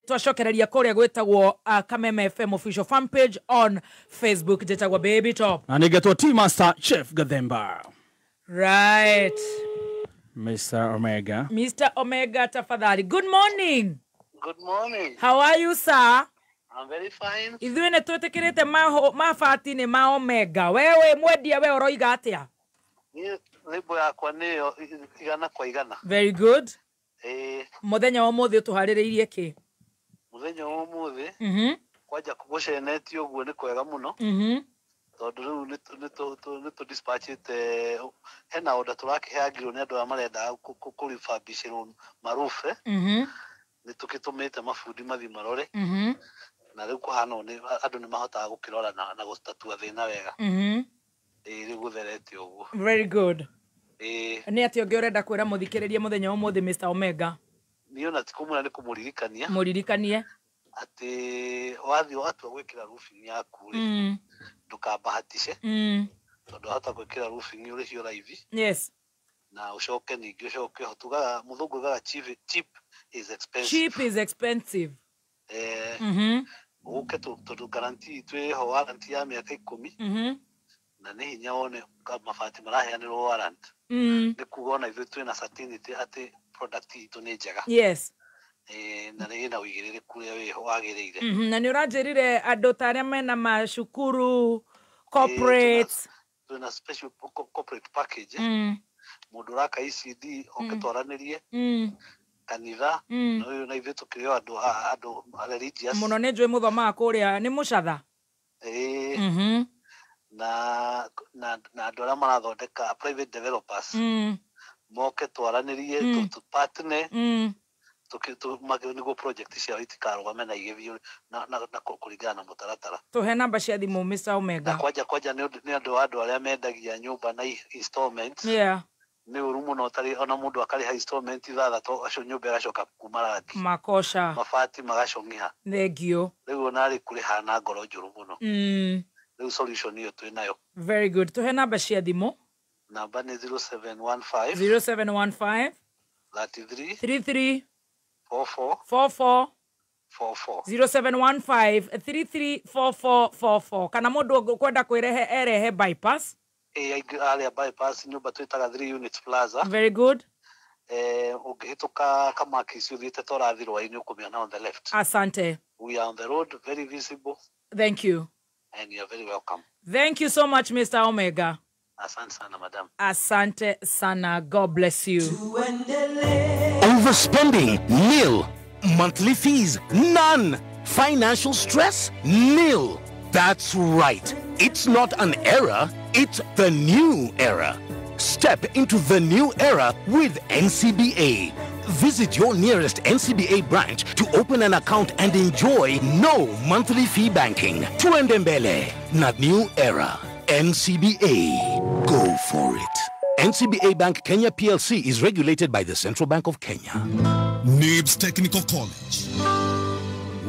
Twacokereria kũrĩa gwĩtagwo Kameme FM official fan page on Facebook. Njĩtagwo Baby Top. Na nĩngetwo T Master Chef Gathemba. Right. Mr. Omega. Mr. Omega, tafadhali. Good morning. Good morning. How are you, sir? I'm very fine. Ithuĩ nĩ twĩtĩkĩrĩte mabati nĩ ma Omega. Wewe mwendia, we ũroiga atĩa? Niĩ rĩmbo yakwa nĩyo 100 kwa 100. Very good. Ĩĩ. Mũthenya wa ũmũthĩ ũtũharĩrĩirie kĩ? Mũthenya wa ũmũthĩ, kwanja gũcenetio ũguo nĩ kwega mũno, tondũ rĩu nĩ tũ dispatchĩte, hena order tũrakĩheangirwo nĩ andũ arĩa marenda kũribambicĩrwo marube. Nĩ tũkĩtũmĩte mabundi mathiĩ marore, na rĩu kũhana ũũ nĩ andũ nĩ mahotaga gũkĩrora na gũtatua thĩna wega. Ĩĩ, rĩu gũtherete ũguo. Very good. Ĩĩ. Nĩ atĩa ũngĩ ũrenda kwĩra mũthikĩrĩria mũthenya wa ũmũthĩ, Mr. Omega? Niĩ ona ti kũmwĩra, nĩ kũmũririkania. Mũririkanie. Atĩ wathiĩ watua gwĩkĩra roofing yaku rĩ, ndũkambahatice, tondũ wahota gwĩkĩra roofing ũrĩhio raithi, na ũcoke ningĩ ũcoke ho tugaga, mũthũngũ ugaga cheap, cheap is expensive. Cheap is expensive. Eh, ũke tondũ guarantee itũ ĩho, warranty ya mĩaka 10, na nĩ hinya wone mabati maraheanĩrwo warranty. Nĩ kuga ona ithuĩ twĩna certainty atĩ product itũ nĩ njega. Eh, na nĩ ĩna ũigĩrĩrĩku ũrĩa wĩho wagĩrĩire. Na nĩ ũranjĩrire andũ ta arĩa mena macukuru, corporate. Twĩna special corporate package. Mũndũ ũraka ECD oke twaranĩrie, kanitha, na ũyũ na ithuĩ tũkĩrĩ o andũ andũ religious. Mũno nĩ njũĩ mũthomaga kũrĩa nĩ mũcatha. Ĩĩ. Na andũ arĩa marathondeka, private developers, moke twaranĩrie, tũ partner, nĩguo project ciao itikarũgame na igĩthiĩ na kũringana na mũtaratara. Tũhe namba cia thimũ, Mr. Na Omega. kwanja nĩ andũ arĩa mendagia nyũmba na installment, nĩ ũru mũno tarĩ ona mũndũ akarĩha installment 6 acio nyũmba ĩgacoka kuma rangi, Makosha. mabati magacong'iha. Thengio. Rĩu ona arĩ kũrĩha na ngoro njũru mũno. Rĩu solution ĩyo twĩ nayo. Very good. Tũhe namba cia thimũ. Namba nĩ 0715 0715 33 33 44 44 44. 0715 334444. Kana mũndũ ũkwenda kwĩrehe erehe bypass. Ĩ, aingĩ arĩa bypass, nyũmba twĩtaga 3 Units Plaza. Very good. Eh, ũngĩhĩtũka Kamakisi ũthiĩte ta ũrathiĩ rwainĩ, ũkũmĩona on the left. Asante. We are on the road, very visible. Thank you. And you are very welcome. Thank you so much, Mr. Omega. Asante sana, madam. Asante sana. God bless you. Overspending? Nil. Monthly fees? None. Financial stress? Nil. That's right. It's not an era, it's the new era. Step into the new era with NCBA. Visit your nearest NCBA branch to open an account and enjoy no monthly fee banking. Tuende mbele na new era. NCBA. Go for it. NCBA Bank Kenya PLC is regulated by the Central Bank of Kenya. NIBS Technical College.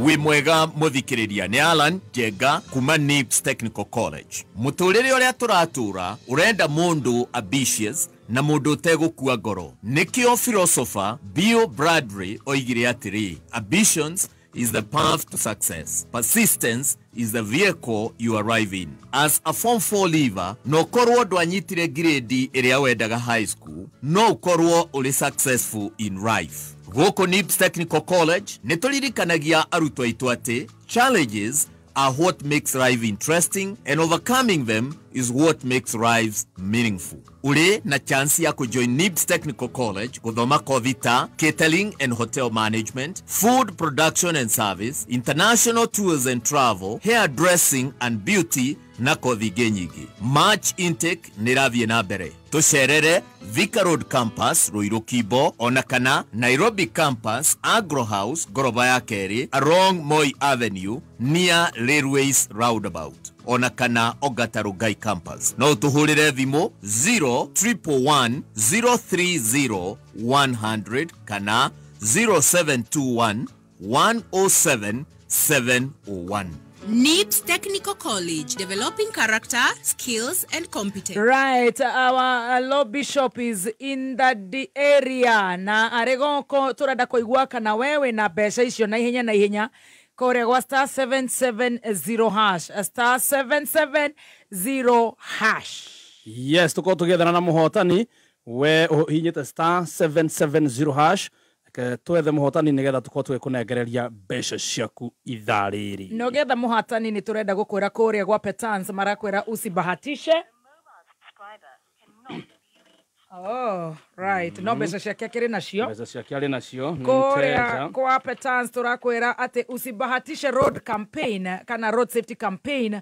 Wĩ mwega mũthikĩrĩria, nĩ Alan Njenga kuma NIBS Technical College. Mũtũrĩre ũrĩa tũratũra ũrenda mũndũ ambitious na mũndũ ũtegũkua ngoro. Nĩkĩo philosopher Bill Bradley oigire atĩrĩ, "Ambitions is the path to success. Persistence is the vehicle you arrive in." As a Form 4 leaver, no ũkorwo ndwanyitire grade ĩrĩa wendaga high school, no ũkorwo ũrĩ successful in life. Gũkũ NIBS Technical College nĩ tũririkanagia arutwo aitũ atĩ challenges are what makes life interesting and overcoming them is what makes lives meaningful. Uri na chance ya kujoin NIBS Technical College guthoma kothi ta catering and hotel management, food production and service, international tours and travel, hair dressing and beauty na kothi ingĩ nyingĩ. March intake nĩ ĩrathiĩ na mbere. Tũcerere Thika Road Campus, Ruiru Kimbo, ona kana Nairobi Campus, Agro House, ngoroba ya kerĩ, along Moi Avenue near Railways Roundabout, ona kana Ongata Rongai Campus. No ũtũhũrĩre thimũ 0111 030 100 kana 0721 107 701. NIBS Technical College, developing character, skills and competence. Right, our law bishop is in the area na arĩ gũkũ tũrenda kũigua kana wewe na mbeca icio na ihenya na ihenya kũrĩa gwa star 770 hash, star 770 hash. Yes, tukorwo tũgĩethana na mũhotani we ũhihinyĩte star 770 hash. Reke twethe mũhotani nĩgetha tũkorwo tũgĩkũnengereria mbeca ciaku ithaa rĩrĩ. No getha mũhatani nĩ tũrenda gũkwĩra kũrĩa gwa Petans marakwĩra usibahatishe. Oh, right. No mbeca ciake akĩrĩ nacio. Mbeca ciake arĩ nacio nĩ Kũrĩa mteja. kwa Petans tũrakwĩra atĩ usibahatishe road campaign kana road safety campaign.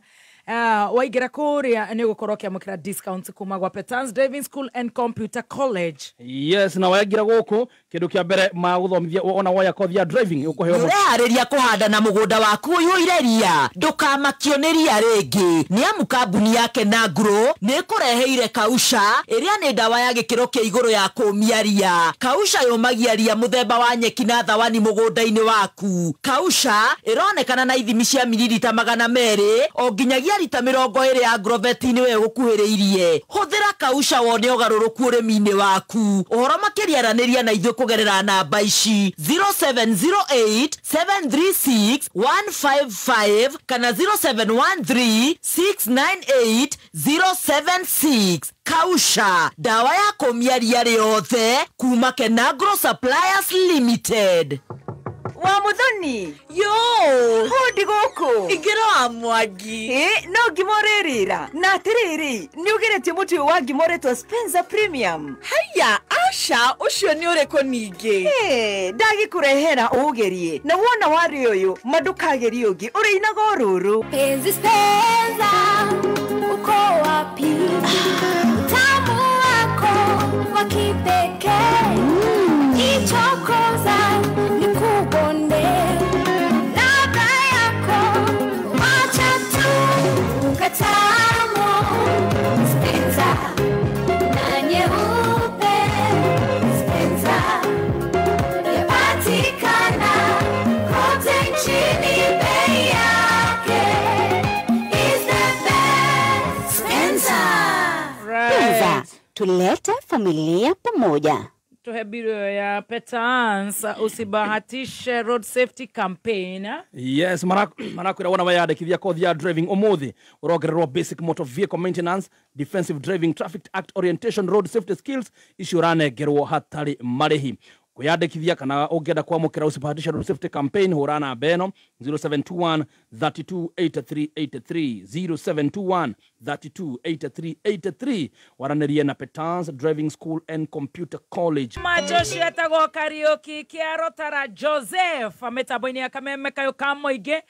Waingĩra kũrĩa nĩ ũgũkorwo ũkĩamũkĩra discounts kuma gwa Petans Driving School and Computer College. Yes, na waingĩra gũkũ kĩndũ kĩa mbere magũthomithia ona woya kothi ya driving ũkũheo Ũreharĩria kũhanda na mũgũnda waku ũiyũire ria, ndũkamakio nĩ ria rĩngĩ nĩ amu kambuni ya Kenagro nĩ ĩkũreheire Kausha ĩrĩa nĩ ndawa ya gĩkĩro kĩa igũrũ ya kũmia ria. Kausha yũmagia ria mũthemba wa nyeki na thawani mũgũnda-inĩ waku. Kausha ĩronekana na ithimi cia mililita 200 o nginyagia rita 20 ya Agrovet-inĩ we gũkuhĩrĩirie. Hũthĩra Kausha wone ũgarũrũku ũrĩmi-inĩ waku. Ũhoro makĩria aranĩria na ithuĩ kũgerera namba ici 0708 736 155 kana 0713 698 076. Kausha, ndawa ya kũmia ria rĩothe kuma Kenagro Suppliers Limited. Wa Muthoni. Yo, Hũndi gũkũ. Ingĩra wa Mwangi. Ĩ, no ngima ũrĩrĩra. Na atĩrĩrĩ, nĩ ũgeretie mũtu ũyũ wa ngima ũretwo Spencer Premium? Haiya, aca, ũcio nĩ ũrĩkũ ningĩ? Ĩ, ndagĩkũrehera ũũgerie. Na wona warĩ ũyũ, ma ndũkagerie ũngĩ, ũrĩinaga o rũrũ. Penzi Spencer, uko wapi? Utamu wako wa kipekee. Ichokoza nikubonde. Ladha yako wacha tu katamu. Spencer na nyeupe. Spencer yapatikana kote nchini, bei yake is the best. Spencer. Right. Tulete familia pamoja. Tuhe biro ya Petans usibahatishe road safety campaign. Yes, marakwĩra wona weyandĩkithia kothi ya driving ũmũthĩ ũrongererwo basic motor vehicle maintenance, defensive driving, traffic act orientation, road safety skills icio ũranengerwo hatarĩ marĩhi. Kwĩyandĩkithia kana ũngĩenda kwamũkĩra usibahatishe road safety campaign hũra namba ĩno 0721 328383 0721 328383 waranĩrie na Petans Driving School and Computer College. Majoshi etagwo Kariuki Kĩarotara Joseph mĩtambo-inĩ ya Kameme kayũ ka mũingĩ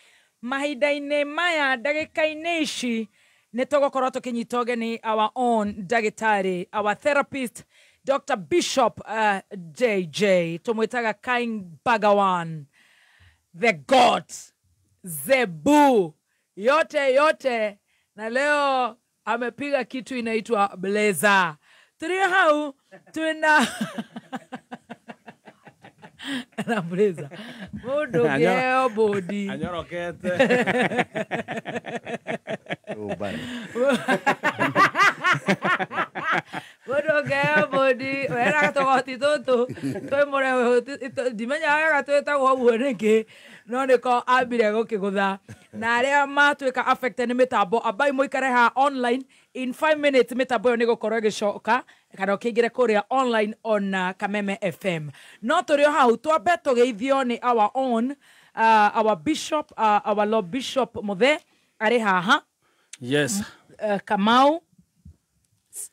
mahinda-inĩ maya ndagĩka-inĩ ici nĩ tũgũkorwo tũkĩnyita ũgeni our own ndagĩtarĩ, our therapist Dr. Bishop JJ tũmwĩtaga King Bagawan, the God Zebu yote yote, na leo amepiga kitu inaitwa blazer. Turi hau tuna na blazer mundu ngeo bodi Anyorokete. Mundu ngeo bodi wera gatogoti tutu twimure ndimenyaga gatwĩtagwo ũguo nĩkĩ no nĩko ambire gũkĩgũtha na arĩa matuĩka affected nĩ mĩtambo ambai mũikare haha online in 5 minutes mĩtambo ĩyo nĩ gũkorwo ĩgĩcoka kana ũkĩingĩre kũrĩa online on Kameme FM. No tũrĩ o hau twambe tũgeithio nĩ our own our bishop, our Lord Bishop Muthe arĩ haha. Yes. Kamau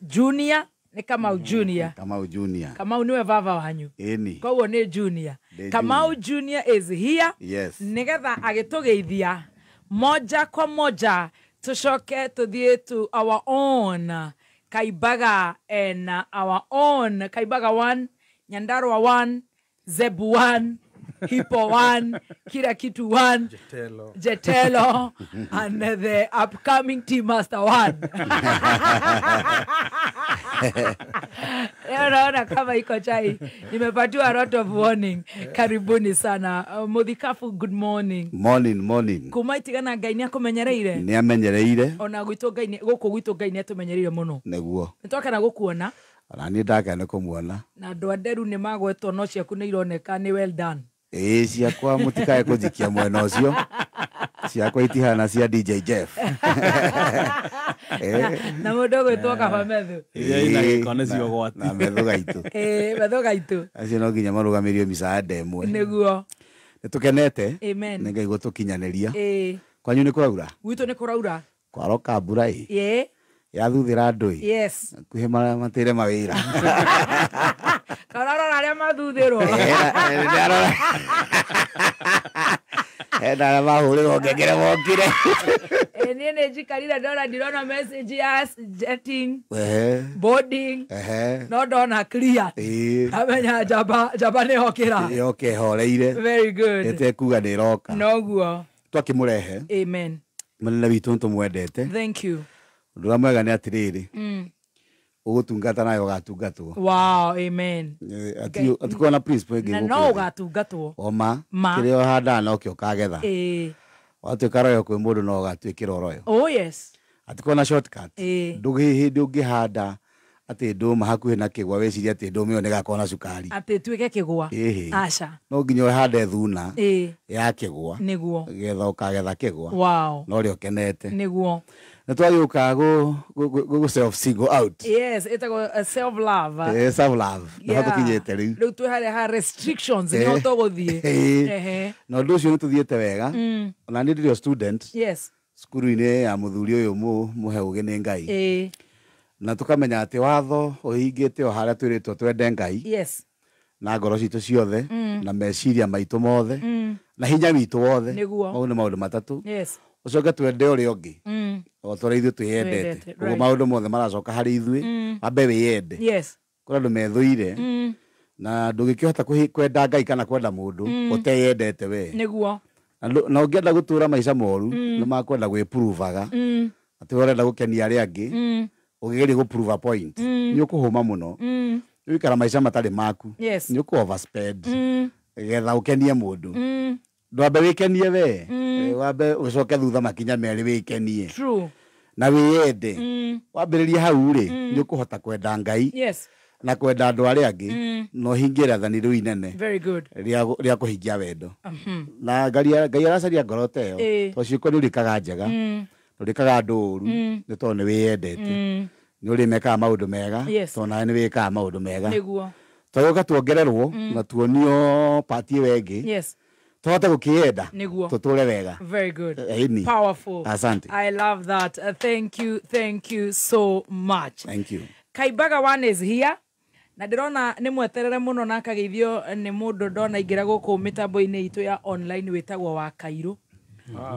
Junior nĩ Kamau Junior. Kamau Junior. Kamau niwe baba wanyu. Ĩni. Koguo nĩ Junior. Ndĩ Kamau Junior is here. Yes. Nigetha agĩtũgeithia moja kwa moja tucoke tuthiĩ to our own Kaibaga and our own Kaibaga 1, Nyandarua 1, Zebu 1. Hippo 1, kila kitu 1, Jetelo and the upcoming Team Master 1. Leo naona kama iko chai. Nimepatiwa a lot of warning. Karibuni sana. Muthikabu, good morning. Morning, morning. Kuma itigana Ngai nĩ akũmenyereire. Nĩ amenyereire. Ona gwitũ Ngai gũkũ gwitũ Ngai nĩ atũmenyereire mũno. Nĩguo. Nĩtwakena gũkuona. Ona niĩ ndakena kũmuona. Na andũ a Nderu nĩ magwetwo no ciaku nĩ ironeka nĩ well done. Ĩĩ ciakwa mũtikae kũnjikia mwena ũcio. Ciakwa itihana cia DJ Jeff. Na mũndũ ũgwĩtwo Kaba Methu. Iria ina gĩko nĩcio ũgwati. Na Methu gaitũ. Ĩĩ Methu gaitũ. Acio no nginya marũgamĩrio micaada ĩmwe. Nĩguo. Nĩtũkenete. Amen. Nĩ Ngai gũtũkinyanĩria. Ĩĩ. Kwanyu nĩ kũraura? Gwitũ nĩ kũraura. Kwaroka mbura ĩ. Ĩĩ. Yathuthĩra andũ ĩ. Yes. Hakuhĩ matĩre mawĩra. Karora arĩa mathuthĩrwo. Hena arĩa mahũrĩrwo ngengere mokire. Niĩ nĩ njikarire ndona ndirona message ya jetting, boarding, no ndona clear. Amenya njamba njamba nĩ yokĩra. Yoka ĩhoreire. Very good. Ĩtekuga nĩ ĩroka. Noguo. Twakĩmũrehe. Amen. Mũnene witũ nĩtũmwendete. Thank you. Ũndũ ũrĩa mwega nĩ atĩrĩrĩ, ũgũtungata nawe ũgatungatwo. Wow, amen. Atikorwo na principle ĩngĩ Na gũkũ no thĩ. ũgatungatwo. Oma, Ma. kĩrĩa ũhandaga nokĩo ũkagetha. Ĩĩ. Watuĩka royo kwĩ mũndũ no ũgatuĩkĩra royo. Oh yes. Atikorwo na shortcut. Ĩĩ. Ndũgĩ hĩndĩ ũngĩhanda atĩ ndũma hakuhĩ na kĩgwa wĩcirie atĩ ndũma ĩyo nĩgakorwo na cukari. Atĩ ĩtuĩke kĩgwa. Ĩhĩ. Aca. No nginya ũhande thuna Ĩĩ. ya kĩgwa. Nĩguo. Getha ũkagetha kĩgwa. Wow. Na ũrĩa ũkenete. Nĩguo. Nĩ twagĩũka gũ self single out. Yes, ĩtagwo self love. Self love. Nĩho tũkinyĩte rĩu. Rĩu twĩ harĩa ha restrictions nĩho tũgũthiĩ. Ehe. Na ũndũ ũcio nĩ tũthiĩte wega. Ona niĩ ndĩrĩ o student. Yes. Cukuru-inĩ ya mũthuri ũyũ mũhe ũgĩ nĩ Ngai. Ĩĩ. Na tũkamenya atĩ watho ũhingĩte o harĩa twĩrĩtwo twende Ngai. Yes. Na ngoro citũ ciothe, na meciria maitũ mothe, na hinya witũ wothe. Nĩguo. Mau nĩ maũndũ matatũ. Yes. Ũcoke twende ũrĩa ũngĩ. O ta ũrĩa ithuĩ twĩyendete. Twĩyendete, Ũguo maũndũ mothe maracoka harĩ ithuĩ, wambe wĩyende. Yes. Kũrĩ andũ methũire, na ndũngĩkĩhota kwenda Ngai kana kwenda mũndũ ũteyendete we. Nĩguo. Na ũngĩenda gũtũra maica moru, nĩ makwenda gwĩpuruvaga. Atĩ we ũrenda gũkenia arĩa angĩ, ũkĩgeria gũ prove a point. Nĩ ũkũhũma mũno. Nĩ ũikara maica matarĩ maku. Yes. Nĩ ũkũ overspend. Getha ũkenie mũndũ. Ndwambe wĩkenie we. Wambe ũcoke thutha makinya merĩ wĩkenie. True. Na wĩyende. Wambĩrĩrie hau rĩ, nĩ ũkũhota kwenda Ngai. Yes. Na kwenda andũ arĩa angĩ, na ũhingie rĩathani rĩu inene. Very good. Rĩa kũhingia wendo. Na Ngai aracaria ngoro ta ĩyo. Tondũ ciĩko nĩ ũrĩkaga njega, ndũrĩkaga andũ ũru, nĩ tondũ nĩ wĩyendete. Nĩ ũrĩmekaga maũndũ mega, tondũ nawe nĩ wĩkaga maũndũ mega. Nĩguo. Twagĩũka tuongererwo na tuonio pati ĩyo ĩngĩ. Yes. Tũhote gũkĩyenda. Nĩguo. Tũtũre wega. Very good. Ĩni. Powerful. Asante. I love that. Thank you. Thank you so much. Thank you. Kaibaga one is here. Na ndĩrona nĩ mweterere mũno na akageithio nĩ mũndũ ndona ingĩra gũkũ mĩtambo-inĩ itũ ya online wĩtagwo wa Kairũ.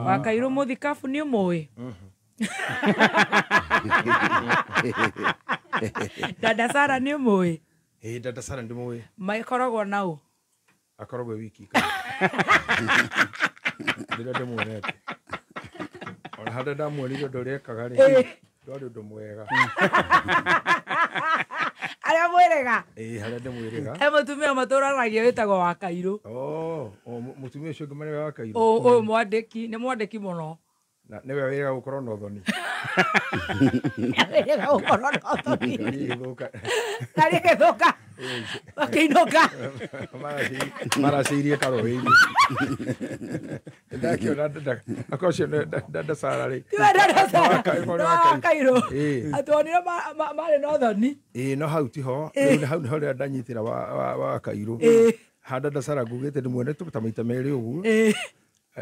Wa Kairũ mũthikabu nĩ ũmũĩ? Dada Sara nĩ ũmũĩ? Ĩĩ, Dada Sara ndĩmũĩ. Makoragwo na ũ? Akoragwo e wiki. Rĩrĩa ndĩmuonete. Ona harĩa ndamuonire ũndũ ũrĩa ekaga rĩ, ndwarĩ ũndũ mwega. Arĩa mwĩrĩga? Ĩĩ, harĩa ndĩmwĩrĩga. He mũtumia matũranagia wĩtagwo wa Kairũ. Oh, mũtumia ũcio ũngĩ nĩwe wa Kairũ? Ũyũ mwandĩki, nĩ mwandĩki mũno. Na nĩwe wĩrĩga gũkorwo na ũthoni. Wĩrĩga gũkorwo na ũthoni. Ngari ĩgĩthũka. Makĩinũka. Maracĩirie karũĩ-inĩ. Ndakĩona akorwo ũcio nĩ Dada Sara rĩ. Tiwe Dada Sara. Nĩ wa Kairũ. Atuonire marĩ na ũthoni. Ĩĩ, no hau tiho. Rĩu hau nĩho rĩrĩa ndanyitĩra wa Kairũ. Ha Dada Sara ngugĩte ndĩmuonete ta maita merĩ ũguo.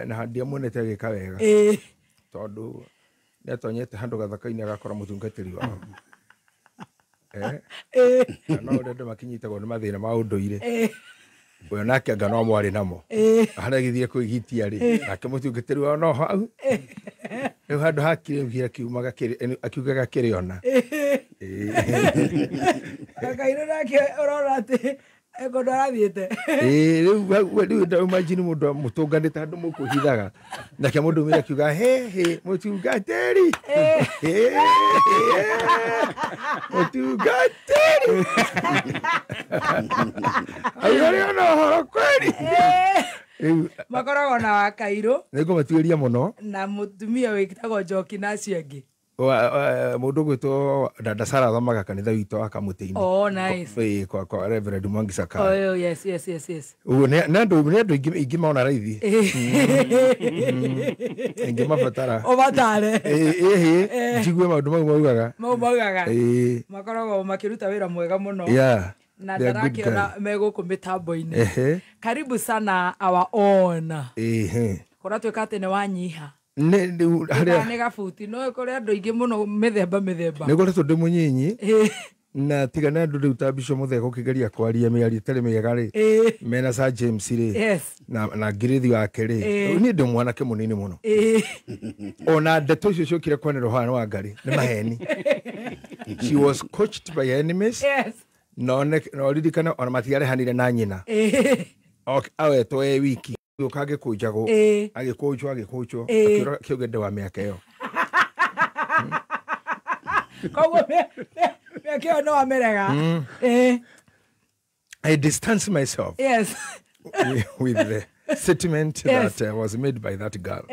Na ndiamuonete agĩka wega. Tondũ nĩatonyete handũ gathaka-inĩ agakora mũtungatĩri wao. No ũrĩa andũ makinyitagwo nĩ mathĩna ma ũndũire. Ũyũ nake anga no mwarĩ namo. Harĩa agĩthiĩ kwĩgitia rĩ, nake mũtungatĩri wao no hau. Rĩu handũ hakĩrĩ akiugaga kĩrĩ ona. Kairũ nake ũrona atĩ Eko arathiĩte. Ĩĩ rĩu rĩu imagine mũndũ mũtũnganĩte handũ mũkũhithaga nake mũndũ ũmwe akiuga he he mũtungatĩri mũtungatĩri aigũrĩ ona ũhoro kweri. Makoragwo na Wakairũ nĩngũmatuĩria mũno na mũtumia wĩtagwo Njoki na acio angĩ. Mũndũ ũgwĩtwo Dada Sara athomaga kanitha witũ wa Kamũtĩ-inĩ. Oh, nice. Kwa Reverend Mwangi Sakaya. Oh, yes, yes, yes, yes. Ũguo nĩ andũ ingĩmona raithi. Ingĩmabatara. Ũmatare. Ĩhĩ, njigue maũndũ mau maugaga. Mau maugaga. Makoragwo makĩruta wĩra mwega mũno. Yeah. Na ndarakĩona me gũkũ mĩtambo-inĩ. Karibu sana our own. Kũratuĩka atĩ nĩ wanyiha. Nĩ gabuti no kũrĩ andũ aingĩ mũno mĩthemba mĩthemba. Nĩ ngoretwo ndĩ mũnyinyi na tiga na andũ rĩu ta Bishop Muthee gũkĩgeria kwaria mĩario ĩtarĩ mĩega rĩ mena Sir James rĩ na ngirithi wake rĩ niĩ ndĩ mwanake mũnini mũno. Ona ndeto icio ciokire kwanĩrwo haha nĩ Wangari nĩ maheni. She was coached by enemies. No ririkana ona matiarehanire na nyina. Awetwo e wiki gĩũka agĩkũnjagwo agĩkũnjwo agĩkũnjwo akĩũra kĩũgende wa mĩaka ĩyo. Koguo mĩaka ĩyo no amĩrega. I distance myself. Yes. with the statement yes. that was made by that girl.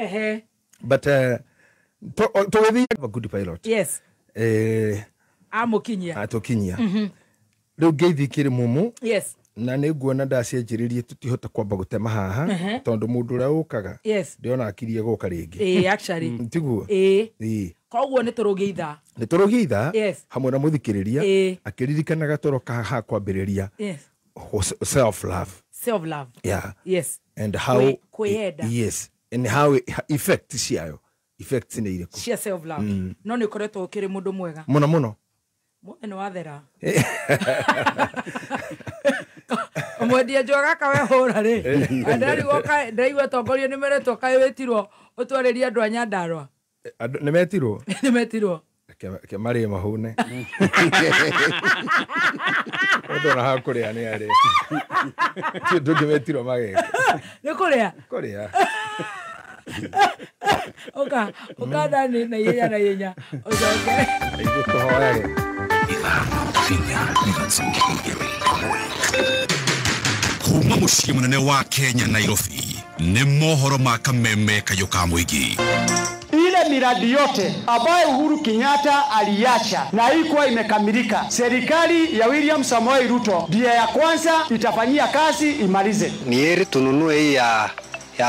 But tũgĩthiĩ a good pilot. Yes. Amũkinyia. Atũkinyia. Rĩu ngeithi ikĩrĩ mũmũ. Yes. Na nĩ nguona ndacianjĩrĩrie tũtihota kwamba gũtema haha tondũ mũndũ ũrĩa ũkaga ndĩona akirie gũka rĩngĩ. Actually tiguo. Koguo nĩ tũrũgie ithaa. Nĩ tũrũgie ithaa hamwe na mũthikĩrĩria akĩririkanaga tũroka haha kwambĩrĩria self love. Self love. Yeah. Yes. And how kwĩyenda. Yes. And how effect ciayo. Effect nĩ irĩkũ cia self love. No nĩ ũkoretwo ũkĩrĩ mũndũ mwega. Mũno mũno. Mũthĩ nĩ wathera. Mwendia njoga kawehũra rĩ ndaigua tongoria nĩ meretwo kaĩ wĩtirwo ũtwarĩrie andũ a Nyandarũa. Nĩ metirwo? Nĩ metirwo. Ke marĩe mahũne. Mũndũ ona hakũrĩa nĩ arĩe. Ti ũndũ ũngĩ metirwo mageke. Nĩ kũrĩa? Kũrĩa. Ũka ndani na ihenya na ihenya ũcoke. Ithuĩ tũhoyage. Kuma mũciĩ mũnene wa Kenya Nairobi nĩ mohoro ma kameme kayũ ka mũingĩ. Ile miradi yote ambayo Uhuru Kenyatta aliacha na haikuwa imekamilika, serikali ya William Samoei Ruto ndiye ya kwanza itafanyia kazi imalize. Ni heri tununue hii ya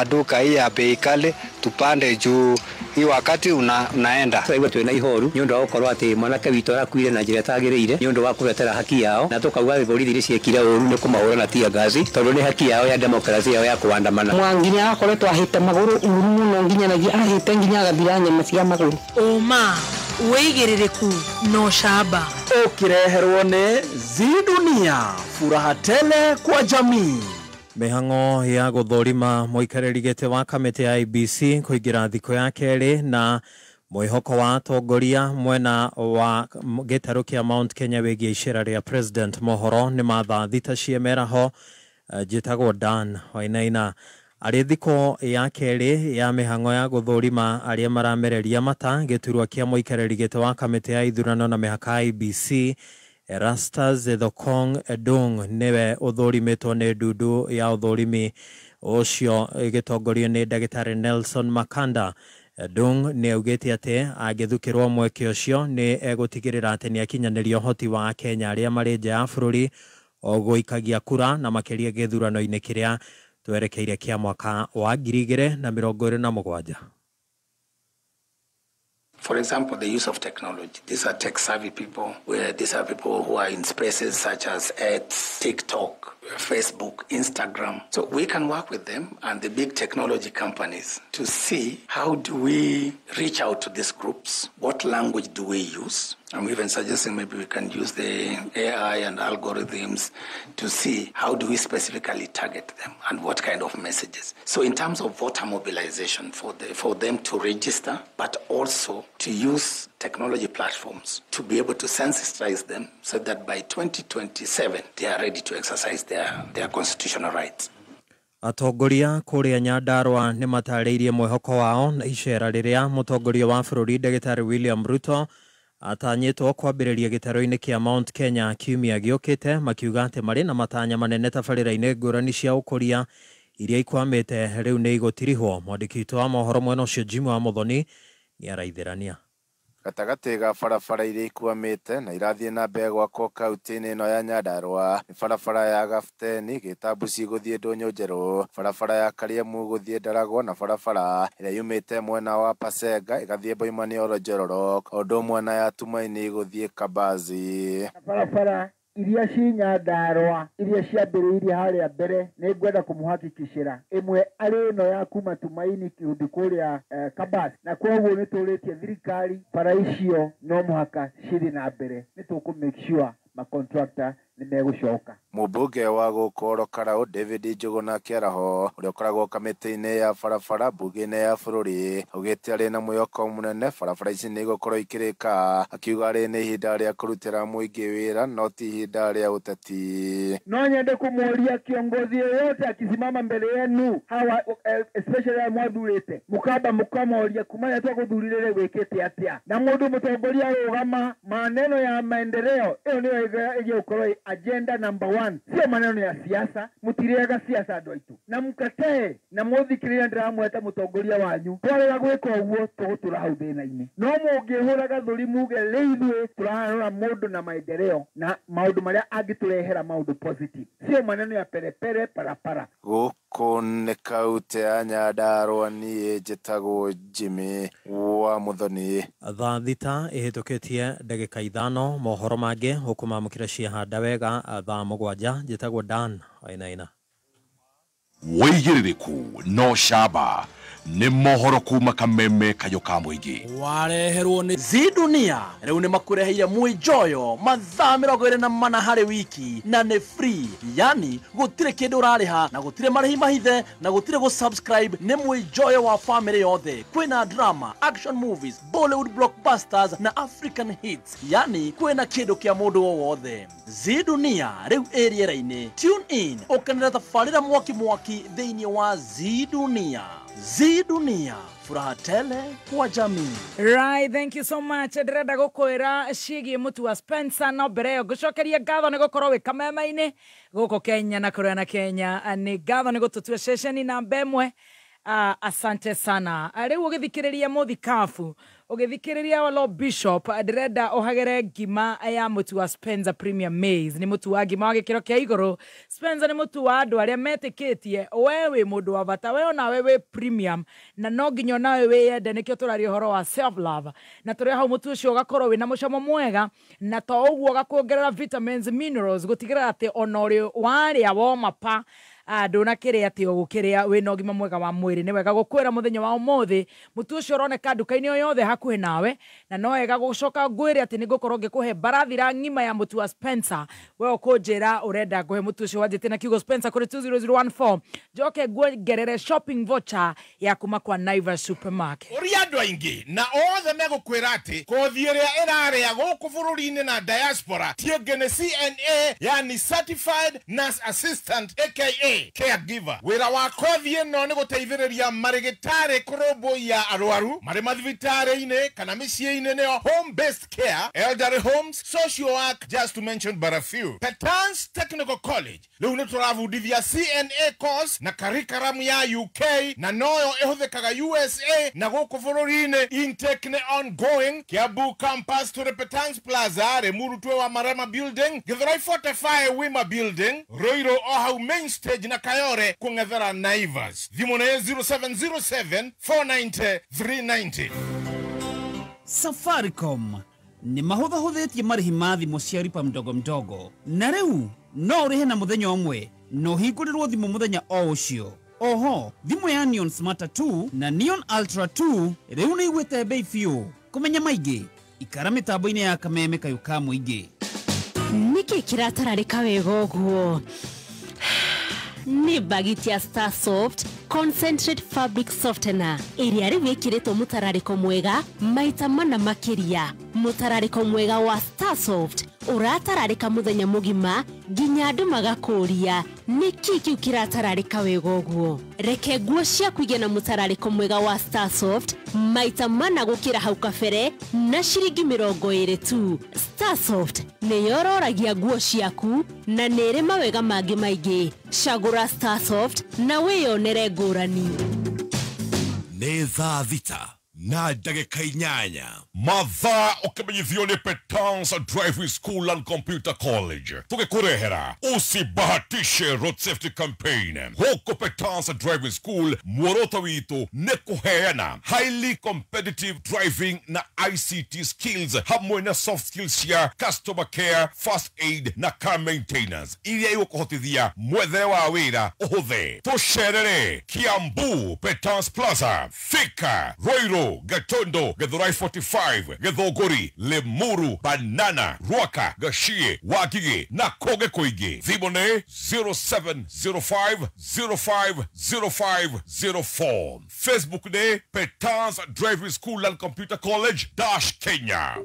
duka hii ya bei kali tupande juu hii wakati unaenda. Sasa hivyo tuena ihoru ni undu wa gukorwo ati mwanake witu arakuire na njira itagiriire ni undu wa kuretera haki yao na tukauga borithi iria ciekire uru ni kumahura na tear gas tondu ni haki yao ya demokrasia yao ya kuandamana. Mwangi ni arakoretwo ahite maguru uru muno nginyanagia ahite nginya agathira nyama cia maguru. Uma wigiririku no shaba ukireherwo ni Zidunia, furaha tele kwa jamii. Mĩhang'o ya gũthũrima mũikarĩri gĩtĩ wa kamĩtĩ ya IEBC kũingĩra thikũ ya kerĩ na mwĩhoko wa atongoria mwena wa gĩtarũ kĩa Mount Kenya wĩgiĩ icera rĩa president. Mohoro nĩ ma thaa 6 cia mĩaraho. Njĩtagwo Dan Wainaina. Arĩ thikũ ya kerĩ ya mĩhang'o ya gũthũrima arĩa maramereria mata gĩturwa kĩa mũikarĩri gĩtĩ wa kamĩtĩ ya ithurano na mĩhaka IEBC Erastus Thokong Edung niwe ũthũrimĩtwo nĩ ndundu ya ũthũrimi ũcio ĩgĩtongorio nĩ ndagĩtarĩ Nelson Makanda. Edung nĩ augĩte atĩ angĩthukĩrwo mweke ũcio nĩ egũtigĩrĩra atĩ nĩ akinyanĩria ũhoti wa Kenya arĩa marĩ nja ya bũrũri o gũikagia kura na makĩria gĩthurano-inĩ kĩrĩa twerekeire kĩa mwaka wa 2027. For example, the use of technology. These are tech-savvy people. These are people who are in spaces such as X, TikTok, Facebook, Instagram. So we can work with them and the big technology companies to see how do we reach out to these groups? What language do we use? I'm even suggesting maybe we can use the AI and algorithms to see how do we specifically target them and what kind of messages. So in terms of voter mobilization for them to register, but also to use technology platforms to be able to sensitize them so that by 2027 they are ready to exercise their their constitutional rights. Atongoria kũrĩa Nyandarua nĩ matarĩirie mwĩhoko wao na icera rĩrĩa mũtongoria wa bũrũri Ndagĩtarĩ William Ruto atanyĩtwo kwambĩrĩria gĩtarũ-inĩ kĩa Mount Kenya kiumia gĩũkĩte, makiuga atĩ marĩ na matanya manene tabarĩra-inĩ ngũrani cia ũkũria iria ikwamĩte rĩu nĩ igũtirihwo. Mwandĩki witũ wa mohoro mwena ũcio Jim wa Muthoni nĩ araithĩrania. Gatagatĩ ga barabara iria ikwamĩte na irathiĩ na mbere gwakwo kaunti-inĩ ĩno ya Nyandarua nĩ barabara ya Gabuteni Gĩtambuci gũthiĩ Ndũnyũ Njerũ, barabara ya Kariemu gũthiĩ Ndaragwo na barabara ĩrĩa yumĩte mwena wa Pasenga ĩgathiĩ Boimani Njororok, o ũndũ ũmwe na ya Tumaini gũthiĩ Kabazi. Barabara iria ci Nyandarua iria ciambĩrĩirie harĩa mbere nĩ ngwenda kũmũhakikicĩra ĩmwe arĩ ĩno ya kuma Tumaini kĩhundi kũrĩa Kabas, na kwoguo nĩ tũrĩtie thirikari bara icio no mũhaka cirĩ na mbere, nĩ tũkũ make sure ma contractor nĩ megũcoka. Mũmbunge wa gũkũ Oro David Njuguna Kĩaraho ũrĩa ũkoragwo kamĩtĩ-inĩ ya barabara mbunge-inĩ ya bũrũri augĩte arĩ na mwĩhoko mũnene barabara ici nĩ igũkorwo ikĩrĩka, akiuga arĩ nĩ ihinda rĩa kũrutĩra mũingĩ wĩra no ti ihinda rĩa ũteti. No nyende kũmũria kiongozi yeyote akisimama mbere yenu hawa especially aya mwathurĩte mukamba mukamoria kuma rĩrĩa twagũthurire rĩ wĩkĩte atĩa, na mũndũ mũtongoria arũgama maneno ya maendeleo ĩyo nĩyo ĩgũkorwo agenda number 1, sio maneno ya siasa. Mutiriaga siasa andũ aitũ na mukatee na muthikiriria ndiramweta mutongoria wanyu twarega gwĩka ũguo tũgũtũra hau thĩna-inĩ. No mũngĩhũra gathũri muge rĩu ithuĩ tũrarora mũndũ na maendeleo na maũndũ marĩa angĩtũrehera maũndũ positive, sio maneno ya perepere parapara. Gũkũ nĩ kaunti ya Nyandarua, niĩ njĩtagwo Jimmy wa Muthoni. Thaa 6 ĩhĩtũkĩtie ndagĩka 5, mohoro mangĩ ũkũmamũkĩra ciahanda wega thaa 7. Njĩtagwo Dan Wainaina. Wĩigĩrĩrĩku no camba nĩ mohoro kuma kameme kayũ ka mũingĩ wareherwo nĩ Zidunia. Rĩu nĩ makũreheire mwĩnjoyo mathaa 24 harĩ wiki na nĩ free, yani gũtirĩ kĩndũ ũrarĩha na gũtirĩ marĩhi mahithe na gũtirĩ gũ-subscribe. Nĩ mwĩnjoyo wa family yothe, kwĩna drama, action movies, Bollywood blockbusters na African hits, yani kwĩna kĩndũ kĩa mũndũ o wothe. Zidunia rĩu ĩ rĩera-inĩ. Tune in ũkenere tabarĩra mwaki mwaki thĩinĩ wa Zidunia. Zidunia, furaha tele kwa jamii. Right, thank you so much. Ndĩrenda gũkwĩra ciĩgiĩ mũtu wa Spencer no mbere ĩyo ngũcokeria ngatho nĩ gũkorwo wĩ kameme-inĩ gũkũ Kenya na kũrĩa na Kenya. Nĩ ngatho nĩ gũtũtua ceceni namba 1. Asante sana. Rĩu ũgĩthikĩrĩria mũthikabu, ũgĩthikĩrĩria Walo Bishop, ndĩrenda ũhagĩre ngima ya mũtu wa Spencer Premium Maize. Nĩ mũtu wa ngima wa gĩkĩro kĩa igũrũ. Spencer nĩ mũtu wa andũ arĩa metĩkĩtie we wĩ mũndũ wa bata, we onawe wĩ premium na no nginya onawe wĩyende. Nĩkĩo tũraria ũhoro wa self love, na tũrĩ hau mũtu ũcio ũgakorwo wĩna mũcamo mwega na to ũguo ũgakuongerera vitamins, minerals, gũtigĩrĩra atĩ ona ũrĩ warĩa woma pa ndũnakĩrĩa atĩ ũgũkĩrĩa wĩna ũgima mwega wa mwĩrĩ. Nĩ wega gũkwĩra mũthenya wa ũmũthĩ mũtu ũcio ũroneka nduka-inĩ o yothe hakuhĩ nawe, na no wega gũcoka ngwĩre atĩ nĩngũkorwo ngĩkũhe mbarathira ng'ima ya mũtu wa Spencer. We ũkũnjĩra ũrenda ngũhe mũtu ũcio wanjĩte na kiugo Spencer kũrĩ 20014, njoke nguongerere shopping voucher ya kuma kwa Naivas Supermarket. Ũria andũ aingĩ na othe megũkwĩra atĩ kothi ĩrĩa ĩrarĩa gũkũ bũrũri-inĩ na diaspora ti ĩngĩ nĩ CNA, yani Certified Nurse Assistant aka caregiver. Wĩra wa kothi ĩno nĩ gũteithĩrĩria marĩgĩtarĩ kũrũmbũiya arwaru marĩ mathibitarĩ-inĩ kana mĩciĩ-inĩ, nĩyo home based care, elderly homes, social work, just to mention but a few. Petans Technical College rĩu nĩ tũrabundithia CNA course na curriculum ya UK na noyo ĩhũthĩkaga USA na gũkũ bũrũri-inĩ. Intake nĩ ongoing. Kiambu campus tũrĩ Petans Plaza, Limuru wa Marema building, Githurai 45 Wima building, Ruiru o hau main stage na Kayore kung'ethera Naivas. Thimũ nĩ 0707 490 390. Safaricom nĩ mahũthahũthĩtie marĩhi ma thimũ cia lipa mdogo mdogo, na rĩu no ũrĩhe na mũthenya ũmwe na ũhingũrĩrwo thimũ mũthenya o ũcio. Oho, thimũ ya Neon Smarter 2 na Neon Ultra 2 rĩu nĩ igwĩte bei biũ. Kũmenya maingĩ ikara mĩtambo-inĩ ya kameme kayũ ka mũingĩ. Nĩkĩ kĩratararĩka wega ũguo? Nĩ bagiti ya Star Soft Concentrate Fabric Softener ĩrĩa rĩu ĩkĩrĩtwo mũtararĩko mwega maita mana makĩria. Mũtararĩko mwega wa Star Soft Ũratararĩka mũthenya mũgima nginya andũ magakũria nĩkĩ kĩu kĩratararĩka wega ũguo. Reke nguo ciaku igĩe na mũtararĩko mwega wa Starsoft maita mana gũkĩra hau kabere na ciringi 20 tu. Starsoft nĩyororagia nguo ciaku na nĩ ĩrĩ mawega mangĩ maingĩ. Cagũra Starsoft na wĩyonere ngũrani. Nĩ thaa 6:08. Mathaa ũkĩmenyithio nĩ Petans Driving School and Computer College. Tũgĩkũrehera usibahatishe road safety campaign. Gũkũ Petans Driving School muoroto witũ nĩ kũheana highly competitive driving na ICT skills hamwe na soft skills cia customer care, first aid na car maintenance iria igũkũhotithia mwethere wa wĩra ũhũthe. Tũcerere Kiambu, Petans Plaza, Thika, Ruiru, Gatondo, Githurai 45, Githunguri, Limuru, Banana, Ruaka, Gachie, Wangigĩ na kũngĩ kũingĩ. Thimũ nĩ 0705 05 05 04. Facebook nĩ Petans Driving School and Computer College dash Kenya.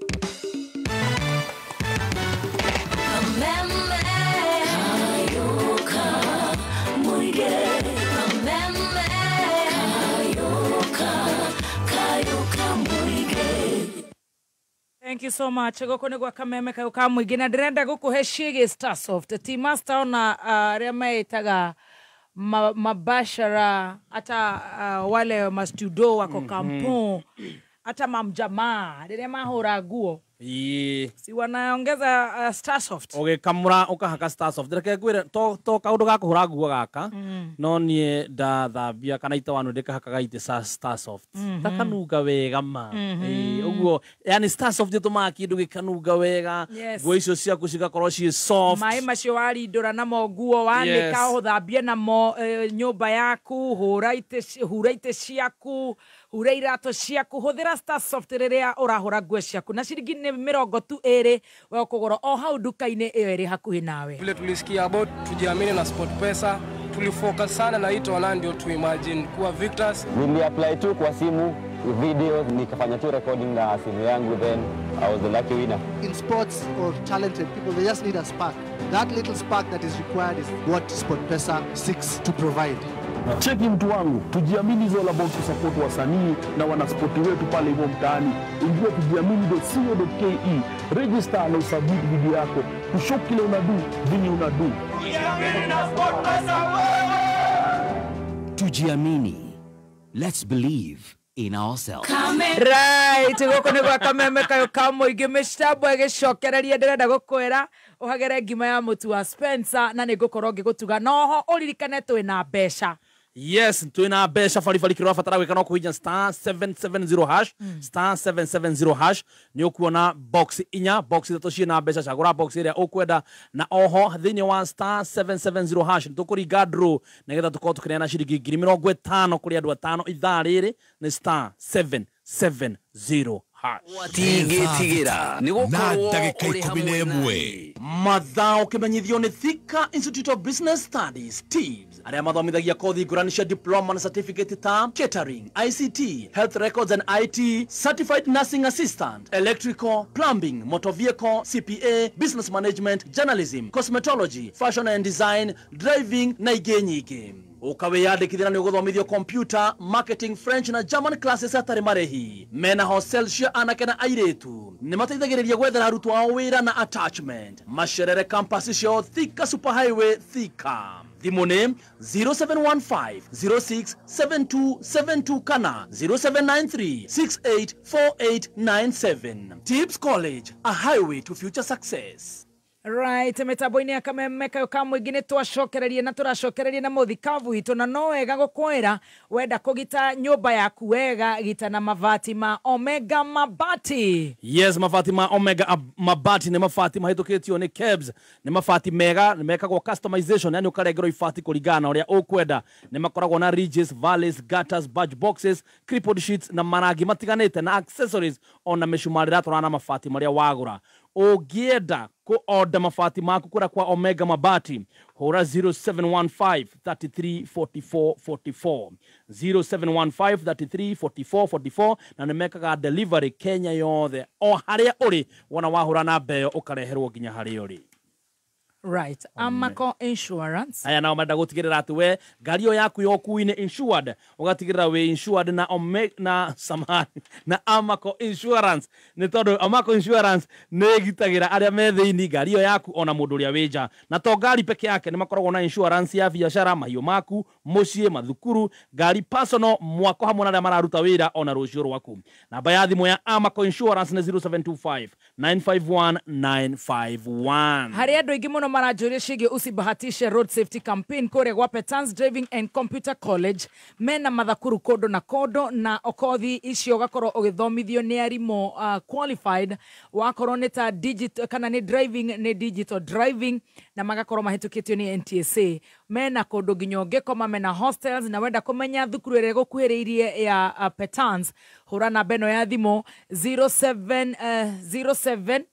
Thank you so much. Gũkũ nĩ gwa kameme kayũ ka mũingĩ na ndĩrenda gũkũhe ciĩgiĩ Starsoft. Ti master ona arĩa meĩtaga mabashara hata wale mastudo wako kampun hata mamjamaa rĩrĩa mahũra nguo si wanaongeza Starsoft. Ũgĩkamũra ũkahaka Starsoft. Reke ngwĩre to kaũndũ ga kũhũra nguo gaka no niĩ ndathambia kana itawanu ndĩkahakaga itĩ Starsoft. Takanunga wega ma. Ũguo yani Starsoft ĩtũmaga kĩndũ gĩkanunga wega, nguo icio ciaku cigakorwo ciĩ soft. Maĩ macio warindũra namo nguo wanĩka ũthambie namo nyũmba yaku, hũra itĩ ciaku, hũra iratũ ciaku, hũthĩra Starsoft rĩrĩa ũrahũra nguo ciaku na ciringi nĩ 22 we ũkũgũra o hau nduka-inĩ ĩyo ĩrĩ hakuhĩ nawe. Vile tulisikia about tujiamini na SportPesa, tulifocus sana na hii tournament ndio tu imagine kuwa victors. Niliapply tu kwa simu video, nikafanya tu recording na simu yangu, then I was the lucky winner. In sports or talented people, they just need a spark. That little spark that is required is what SportPesa seeks to provide. Cheki mtu wangu, Tujiamini is all about kusupport wasanii na wanaspoti wetu pale hivyo mtaani. Ingia tujiamini.co.ke, register na usubmit video yako, kushow kile unadu, vinyi unadu. Tujiamini na SportPesa wewe! Tujiamini. Let's believe in ourselves. Right, gũkũ nĩ gwa kameme kayũ ka mũingĩ mĩcambo ĩgĩcokereria ndĩrenda gũkwĩra ũhagere ngima ya mũtu wa Spencer na nĩ ngũkorwo ngĩgũtuga noho ũririkane twĩna mbeca. Yes, twina mbeca baribari kĩrĩa ũrabatara gwĩka no kũhihinya star 770 hash, star 770 hash nĩ ũkuona box inya, box ithatũ ciĩna mbeca, cagũra box ĩrĩa ũkwenda na oho thĩinĩ wa star 770 hash nĩ tũkũringa draw nĩgetha tũkorwo tũkĩneana ciringi 50,000 kũrĩ andũ atano ithaa rĩrĩ nĩ star 770 hash. Watigĩtigĩra nĩ gũkorwo ũrĩ hamwe 11. Mathaa ũkĩmenyithio nĩ Thika Institute of Business Studies TIBS arĩa mathomithagia kothi ngũrani cia diploma na certificate ta catering, ICT, health records and IT, certified nursing assistant, electrical, plumbing, motor vehicle, CPA, business management, journalism, cosmetology, fashion and design, driving na ingĩ nyingĩ. Ũkawĩyandĩkithia na nĩ ũgũthomithio computer, marketing, French na German classes hatarĩ marĩhi. Mena hostel cia anake na airĩtu. Nĩ mateithagĩrĩria gwethera arutwo ao wĩra na attachment. Macerere campus ciao Thika Superhighway, Thika. Thimũ nĩ 0715 067272 kana 0793 684897. Tips College, a highway to future success. Right, mĩtambo-inĩ ya kameme kayũ ka mũingĩ nĩ twacokereria na tũracokereria na mũthikabu witũ na no wega gũkwĩra wenda kũgita nyũmba yaku wega gita na mabati ma Omega Mabati. Yes, mabati ma Omega Mabati nĩ mabati mahĩtũkĩtio nĩ KEBS, nĩ mabati mega, nĩ mekagwo customization, yani ũkarengerwo ibati kũringana na ũrĩa ũkwenda. Nĩ makoragwo na ridges, valleys, gutters, badge boxes, crippled sheets na marangi matiganĩte na accessories ona mĩcumarĩ ĩratwarana na mabati marĩa wagũra. Ũngĩenda Kå order mabati maku kũrĩa kwa Omega Mabati, hũra 0715 33 44 44, 0715 33 44 44, na nĩ mekaga delivery Kenya yothe, o harĩa ũrĩ. Wona wahũra namba ĩyo, ũkareherwo nginya harĩa ũrĩ. Right, Amaco Insurance. Aya nao marenda gũtigĩrĩra atĩ we ngari ĩyo yaku ya ũkui-inĩ insured, ũgatigĩrĩra wĩ insured na ome, na samahani, na Amaco Insurance, nĩ tondũ Amaco Insurance nĩ ĩgitagĩra arĩa me thĩinĩ, ngari ĩyo yaku, ona mũndũ ũrĩa wĩ nja. Na to ngari peke yake, nĩ makoragwo na insurance ya biacara, mahiũ maku, mũciĩ, mathukuru, ngari personal, mwako hamwe na arĩa mararuta wĩra, ona rũciũ rwaku. Namba ya thimũ ya Amaco Insurance nĩ 0725 951 951. Harĩ andũ aingĩ mũno maranjũria ciĩgiĩ Usibahatishe Road Safety Campaign kũrĩa gwa Petans Driving and Computer College. Mena mathakuru kũndũ na kũndũ, na okothi icio ũgakorwo ũgĩthomithio nĩ arimũ qualified, wakorwo nĩ ta digital kana nĩ driving, nĩ digital driving, na magakorwo mahĩtũkĩtio nĩ NTSA. Mena kũndũ nginya ũngĩkoma, mena hostels. Na wenda kũmenya thukuru ĩrĩa ĩgũkuhĩrĩirie ya Petans, hũra namba ĩno ya thimũ 07 07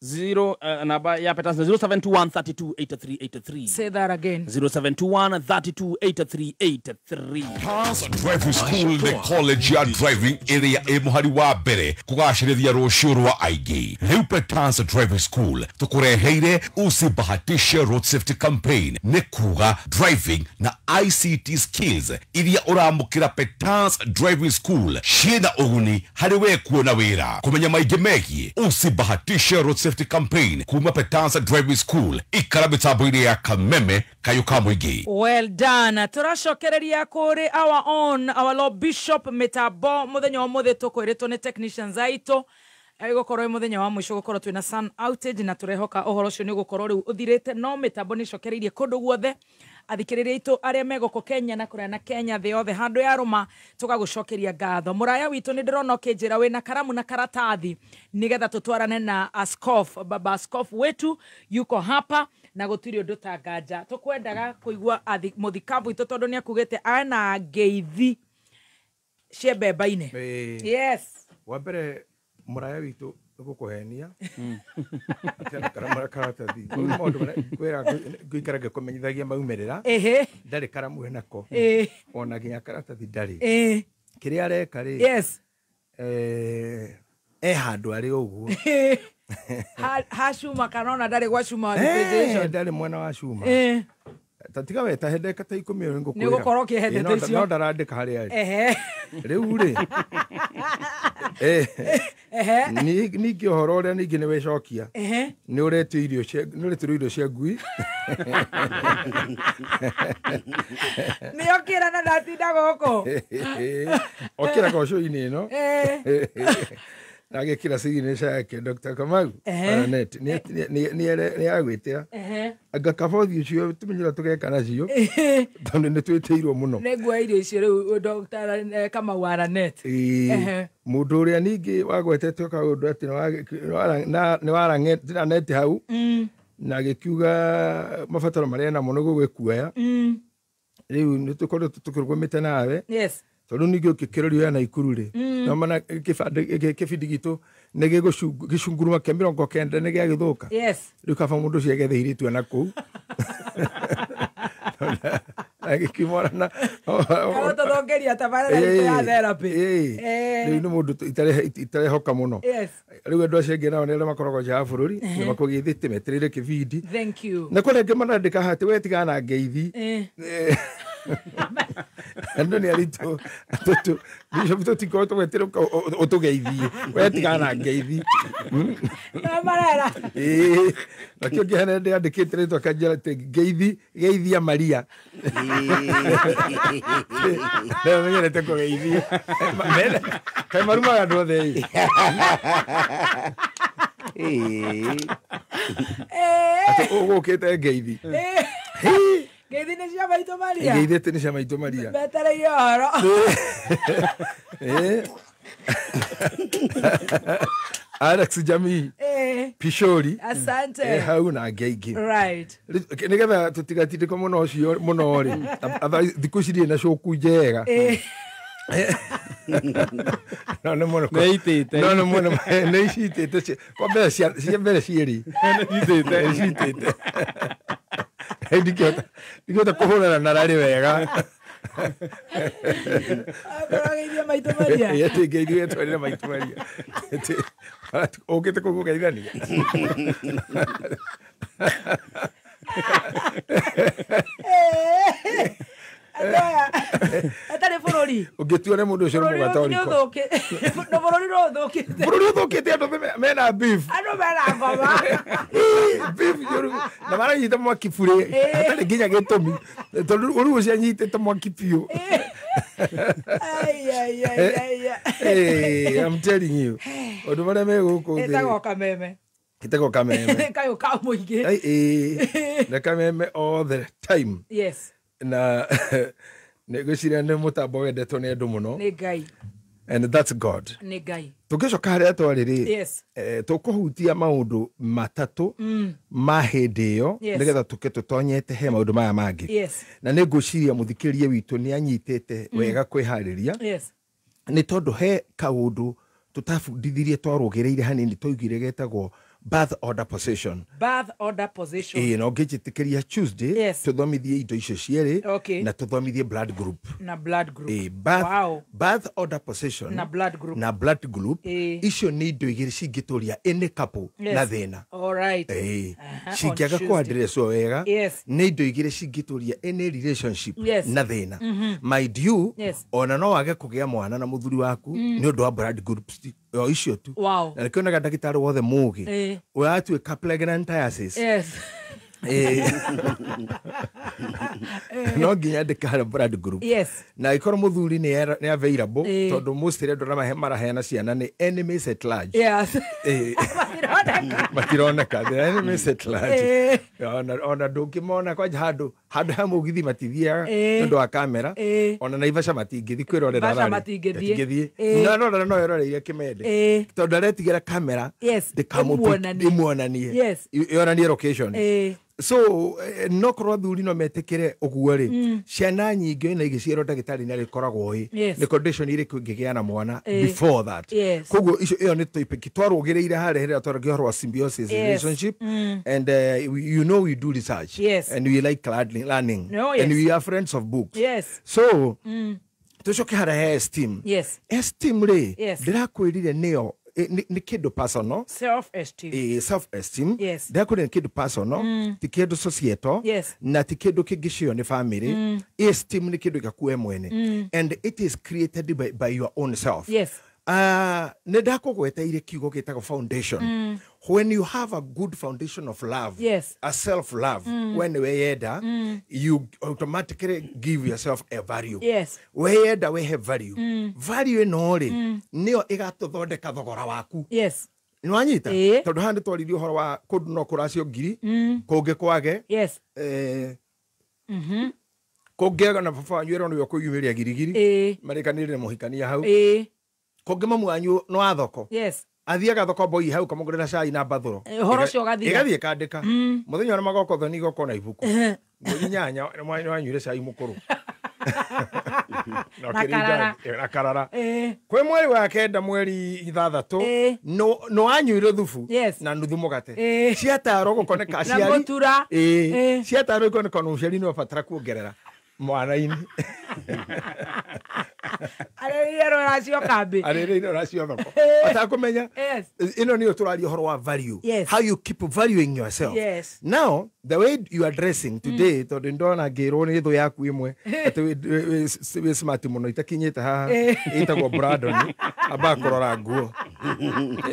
Zero, namba ya Petans 0721 32 83 83. Say that again. 0721 32 83 83. Pass Driving School nĩ college ya driving ĩrĩa ĩ mũhari wa mbere kũgacĩrithia rũciũ rwa aingĩ. Rĩu Petans Driving School tũkũreheire Usibahatishe Road Safety Campaign, nĩ kuga driving na ICT skills iria ũramũkĩra Petans Driving School ciĩna ũguni harĩ we kuona wĩra. Kũmenya maingĩ megiĩ Usibahatishe Road Safety Campaign kuma Petans Driving School, ikara mĩtambo-inĩ ya Kameme kayũ ka mũingĩ. Well done. Tũracokereria kũrĩ our own, our Lord Bishop mĩtambo mũthenya wa ũmũthĩ. Tũkwĩrĩtwo nĩ technicians aitũ ĩgũkorwo ĩ mũthenya wa mũico gũkorwo twĩna sun outage, na tũrehoka ũhoro ũcio nĩ ũgũkorwo rĩu ũthirĩte, no mĩtambo nĩ ĩcokereirie kũndũ guothe. Athikĩrĩria aitũ arĩa megũkũ Kenya na kũrĩa na Kenya, thĩ yothe handũ ya rũma, tũgagũcokeria ngatho. Mũraya witũ, nĩ ndĩrona ũkĩnjĩra wĩna karamu na karatathi nĩgetha tũtwarane na askof, baba askof wetu yuko hapa, na gũtirĩ ũndũ ta nganja tũkwendaga kũigua mũthikabu witũ, tondũ nĩ akugĩte ana ngeithi cia mbemba-inĩ. Yes. Wa mbere, mũraya witũ gũkũhenia atĩ karamu na karatathi. Rĩu maũndũ marĩa ngwĩra ngũikara ngĩkũmenyithagia maumĩrĩra, ndarĩ karamu enako, ona nginya karatathi ndarĩ. Kĩrĩa areka rĩ, e handũ arĩ ũguo. Ha cuma kana ona ndarĩ gwa cuma wa refrigeration? Ndarĩ mwena wa cuma. Ta tiga we ta ndagĩka ta 10 ũrĩ ngũkwĩra. Nĩ ũgũkorwo ũkĩhete no icio. No ndarandĩka harĩa arĩ. Rĩu rĩ, ningĩ ũhoro ũrĩa ningĩ nĩ wecokia, nĩ ũretio irio cia, nĩ ũretirwo irio cia ngui. Nĩ okĩra na ndatinda gũkũ. Okĩra gocũ-inĩ ĩno na agĩkĩra signature yake, Dr. Kamau Aranet nĩ agwĩtĩra anga kabothi ũcio tũmenyera tũgeka nacio, tondũ nĩ twĩtĩirwo mũno. Nĩ nguoya irio icio rĩu, Dr. Kamau Aranet. Mũndũ ũrĩa ningĩ wagwetetwo kaũndũ atĩ nĩ waraneti hau na agĩkiuga mabataro marĩa namo nĩ gũgĩkuoya, rĩu nĩ tũkoretwo tũkĩrũgamĩte nawe, tondũ ningĩ ũngĩkĩrorio ya Naikuru rĩ, no mana kĩbindi gitũ nĩ gĩcunguruma kĩa 90 nĩ gĩagĩthũka. Rĩu kaba mũndũ ũcio agethe irĩtu na kũu agĩkimora na Tũthongeria tabarĩra itũ ya therapy. Rĩu nĩ mũndũ itarehoka mũno. Rĩu andũ acio angĩ nao nĩ arĩa makoragwo nja wa bũrũri, nĩ makũgĩthĩte metereire kĩbindi. Thank you. Na kũrĩ angĩ marandĩka haha atĩ we tigana na ngeithi. Andũ nĩ aritũ bishop, tũtikorwo tũgweterwo ũtũgeithie, we tigana na ngeithi. Na marera. Nakĩo ngĩhana ndĩandĩkĩte rĩtwa kanjĩra atĩ ngeithi geithia Maria. Nĩmenyerete kũgeithia. Kaĩ marumaga andũ othe ĩ? Atĩ ũgũkĩte ngeithi. Ngeithi nĩ cia maitũ Maria. Ngeithi atĩ nĩ cia maitũ Maria. Metereire ũhoro. Alex Jamii Pishori. Asante. Hau na angĩ aingĩ. Nĩgetha tũtigatindĩkwo mũno ũcio mũno rĩ, thikũ ici ndirĩ na cũku njega. No nĩ mũno no nĩ mũno nĩ icitĩte kwa mbere cia mbere ciĩrĩ nĩ icitĩte ndingĩhota kũhũrana na rarĩ wega. Akoragĩithia maitũ maria. Ĩtĩngeithia twarĩre maitũ maria. Ũkĩte kũgũgeithania. Atarĩ bũrũri. Ũngĩtua nĩ mũndũ ũcio nĩ mũgatoriko. No bũrũri no ũthũkĩte. Bũrũri ũthũkĩte andũ mena beef. Andũ mena ngoma. Beef njũru na maranyita mwaki burĩ hatarĩ nginya gĩtũmi tondũ ũrũ ũcio anyitĩte mwaki biũ. Ai ai ai ai. Hey, I'm telling you. Ũndũ marĩa me gũkũ thĩ. Ĩtagwo kameme. Ĩtagwo kameme. Kayũ ka mũingĩ. Na kameme all the time. Yes. Na ngwĩciria nĩ mũtambo wendetwo nĩ andũ mũno. Nĩ Ngai. And that's God. Nĩ Ngai. Tũngĩcoka harĩa twarĩ rĩ, yes, tũkũhutia maũndũ matatũ ma hĩndĩ ĩyo nĩgetha tũke tũtonyete he maũndũ maya mangĩ. Yes. Na nĩ ngwĩciria mũthikĩrĩria witũ nĩ anyitĩte wega kwĩharĩria. Yes. Nĩ tondũ he kaũndũ tũtabundithirie twarũgĩrĩire hanini twaugire getagwo birth order position. Birth order position. No ngĩnjĩtĩkĩria Tuesday, yes, tũthomithie indo icio cierĩ, okay, na tũthomithie blood group. Na blood group. Birth, wow. Birth order position na blood group. Na blood group. Icio nĩ indo igĩrĩ cingĩtũria any couple yes, na thĩna. All right. Cingĩaga kũaddresswo wega, yes, nĩ indo igĩrĩ cingĩtũria any relationship yes, na thĩna. Mind you, yes, ona no wage kũgĩa mwana na mũthuri waku nĩ ũndũ wa blood groups o icio tu. Wow. Na nĩkĩonaga ndagĩtarĩ wothe mũgĩ ũratuĩka pregnantiasis. Yes. No nginya ndĩkare blood group. Yes. Na ikorwo mũthuri nĩ available tondũ most andũ arĩa maraheana ciana nĩ enemies at large. Yes. Matironeka. The enemies at large. Ona ndũngĩmona kwanja handũ ha mũgithi matithiaga nĩ ũndũ wa kamera. Ona Naivasha matingĩthiĩ kwĩrorera rarĩ. Matingĩthiĩ. No rora no eroreire kĩmende. Tondũ aretigĩra kamera ndĩkamũmuonanie. Yes. Yonanie location. So no korwo athuri no metĩkĩre ũguo rĩ, ciana nyingĩ na igĩciarwo ndagĩtarĩ nĩ arĩkoragwo ĩ nĩ condition irĩkũ ingĩgĩa na mwana before that. Koguo icio ĩyo nĩ topic twarũgĩrĩire harĩa hĩrĩa twaragia ũhoro wa symbiosis relationship. And you know we do research. Yes. And we like learning. Oh, yes. And we are friends of books. Yes. So tũcoke harĩa he esteem. Yes. Esteem rĩ, yes, ndĩrakwĩrire nĩyo nĩ kĩndũ personal. Self esteem. Self esteem. Yes. Ndĩrakwĩrire nĩ kĩndũ personal, ti kĩndũ societal, yes, na ti kĩndũ kĩngĩcio nĩ family. Esteem nĩ kĩndũ gĩaku we mwene. And it is created by your own self. Yes. Nĩ ndakũgweteire kiugo gĩtagwo foundation. When you have a good foundation of love, yes, a self love, when weyenda, you automatically give yourself a value. Yes. Weyenda wehe value. Value ĩno rĩ, nĩyo ĩgatũthondeka thogora waku. Yes. Nĩwanyita? Tondũ haha nĩtwaririe ũhoro wa kũndũ no kũracio ngiri, kũngĩ kwage. Yes. Kũngĩ na baba wanyu ĩrwo nĩwe ũkũyumĩria girigiri. Marĩkanĩrĩre mũhikania hau. Kũngĩ mamu wanyu no wa thoko. Yes. Athiaga thoko mboi hau kamũgũrĩra cai na mbathũro. Ũhoro ũcio ũgathira. Ĩgathiĩ ĩkandĩka. Mũthenya ũrĩa magoka ũthoni igoka na ibuku. Mweri 8 nĩ wanyuire cai mũkũrũ. Na karara. Kwĩ mweri wa 9 mweri 6 no wanyuire thubu na nuthu mũgate. Ciatarwo gũkoneka aciari. Na mũtura. Ciatarwo ikoneka na mũciari nĩ abatara kuongerera mwana-inĩ. Arĩrĩire rũracio kambĩ. Arĩrĩire rũracio thoko. Atakũmenya. Ĩno nĩyo tũraria ũhoro wa value. Yes. How you keep valuing yourself. Yes. Now, the way you are dressing today, tondũ ndona ngĩrwo nĩ thũ yaku ĩmwe atĩ wĩ smart mũno itakinyĩte haha ĩtagwo Brandon ambaga kũrora nguo.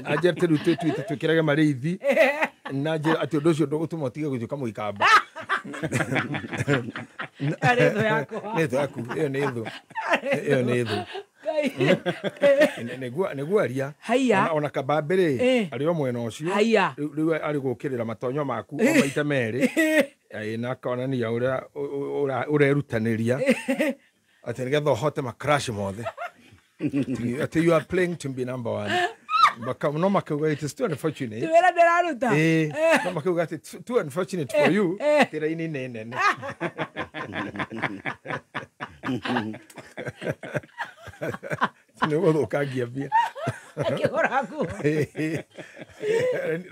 Anjĩra rĩu twĩtuĩte twĩkĩrage marĩithi na njĩra atĩ ũndũ ũcio ndũgũtũma ũtige gũtuĩka mũikamba. Nĩ thũ yakwa. Nĩ thũ yaku, ĩyo nĩ thũ. Ĩyo nĩ thũ. Nĩguo aria. Haiya. Ona kabambe rĩ, arĩ o mwena ũcio. Haiya. Rĩu arĩ gũkĩrĩra matonyo maku o maita merĩ. Na akonania ũrĩa ũrerutanĩria atĩ nĩgetha ũhote ma crush mothe. Atĩ you are playing to be number one. No makauga it is too unfortunate. Ti wĩra ndĩraruta. No makauga atĩ too unfortunate for you. Atĩ raini nĩ nene. Nĩ ũgũthũkangia mbia. Akĩgũra nguo.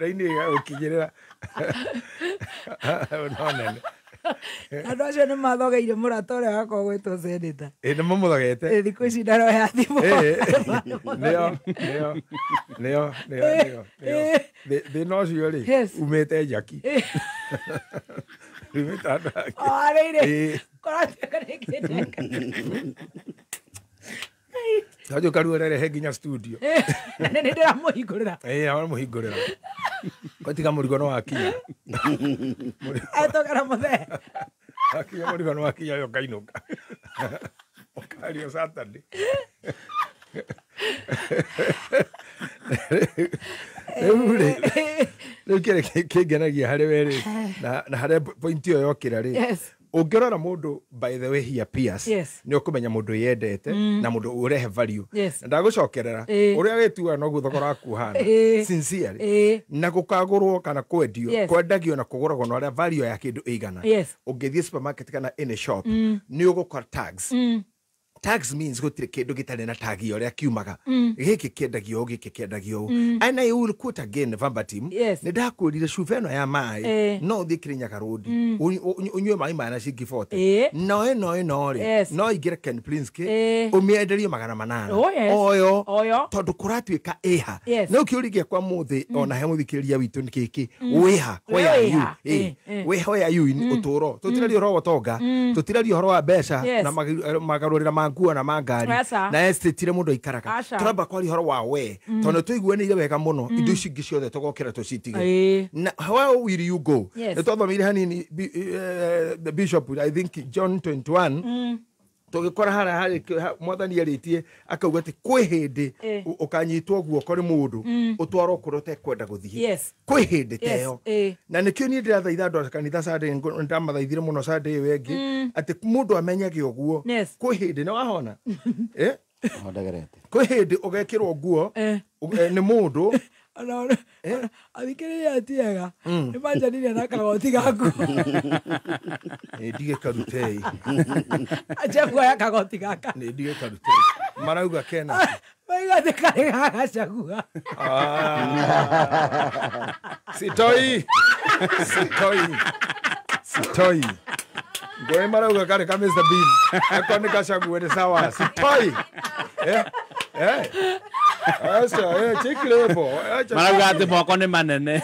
Raini ĩgagũkinyĩrĩra. No nene. Andũ acio nĩ mathogeire mũrata ũrĩa wakwa gwĩtwo Senator. Ĩ nĩ mamũthogete. Thikũ ici ndaroya thimũ. Nĩo nĩo nĩo nĩo nĩo. Thĩna ũcio rĩ umĩte Njaki. Umĩte andũ ake. O arĩire. Kũratuĩka nĩ kĩndeka. Tajo karuo rehe nginya studio. Na nĩ ndĩramũhingũrĩra. Ĩ aramũhingũrĩra. Kotiga mũrigo no wakinya. Etokera mũthee. Akinya mũrigo no wakinya yo kainũka. Ũkario Saturday. Rĩu kĩrĩa kĩngenagia harĩ we rĩ na harĩa point ĩyo yokĩra rĩ ũngĩrora mũndũ by the way he appears nĩ ũkũmenya mũndũ yendete na mũndũ ũrehe value. Na ndagũcokerera ũrĩa wĩtuaga noguo thogora waku ũhana sincerely na gũkagũrwo kana kwendio kwendagio na kũgũragwo na ũrĩa value ya kĩndũ ĩigana. Ũngĩthiĩ supermarket kana any shop nĩ ũgũkora tags. Tags means gũtirĩ kĩndũ gĩtarĩ na tag ya ũrĩa kiumaga. Gĩkĩ kĩendagio gĩkĩ kĩendagio. And I will quote again verbatim. Nĩ ndakwĩrire cuba ĩno ya maĩ no ũthiĩ Kirinyaga Road ũnyue maĩ maya na ciringi 40. No ĩno ĩno rĩ no ingĩre Ken Plinsky ũmĩenderie 800. Oyo tondũ kũratuĩka ĩha. No kĩũria gĩakwa mũthĩ ona he mũthikĩrĩria witũ nĩ gĩkĩ wĩha where are you? Where are you in ũtũũro? Tũtiraria ũhoro wa ũtonga, tũtiraria ũhoro wa mbeca na magarũrĩra ma nguo na mangari na estate mundu aikaraga turamba kwaria horo wa we tondu tuiguanire wega muno indo ici ingĩ ciothe tugokera tucitige na how will you go? Nĩ twathomeire hanini the bishop I think John 21 tugikora haria hari mwathani aritie akauga ati kwi hindi ukanyitwo guoko ni mundu utwarwo kuria utekwenda guthie kwi hindi teyo na nikio nie ndirathaitha andu a kanitha Sunday ndamathaithire muno Sunday iyo ingi ati mundu amenyage uguo kwi hindi ni wahona kwi hindi ugekirwo nguo ni mundu athikĩrĩria tiega nĩ manjanire na kagoti gaku ndige karutei acha kuoya kagoti gaka nĩ ndige karutei marauga kena maiga atĩ karĩ ga Gachagua. Sitoi sitoi sitoi ngoi marauga karĩ ka Mr Bean ako nĩ Gachagua nĩ sawa sitoi Acha, chiklepo. Marauga ati moko ni manene.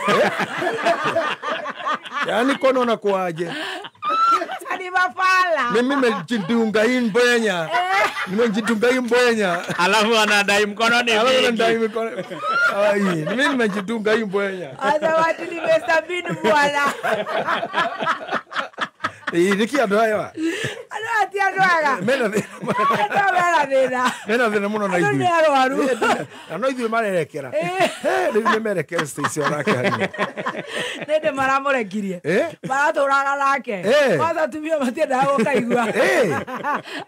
Yaani kono na kuaje? Ani mafala. Mimi nimejidunga hii mbwenya. Nimejidunga hii mbwenya. Alafu anadai mkono ni. Alafu anadai mkono. Ai, mimi nimejidunga hii mbwenya. Acha watu ni Mr Bean bwana. Niki andũ aya. Andũ ati andũ aya. Mena thĩna. Mena thĩna. Mena thĩna mũno na ithuĩ. Andũ nĩ arwaru. Na no ithuĩ marerekera. Rĩu nĩ merekere Stacy onake hanini. Nĩ ndĩ maramũrekirie. Maratũraga nake. Kwanza atumia matiendaga gũkaigua.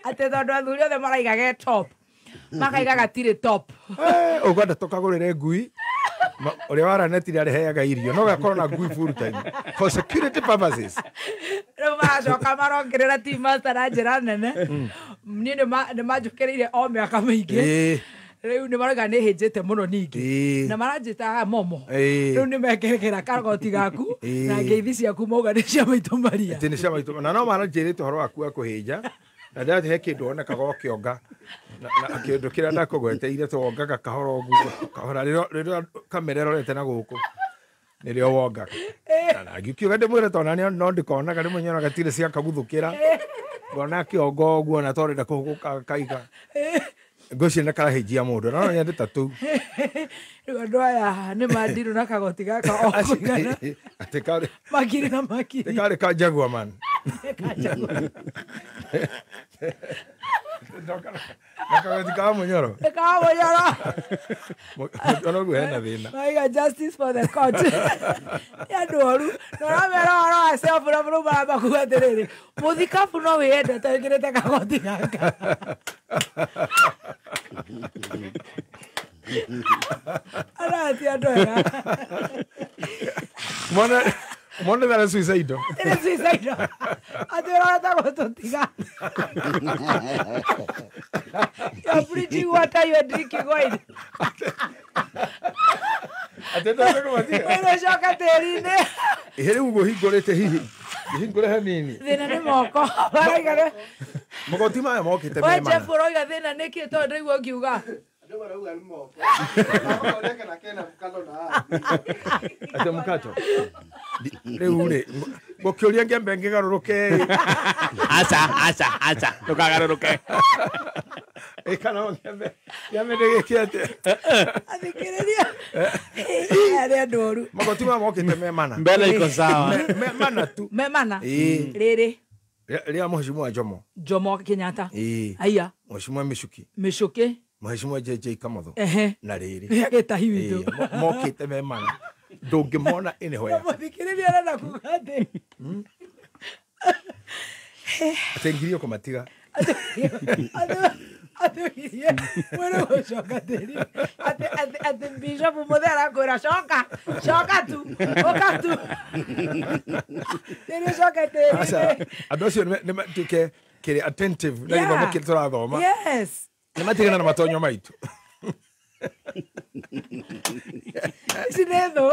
Atĩ tondũ athuri othe maraiga ge top. Makaiga gatirĩ top. Ũkwenda tũkagũrĩre ngui. Ũrĩa waranetire areheaga irio no gakorwo na ngui full time for security purposes. Rĩu maracoka marongerera team master na njĩra nene. Niĩ nĩ manjũkĩrĩire o mĩaka mĩingĩ. Rĩu nĩ marauga nĩ hĩnjĩte mũno ningĩ na maranjĩtaga momo. Rĩu nĩ mekĩrĩkĩra kagoti gaku na ngeithi ciaku mauga nĩ cia maitũ Maria. Atĩ nĩ cia maitũ na no maranjĩrĩte ũhoro waku wa kũhĩnja na ndĩratĩ he kĩndũ wonekaga ũkĩonga na kĩndũ kĩrĩa ndakũgweteire twongaga kahora ũguo kahora rĩrĩa kamera ĩrorete na gũkũ nĩrĩo wongaga na ngĩkiuga ndĩmwĩre tondũ no ndikonaga rĩmwe nyonaga tirĩ ciakaguthũkĩra ngona kĩongo ũguo na tondũ ndakũgũka kaiga ngwĩciria nĩ karahĩnjia mũndũ na no nyende ta tũu. Rĩu andũ aya nĩ mandirũ na kagoti gaka o kũigana atĩ karĩ makiri na makiri karĩ ka Jaguar man. Na kagoti ka Munyoro. Ka Munyoro. Munyoro guo hena thĩna. Maiga justice for the court. Nĩ andũ oru na ũramera ũhoro wa self love rĩu maramba kuga atĩrĩrĩ mũthikabu no wĩyendete wĩkĩrĩte kagoti gaka. Arati andũ ega. Mwana mwana thara suicidal. Ĩrĩ suicidal. Atĩ ũrorete gũtũtiga. You are preaching water, you are drinking wine. Mwĩrĩ ũcoka tĩri-inĩ. Rĩu ngũhingũrĩte hihi ngĩhingũre hanini. Thĩna nĩ moko. Maraigana. Magoti maya mokĩte We me mana. Jeff ũroiga thĩna nĩkĩ tondũ ndaigua ũkiuga. Atĩ mũkato. Rĩu rĩ ngũkĩũria ngĩambe ngĩgarũrũke. Aca aca aca ndũkagarũrũke. Ĩ kana ngĩambe ngĩambe ndĩgĩke atĩa. Athikĩrĩria. Arĩa andũ oru. Magoti maya mokĩte me mana. Mbele iko sawa. Me mana tu. Me mana. Ĩ. Rĩrĩ. Rĩa Mheshimiwa Jomo. Jomo Kenyatta. Ĩ. Aya. Mheshimiwa Michuki. Michuki. Mheshimiwa JJ Kamotho. Ehe. Na rĩrĩ. Rĩa gĩtahi witũ. Ĩ, mokĩte me mana. Ndũngĩmona anywhere. Mũthikĩrĩria arenda kuga atĩ. Atĩ ngirie kũmatiga. Atĩ mwĩrĩ gũcoka tĩri. Atĩ Bishop Mũthee arakwĩra coka. Coka tu. Ũka tu. Tĩri ũcoke tĩri-inĩ. Andũ acio nĩ matuĩke kĩrĩ attentive na gĩthomo kĩrĩa tũrathoma. Yes. Nĩ matigana na matonyo maitũ. Ici nĩ thũ.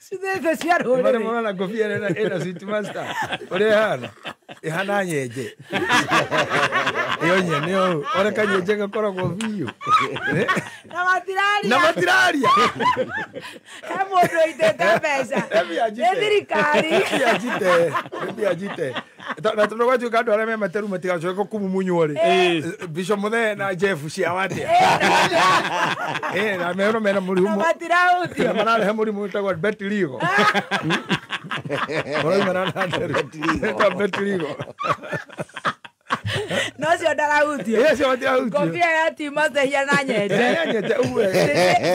Ici nĩ thũ cia rũrĩrĩ. Nĩ marona ngobia ĩna sweet master. Ũrĩa ĩhana. Ĩhana nyenje. Ĩyo nyene ũũ. Ore kanyenje gakoragwo biũ. Na matiraria. Na matiraria. He mũndũ ũitĩte mbeca. Nĩ thirikari. Nĩ njite. Na tondũ gwatuĩka andũ arĩa me materu matigacoke kũmumunywo rĩ. Bishop Mũthee na Jeff ciao atĩa. Na mero mena mũrimũ. Na matirahutio. Na mararehe mũrimũ wĩtagwo Betiligo. Maraumana na Wĩtagwo Betiligo. No cio ndarahutio. Ĩ, acio matirahutio. Ngobia ya Timothy hiana nyenje. Ya nyenje ũguo.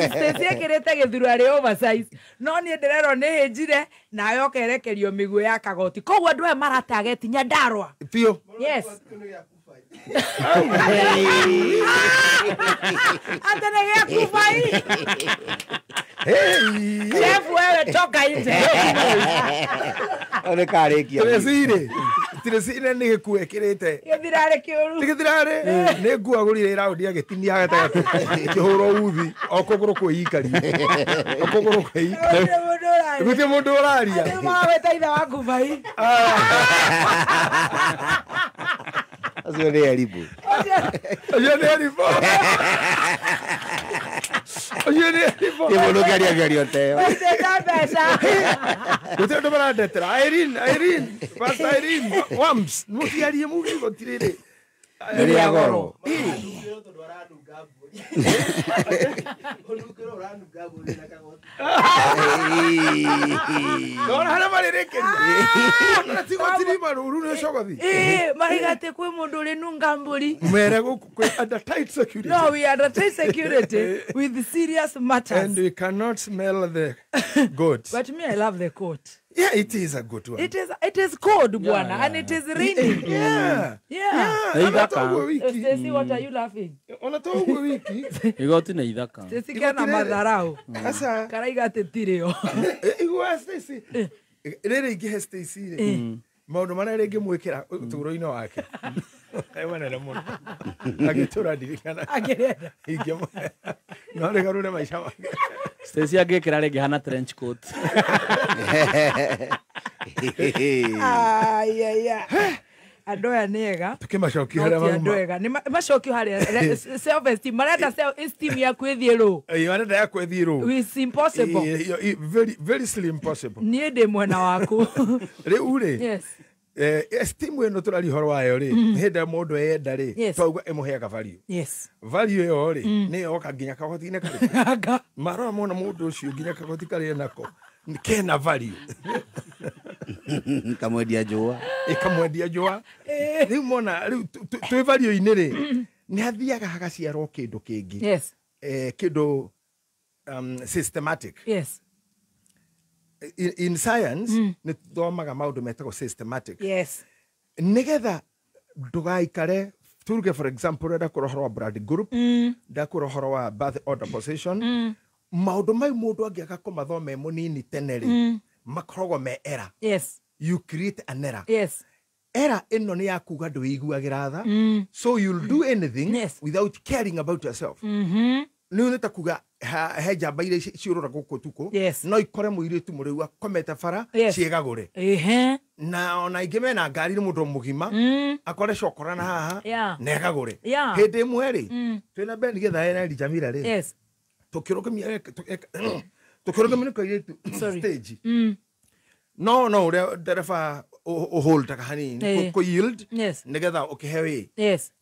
Stacy ĩkĩrĩte gĩthurarĩ oversize. No niĩ ndĩrerwo nĩ hĩnjire nawe ũkerekerio mĩguĩ ya kagoti. Koguo andũ aya maratageti Nyandarua. Biũ. Yes. Atĩ nĩ gĩa kubai. Jeff wewe toka nje. Nĩ karĩkia. Tireci nĩ gĩkuo ĩkĩrĩte. Gĩthirarĩ kĩũru. Ti gĩthirarĩ. Nĩ nguo agũrire raũndi agĩtinia gatagatĩ. Ĩkĩhũrwo uthi o kũgũrũ kwĩikaria. O kũgũrũ kwĩikaria. Gũtirĩ mũndũ ũraria. Atĩ maragwĩta ithe wa kubai. Acio nĩ Eribu. Acio nĩ Eribu. Acio nĩ Eribu. Nĩ mũndũ ũngĩaria mĩario ta ĩyo. Maitĩte mbeca. Gũtirĩ ũndũ marandetera. Irene, Pastor Irene, Wams, mũtiarie muge igoti rĩrĩ. Nĩ rĩa goro. Ndona harĩa marĩrĩkĩria. Ona ti igoti rima rũru nĩ cogothi. Ĩ, marauga atĩ kwĩ mũndũ ũrĩ nunga mbũri. Mere gũkũ kwĩ under tight security. No, we are under tight security with serious matters. And we cannot smell the goat. But me, I love the coat. Yeah, it is a good one. It is cold, bwana, and it is raining. Yeah. Yeah. Ithaka. Stacy, what are you laughing? Ona to ũguo wiki. Igoti nĩ ithaka. Stacy kena matharau. Asa. Karaiga atĩ tirĩo. Igua Stacy. Rĩrĩ ingĩhe Stacy rĩ. Maũndũ marĩa rĩngĩ mwĩkĩra ũtũũro-inĩ wake. Kaĩ manene mũno. Agĩtũra ndirikana. Akĩrenda. Ingĩmũhe. No rĩgarũre maica make. Stacy angĩkĩra rĩngĩ hana trench coat. Ai ai ai. Andũ aya nĩ ega. Tũkĩmacokia No harĩa ti andũ mauma. ega. Nĩ macokio harĩa self esteem. Marenda self esteem yaku ĩthiĩ rũ. Ĩ, marenda yaku ĩthiĩ rũ. It's impossible. Ĩ, very very slim impossible. Niĩ ndĩ mwena waku. Rĩu rĩ. Yes. Esteem ĩno tũraria ũhoro wayo rĩ, hĩndĩ ĩrĩa mũndũ eyenda rĩ, twauga ĩmũheaga value. Yes. Value ĩyo rĩ, nĩ yoka nginya kagoti-inĩ karĩ. Marora mona mũndũ ũcio nginya kagoti karĩa nako kena value. Kamwendia njũa. Ĩkamwendia njũa. Rĩu mona rĩu twĩ value-inĩ rĩ, nĩ hathiaga hagaciarwo kĩndũ kĩngĩ. Yes. Kĩndũ systematic. Yes. In science, nĩ tuthomaga maũndũ metagwo systematic. Yes. Nĩgetha ndũgaikare turuge for example ndakũra ũhoro wa blood group, ndakũra ũhoro wa birth order position, maũndũ mau mũndũ angĩaga kũmathoma e mũnini tene rĩ, makoragwo me error. Yes. You create an error. Yes. Era ĩno nĩ ya kuga ndwĩiguagĩra tha. So you'll do anything without caring about yourself. Nĩ nĩ ta kuga he njamba iria ciũrũra gũkũ ũtukũ no ikore mũirĩtu mũrĩu akomete bara ciĩgagũre. Na ona ingĩ mena ngari nĩ mũndũ mũgima akore cokora na haha na egagũre. Hĩndĩ ĩmwe rĩ twĩna Ben Githae na Elijah Mira rĩ tũkĩrũgamia nĩ kairĩtu stage. No ũrĩa ndereba ũholdaga hanini kũ yield nĩgetha ũkĩhe wĩ.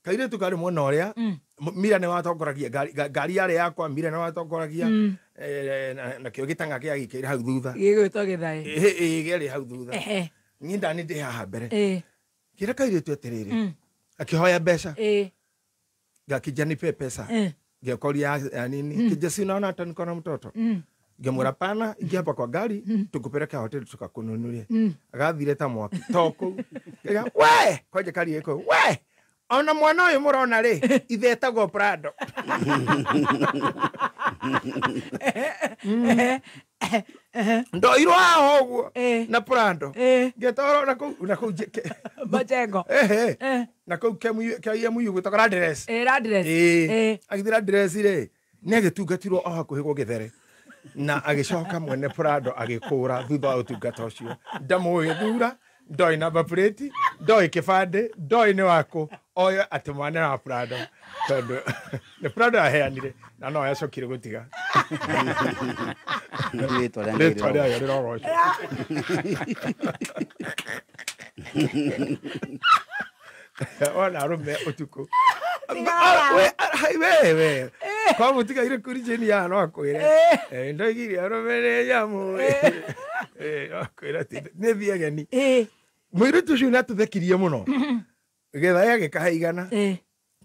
Kairĩtu karĩ mwena ũrĩa Mira nĩ watongoragia ngari yarĩ yakwa Mira nĩ watongoragia nakĩo gĩtang'a gĩa gĩkĩrĩ hau thutha. Gĩgwĩtwo Gĩthae. Ĩĩ kĩarĩ hau thutha. Niĩ ndani ndĩ haha mbere. Kĩra kairĩtu atĩrĩrĩ akĩhoya mbeca. Gakija nipe pesa. Ngĩkoria ya nini kija si unaona hata niko na mtoto. Ngemwĩra pana ingia hapa kwa gari tukupeleke hoteli tukakununulie. Agathire ta mwaki toko. We kwanja kari ĩko we ona mwana ũyũ mũrona rĩ ithe etagwo Prado. Ndoirwo haha ũguo na Prado ngetoro na kũu Majengo na kũu KMU gwĩtagwo Radress. Radress. Agĩthiĩ Radress rĩ nĩ agĩtungatirwo o hakuhĩ gwa gĩthere na agĩcoka mwene Prado agĩkũra thutha wa ũtungata ũcio. Ndamũĩ thura ndoĩ namba plate ndoĩ kĩbandĩ ndoĩ nĩ wakũ oyo atĩ mwana wa Prado tondũ nĩ Prado aheanire na no yacokire gũtiga. Rĩtwa rĩayo rĩrogocwo. Ona arũme ũtukũ we kwa mũtigaire kuri ya no akwĩre ndoigire arũme nĩ nyamũ akwĩra atĩ nĩ thiĩ ageni. Mũirĩtu ũcio nĩ atũthekirie mũno Gĩthae agĩkahe igana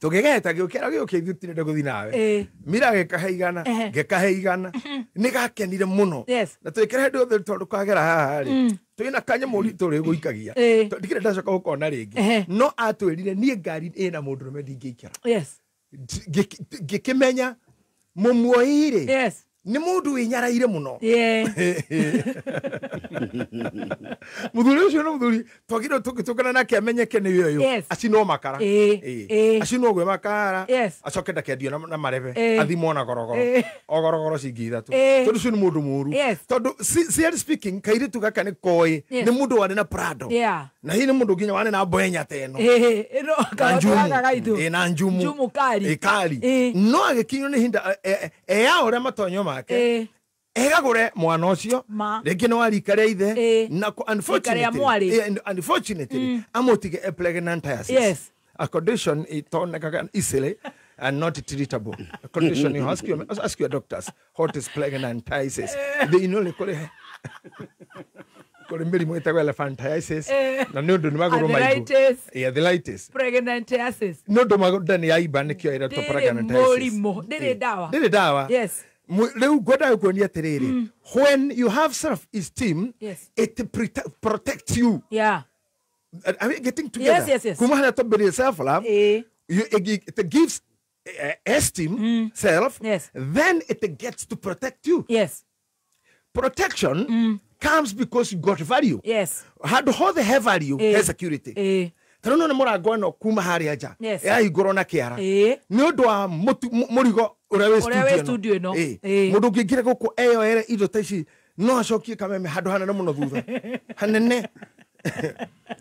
tũgĩgeta gĩũkĩra gĩũkĩa ithuĩ tũtirenda gũthiĩ nawe. Mira agĩkahe igana ngĩkahe igana nĩ gakenire mũno na twĩkĩra hĩndĩ yothe tondũ kagera haha rĩ twĩna kanyamũ tũrĩ gũikagia ndikĩrĩ ndacoka gũkona rĩngĩ no atwĩrire niĩ ngari ĩna mũndũrũme ndingĩikara. Ngĩkĩmenya mũmuoi rĩ nĩ mũndũ wĩnyaraire mũno. Mũthuri ũcio nĩ mũthuri twagĩrĩirwo tũgĩtũngana nake amenyeke nĩ ũyũ acinwo makara acinwo gwe makara acoke ndakendio na marebe athimwo na gorogoro o gorogoro ciringi 3 tondũ ũcio nĩ mũndũ mũru tondũ seriously speaking kairĩtu gaka nĩ koĩ nĩ mũndũ warĩ na Prado na hihi nĩ mũndũ nginya warĩ na mbwenya ta ĩno na njumu kari no agĩkinywo nĩ ihinda eyaũre matonyo make egagũre mwana ũcio rĩngĩ nĩ wa rika rĩa ithe na unfortunately amũtige a pregnantiasis, a condition itonekaga easily and not treatable. A condition you ask your doctors what is pregnantiasis. They know kũrĩ mĩrimũ ĩtagwo elephantiasis na nĩ ũndũ nĩ magũrũ maigũ. Arthritis. Pregnantiasis. Nĩ ũndũ nda nĩ yaimba nĩkĩo ĩretwo pregnantiasis. Mũrimũ ndĩrĩ ndawa. Ndĩrĩ ndawa. Rĩu ngwendaga kuonia atĩrĩrĩ when you have self esteem it protects you. Are we getting together? Yes. Kuma harĩa twambĩrĩrie self love it gives esteem self then it gets to protect you. Protection comes because you got value. Handũ hothe he value he security. Tarĩu nĩ mũrango ĩno kuma harĩa nja yahingũrwo na kĩara nĩ ũndũ wa mũrigo ũrĩa wĩ studio ĩno. Mũndũ ũngĩingĩra gũkũ eyoere indo ta ici no acokie kameme handũ hanene mũno thutha hanene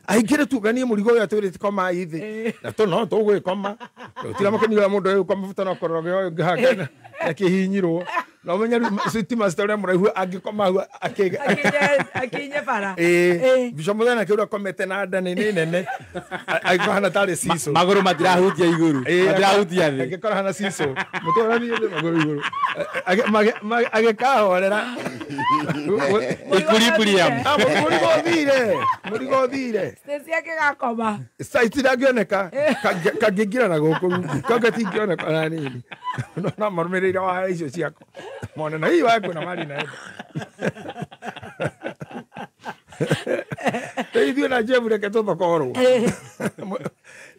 aingĩre tuganie mũrigo ũyũ atwĩrĩte koma thĩ na tũ no tũgwĩkoma gũtirĩ makeni wa mũndũ ũyũ koma bata no korogeo ũngĩ akĩhinyirwo no ũmenye rĩu sitima cita ũrĩa mũraihu angĩkoma hau akinye bara. Mbica mũthenya kĩu akomete na nda nĩ nene angĩkorwo hana tarĩ cico magũrũ matirahutia igũrũ matirahutia thĩ angĩkorwo hana cico mũtwe ũrathiĩ thĩ magũrũ igũrũ agĩkahorera equilibrium mũrigo ũthire Stacy akĩgakoma itirangĩoneka kangĩingĩra na gũkũ rungu kanga tingĩoneka na nini no marũmĩrĩire waya icio ciako mone na hii waku na mali naenda ithuĩ na Jeff reke tũthokorwo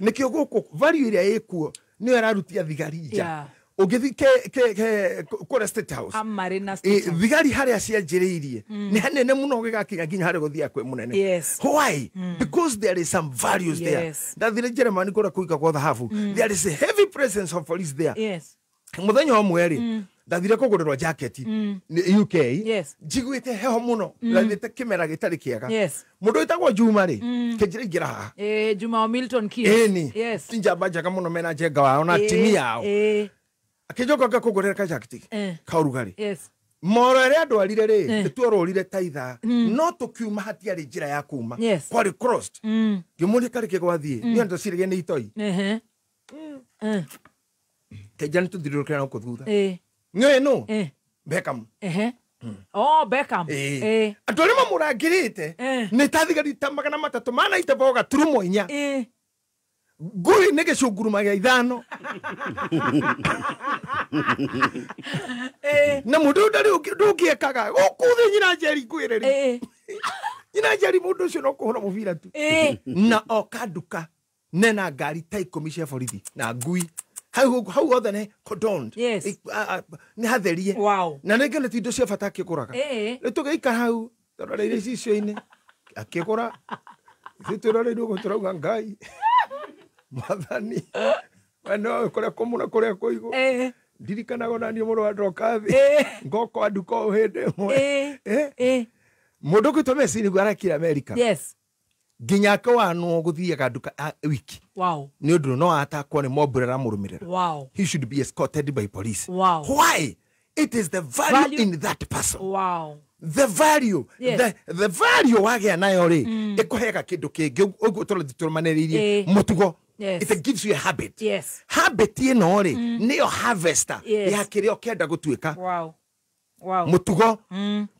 nĩkĩo gũkũ value ĩrĩa ĩkuo nĩyo ĩrarutia thigari nja. Ũngĩthiĩ kũrĩa State House Amarĩ na State House. Thigari harĩa cianjĩrĩirie nĩ hanene mũno gĩgakinya nginya harĩa gũthiaga kwĩ mũnene. Yes. Why? Because there is some values there. Ndathire Germany kũrĩa kũigagwo thahabu. There is a heavy presence of police there. Yes. Mũthenya ũmwe rĩ, ndathire kũgũrĩrwo jaketi nĩ UK. Yes. Njiguĩte heho mũno. Ndathiĩte kĩmera gĩtarĩ kĩega. Yes. Mũndũ wĩtagwo Juma rĩ, kĩnjĩra ingĩra haha. Juma wa Milton Keynes. Ĩni. Yes. Ti njamba njega mũno mena njenga wao na timu yao. Akĩnjoka ngakũgũrĩra kajaketi ka ũrugarĩ. Yes. Moro ĩrĩa ndwarire rĩ, nĩtworũrire ta ithaa, no tũkiuma hatiarĩ njĩra ya kuma. Yes. Kwarĩ crossed. Ngĩmũria karĩ kĩ gwathiĩ, niĩ ndeciragia nĩ itoi. Kĩnja nĩtũthiũrũrũkĩra na gũkũ thutha. Nĩũĩ nũ? Beckham. Oh, Beckham. Andũ arĩa mamũrangĩrĩte nĩ ta thigari ta 300 manaite boga turumo 4. Ngui nĩ gĩcunguruma gĩa 5. Na mũndũ ũyũ ndarĩ ndũngĩekaga gũkũ thĩ nyina Njeri ngwĩre rĩ. Nyina Njeri mũndũ ũcio no kũhũra mũbira tu. Na oka nduka nena ngari ta 10 cia borithi na ngui. Hau hau othe nĩ cordoned. Yes. Nĩ hatherie. Wow. Na nĩngĩ nĩ indo cia bata akĩgũraga. Rĩu tũgĩikara hau tũroreire icicio-inĩ akĩgũra, ithuĩ twĩroreire ũguo tũrauga Ngai Mwathani we nowe kũrĩa kũmũ na kũrĩa kũigũ. Ndirikanaga ona niĩ mũrũ wa ndoka thĩ ngoka nduka o hĩndĩ ĩmwe. Mũndũ ũgwĩtwo Messi nĩguo arakira America. Yes. Nginya akewanwo gũthiaga nduka wiki. Wow. Nĩ ũndũ no atakwo nĩ mob ĩrĩa ĩramũrũmĩrĩra. Wow. He should be escorted by police. Wow. Why? It is the value in that person. Wow. The value. Yes. The value wagĩa nayo rĩ, ĩkũheaga kĩndũ kĩngĩ ũguo tũrathiĩ tũrũmanĩrĩirie mũtugo. Yes. It gives you a habit. Yes. Habit ĩno rĩ, nĩyo harvester ya kĩrĩa ũkĩenda gũtuĩka. Wow. Wow. Mũtugo.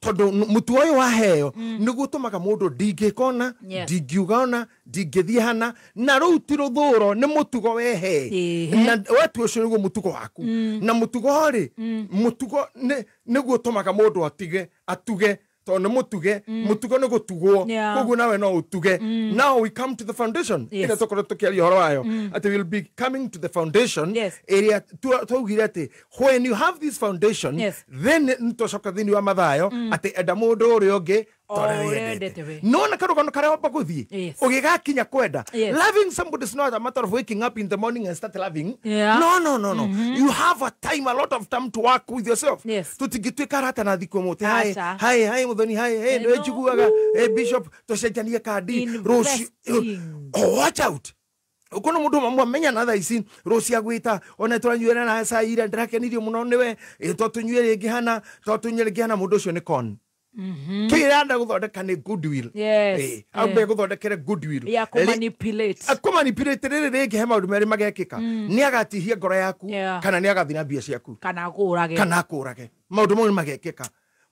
Tondũ mũtugo ũyũ waheo nĩguo ũtũmaga mũndũ ndingĩka ona, ndingiuga ona, ndingĩthiĩ hana, na rũu ti rũthũro, nĩ mũtugo wehe. Na wetu ũcio nĩguo mũtugo waku. Na mũtugo rĩ, mũtugo nĩguo ũtũmaga mũndũ atige, atuge, tondũ nĩ mũtuge, mũtugo nĩ gũtugwo, koguo nawe no ũtuge. Now we come to the foundation. Ĩrĩa tũkorwo tũkĩaria ũhoro wayo. Atĩ we'll be coming to the foundation. Ĩrĩa twaugire atĩ when you have this foundation, then nĩtwacoka thĩinĩ wa Mathayo atĩ enda mũndũ ũrĩa ũngĩ ta ũrĩa wĩyendete. Nona karũgano karĩa wamba gũthiĩ ũgĩgakinya kwenda. Loving somebody is not a matter of waking up in the morning and start loving. No, no, no, no. You have a time, a lot of time to work with yourself. Tũtingĩtuĩka arata na thikũ ĩmwe atĩ hi hi Muthoni, hi hey nĩwe njiguaga, hey Bishop tũcenjanie kandi rũciũ. Oh, watch out. Ukono mundu mwamenya na thaa ici rũciũ agwĩta ona tũranyuĩra na cai ira ndĩrakenirio mũno nĩwe, to tũnyue rĩngĩ hana, to tũnyue rĩngĩ hana, mũndũ ũcio nĩ con. Kĩrĩa arenda gũthondeka nĩ goodwill. Yes. Ambe gũthondekere goodwill. Ya kũmanipulate. Akũmanipulate rĩrĩ rĩngĩ he maũndũ merĩ magekĩka. Nĩ agatihia ngoro yaku kana nĩ agathiĩ na mbia ciaku. Kana akũũrage. Kana akũũrage. Maũndũ mau nĩ magekĩka.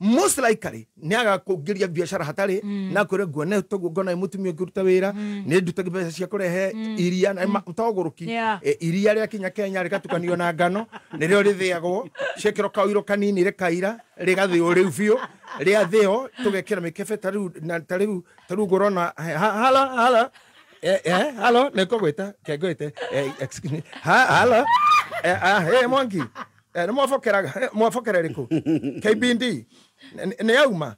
Most likely nĩ agakũingĩria biacara hatarĩ na akwĩre nguone toguo ngona mũtumia ũngĩruta wĩra nĩ ndutaga mbeca cia kũrehe iria na to ũgũrũki. Iria rĩakinya Kenya rĩgatukanio na ngano nĩrĩo rĩthĩagwo ciekĩrwo kaũirũ kanini rĩkaira rĩgathĩo rĩu biũ rĩathĩo tũgekĩra mĩkebe ta rĩu na ta rĩu ngũrona hala hala halo nĩ ngũgwĩta ke ngwĩte excuse me halo Mwangi nĩ mwabokeraga mwabokera rĩkũ KBD nĩ yauma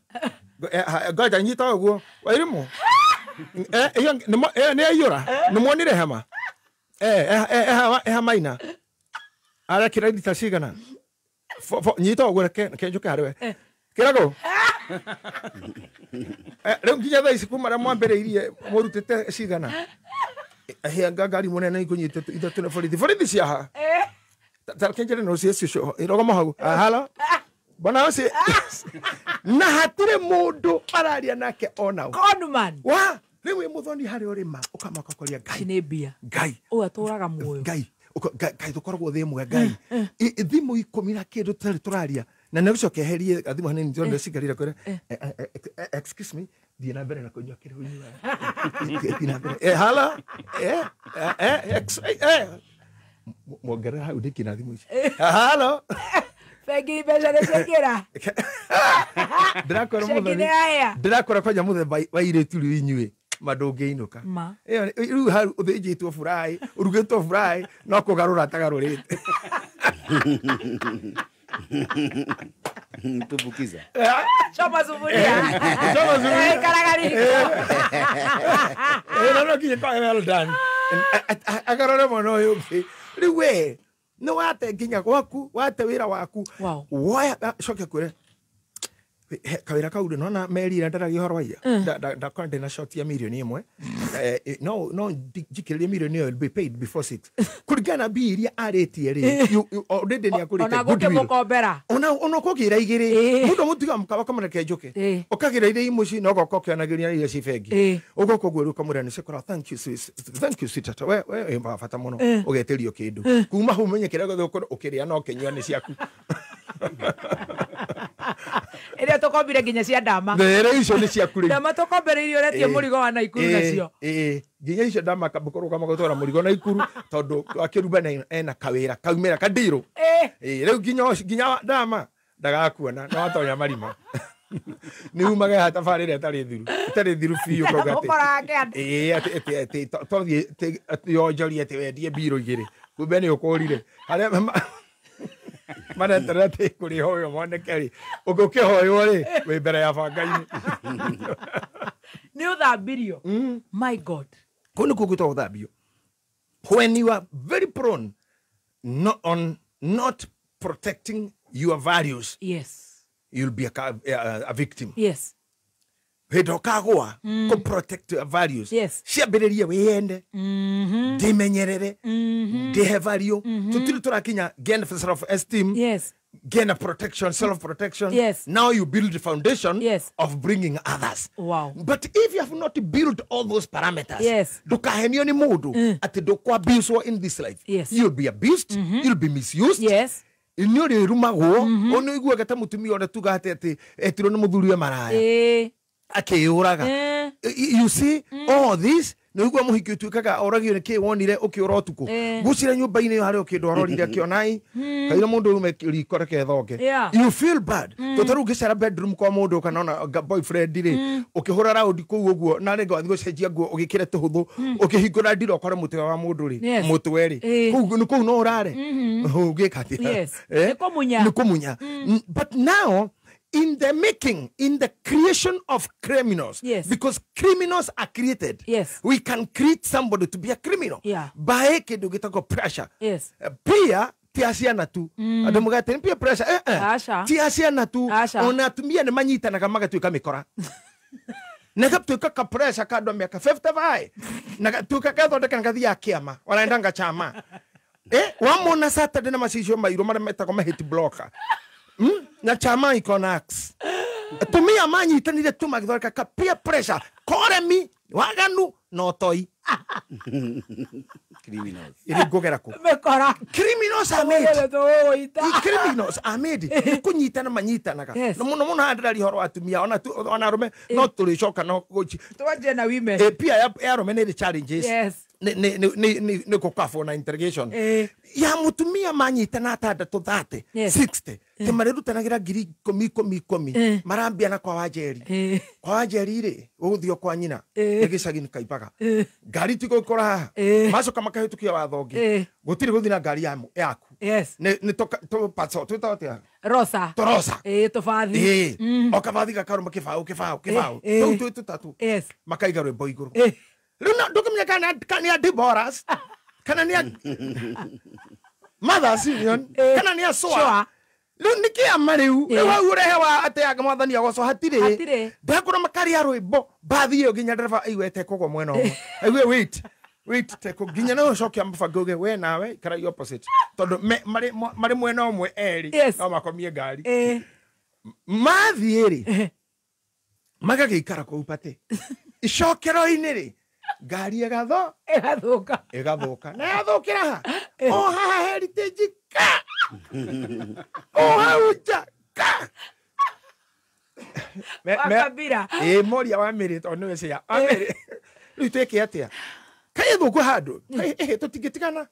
ngoja nyita ũguo Wairimũ nĩ yaiyũra nĩ mwonire hema hemaina arekĩra rita cigana nyita ũguo reke njũke harĩ we kĩrago rĩu nginya thaa ici kuma arĩa mwambĩrĩirie mũrutĩte cigana hĩanga ngari mũnene ikũnyitĩte ithatũ nĩ borithi borithi ciaha takenjere no cio irogoma hau halo bwana ũcio na hatirĩ mũndũ araria nake ona Conman wa rĩu wĩ mũthoni harĩa ũrĩma ũkamaka ũkoria Ngai nĩ mbia Ngai ũyũ atũraga muoyo Ngai Ngai tũkoragwo thĩ ĩmwe Ngai thimũ 10 na kĩndũ tũtarĩ tũraria na nĩ gũcoka eherie gathimũ hanini ndĩrona cikarire kwĩra excuse me thiĩ na mbere na kũnyua kĩrĩa ũnyuaga thiĩ na mbere halo mwongerera hau ndĩkĩ na thimũ ici halo bengi mbeca nĩ ciaingĩra ndĩrakwĩra Bengi mũthoni nĩ yaya ndĩrakwĩra kwanja mũthemba wa irĩtu rĩu inyuĩ Ma ndũngĩinũka. Ĩyo rĩu hau ũthĩnjĩtwo furahi, ũrugĩtwo furahi, no kũgarũra atagarũrĩte. Tumbukiza. Choma sufuria. Choma sufuria. Ikaraga riko. No kinya kwa well done. Agarore mwana ũyũ ũngĩ. Rĩu we nĩ wate nginya gwaku, wate wĩra waku. Woya coke kwĩre kawĩra kau rĩ nona meri ĩrĩa ndaragia ũhoro wa ira ndakora ndĩna short ya mirioni 1 no njikĩrĩrie mirioni ĩyo will be paid before 6 kũringana na mbia iria arĩtie rĩ already nĩ akũrĩte ona gũkĩmũkombera ona ũkũgĩra igĩrĩ mũndũ mũtiga mũkawa kamũreke njũke ũkagĩra iria mũciĩ na ũgoka ũkĩonagĩria iria ci bengi ũgoka ũguo rĩu ũkamwĩra nĩcikora thank you sweetheart we wĩ wa bata mũno ũgetĩrio kĩndũ kuma hau ũmenye kĩrĩa gĩothe ũkorwo ũkĩrĩa na ũkĩnyua nĩ ciaku. Ĩrĩa tũkombire nginya cia ndama. Ĩrĩa icio nĩ ciaku rĩu. Ndama tũkombereirio ũretie mũrigo wa Naikuru nacio. Nginya icio ndama kũrũgama gũtwara mũrigo Naikuru tondũ akĩruba ena kawĩra kaumĩra kandirũ. Rĩu nginya ndama ndagakuona no watonya marima. Nĩ umaga haha tabarĩra ĩtarĩ thiru biũ ũkauga atĩ atĩ tothiĩ yonjorie atĩ wendie mbirũ igĩrĩ kumbe nĩ ũkũrire harĩa mareterera atĩ kũrĩhoywo moneke rĩ ũngĩkĩhoywo rĩ wĩ mbere ya banga-inĩ. Nĩ ũthambirio. My God. Kũu nĩkuo gwĩtagwo gũthambio. When you are very prone on not protecting your values, yes, you'll be a victim. Yes. Hĩndĩ ũkagũa kũ protect your values. Yes. Ciambĩrĩrie wĩyende, ndĩmenyerere, ndĩhe value. Tũtirĩ tũrakinya gain self esteem. Yes. Gain a protection, self protection. Yes. Now you build the foundation, yes, of bringing others. Wow. But if you have not built all those parameters, yes, ndũkahenio nĩ mũndũ atĩ ndũkũ-abuse in this life. Yes. You'll be abused, you'll be misused. Yes. Nĩ ũrĩrumagwo, nĩ ũiguaga ta mũtumia ũrĩa tuga atĩ etirwo nĩ mũthuri we maraya. Akĩyũraga. You see all this nĩ ũigua mũhiki ũtuĩkaga oragio nĩ kĩ wonire ũkĩũra ũtukũ. Gucira nyũmba-inĩ ĩyo harĩa ũkĩndũ arorire akĩonai kaira mũndũ ume riko reke thonge. You feel bad. Tondũ ta rĩu ũngĩcera bedroom kwa mũndũ kana ona boyfriend rĩ ũkĩhũra raundi kũu ũguo na rĩngĩ wathiĩ gũcenjia nguo ũgĩkĩre tũhũthũ ũkĩhingũra ndira ũkore mũtwe wa mũndũ rĩ mũtwe rĩ kũu no ũrare ũngĩka atĩa? Nĩ kũmunya. But now in the making, in the creation of criminals, yes, because criminals are created. Yes. We can create somebody to be a criminal. Yeah. By kĩndũ gĩtagwo pressure. Yes. Pia ti aciana tu. Andũ mũgate peer pressure. Ti aciana tu. Ona atumia nĩ manyitanaga magatuĩka mĩkora. Na gatuĩka ka pressure ka andũ a mĩaka 55. Na gatuĩka gathondeka na gathiaga kĩama. Wanaendanga chama. Wamona Saturday na macicio mairũ marĩa metagwo ma hate blocker. Na chama iko na axe. Tumia manyitanire tu magithondeka ka peer pressure. Koremi waganu no toi. Criminals. Iri ngũgera kũ? Mĩkora. Criminals are made. Criminals are made. Nĩ kũnyitana manyitanaga. Na mũno mũno haha ndĩraria ũhoro wa atumia ona arũme no tũrĩcoka no gũchi. Twanjie na women. Pia ya arũme nĩ ĩrĩ challenges. Yes. Nĩ gũkabwo na interrogation. Ya mũtumia manyitana atandatũ 30, 60. Te marĩrutanagĩra ngiri ikũmi ikũmi ikũmi. Marambia na kwa Wanjeri. Kwa Wanjeri rĩ ũgũthiĩ kwa nyina. Nĩ gĩcagi nĩ kaibaga. Ngari ti gũkora haha. Macoka makahĩtũkia watho ũngĩ. Gũtirĩ gũthiĩ na ngari yaku. Yes. Nĩ tũpaco twĩtagwo atĩa? Rosa. Tũrosa. Tũbathi. O kabathi gakarũma kĩbaũ kĩbaũ kĩbaũ. Tũu twĩ tũtatũ. Yes. Makaiga rwĩmbo igũrũ. Rĩu ndũkĩmenya kana nĩ a Deborahs kana nĩ a Mothers Union kana nĩ a SOA. Rĩu nĩ kĩama rĩu. Rĩu hau ũrehe wa atĩ anga mwathani agocwo hatirĩ. Ndakũra makaria rwĩmbo mbathi ĩyo nginya ndereba aigue etekũgwa mwena ũmwe. Aigue wait. Wait teko nginya no ũcoke mũbango uge we nawe ikara opposite. Tondũ marĩ mwena ũmwe erĩ no makomie ngari. Mathiĩ rĩ magagĩikara kũu pate. Icokero-inĩ rĩ ngari ĩgathũka. Ĩgathũka. Na yathũkĩra ha? O haha Heritage ka. O hau nja ka. Wakabira. Moria wa mĩrĩ tondũ nĩwe cia. Wa mĩrĩ. Rĩu twĩke atĩa? Kaĩ thũku handũ. Tũtingĩtigana.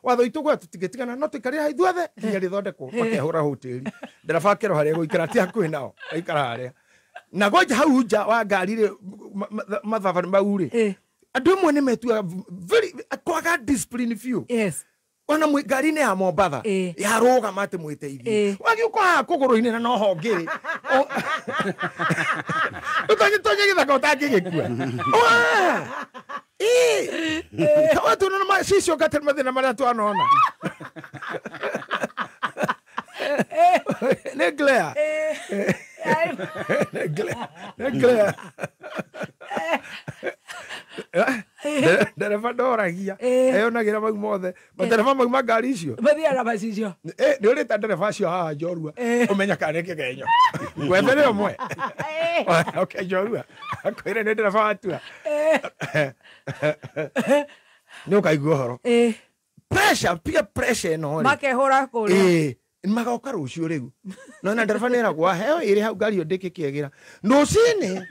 Watho witũ gwa tũtingĩtigana no tũikarĩre haha ithuothe nginya rĩthondekwo makehũra hau tĩri. Ndereba akerwo harĩa egũikara ti hakuhĩ nao. Aikara harĩa. Na goja hau nja wa ngari rĩ mathabarĩ mau rĩ andũ amwe nĩ metuaga very kwaga discipline biũ. Yes. Ona mwe ngari-inĩ ya Mombatha yarũgama atĩ mwĩteithie wagiũka haha kũgũrũ-inĩ na noho ngĩrĩ ũtonye gĩthaka ũtangĩgĩkua watu cicio ngate mathĩna marĩa twanona nĩ glare nĩ glare ndereba ndoragia eyonagĩra mau mothe matereba mau ma ngari icio mathiaga macicio nĩ ũrĩta ndereba acio haha njorua ũmenya kana nĩ kĩgenyo gwethere ũmwe oke njorua akwĩre nĩ ndereba watua nĩ ũkaigua ũhoro pressure piga pressure ĩno rĩ makehũra kũrĩa magoka rũciũ rĩu no na ndereba nĩ ĩragwo heo ĩrĩ hau ngari ĩyo ndĩkĩkĩagĩra rũcinĩ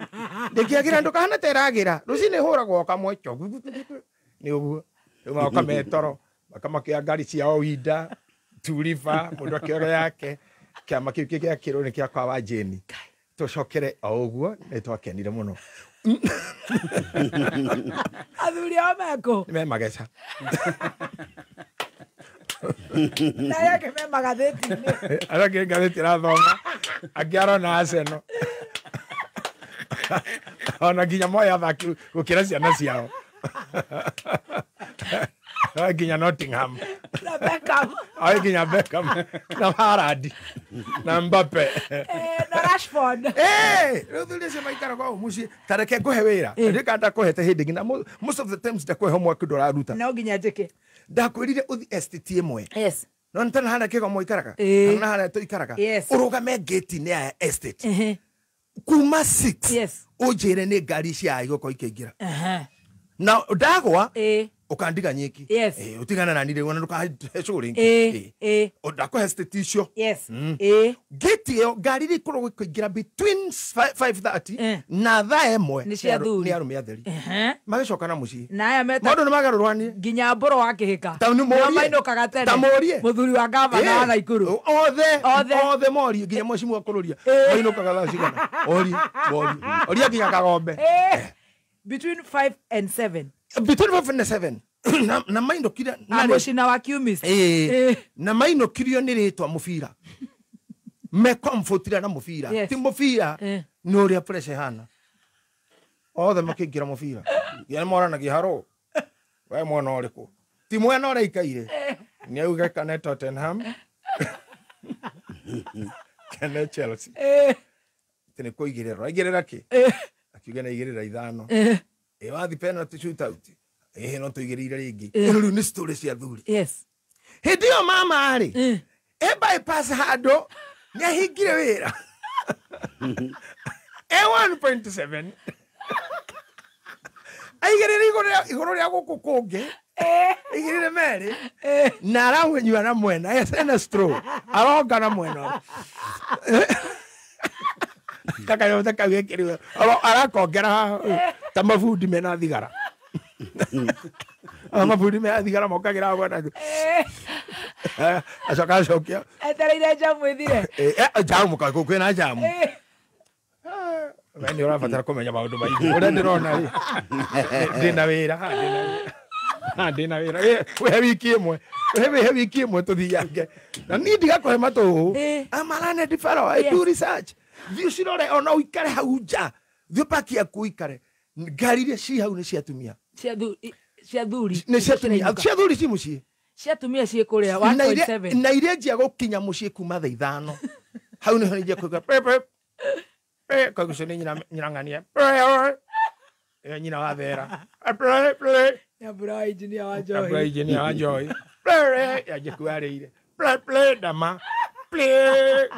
ndĩkĩagĩra ndũkahana ta ĩragĩra rũcinĩ ĩhũragwo kamwe nĩ ũguo rĩu magoka metoro makamakĩa ngari ciao winda turiba mũndũ akĩoga yake kĩama kĩu gĩakĩrwo nĩ kĩa kwa wa Jane tũcokere o ũguo nĩ twakenire mũno athuri ao mekũ me mageca na yake me magathĩti-inĩ arĩa angĩ ngathĩti ĩrathoma angĩ arona Arsenal ona nginya moya athaki gũkĩra ciana ciao nginya Nottingham na Beckham ai nginya Beckham na Haaland na Mbappe na Rashford rĩu thuri acio maikaraga o mũciĩ ta reke ngũhe wĩra ndĩka ndakũhete hĩndĩ nginya most of the times ndakũhe homework ndũraruta no nginya njĩke ndakwĩrire ũthi estate ĩmwe yes no nĩ tena harĩa kĩgomo ikaraga kana harĩa tũikaraga ũrũgame gate-inĩ ya estate kuma 6 ũnjĩre nĩ ngari cia igũkorwo ikĩingĩra na ndagwa ukandiga nyiki utigana na nire wona ndukahe cũrĩ ingĩ ndakũhe estate icio gate ĩyo ngari iria ikoragwo ikĩingĩra between 5:30 na thaa ĩmwe nĩ arũme atheri magĩcoka na mũciĩ maũndũ nĩ magarũrwanie nginya mbũrũ wa kĩhĩka mainũkaga tene mũthuri wa gavana wa Naikuru othe morie nginya mũciĩ kũrũria mainũkaga thaa cigana orie morie oria nginya Kagombe between 5 and 7 between 5 and 7 na mainũkire na mũcina wa kiumist na mainũkirio nĩ rĩtwa mũbira me comfortire na mũbira ti mũbira nĩ ũrĩa pressure hana othe makĩingĩra mũbira nginya nĩ moranagia harũ we mwena ũrĩkũ ti mwena ũrĩa ikaire nĩ auge kana Tottenham kana Chelsea ti nĩ kũigĩrĩra aigĩrĩra kĩ akiuga nĩ aigĩrĩra ithano wathi penalty shootout no tũigĩrĩire rĩngĩ ĩno rĩu nĩ story cia thuri yes hĩndĩ ĩyo mama rĩ e bypass handũ nĩ ahingire wĩra 1.7 aigĩrĩire igũrũ rĩa gũkũ kũngĩ aigĩrĩire merĩ na aranyua na mwena ena straw aronga na mwena takayothe kau gekĩrĩwe arakongera ta mabundi mena thigara mabundi mena thigara mokagĩra mwena acoka acokia etereire njamu ĩthire njamu kwĩna njamu we nĩ ũrabatara kũmenya maũndũ maingĩ ũrĩa ndĩrona rĩ ndĩna wĩra ndĩna wĩra wĩhe wiki ĩmwe wĩhe wiki ĩmwe tũthiange na niĩ ndigakũhe matũhũ amarane ndibaro I do research thiĩ ũcirore ona ũikare hau nja thiĩ paki yaku ũikare ngari iria ci hau nĩ cia atumia cia thuri nĩ cia atumia cia thuri ci mũciĩ cia atumia ciĩ kũrĩa 1.7 na iria njia gũkinya mũciĩ kuma thaa ithano hau nĩho njia kũigua pre pre pre koguo ũcio nĩ nyina ng'ania pre nyina wa Thera pre pre nyambura wa engineer wa Joy nyambura engineer wa Joy pre yanjia kuarĩire pre pre ndama pre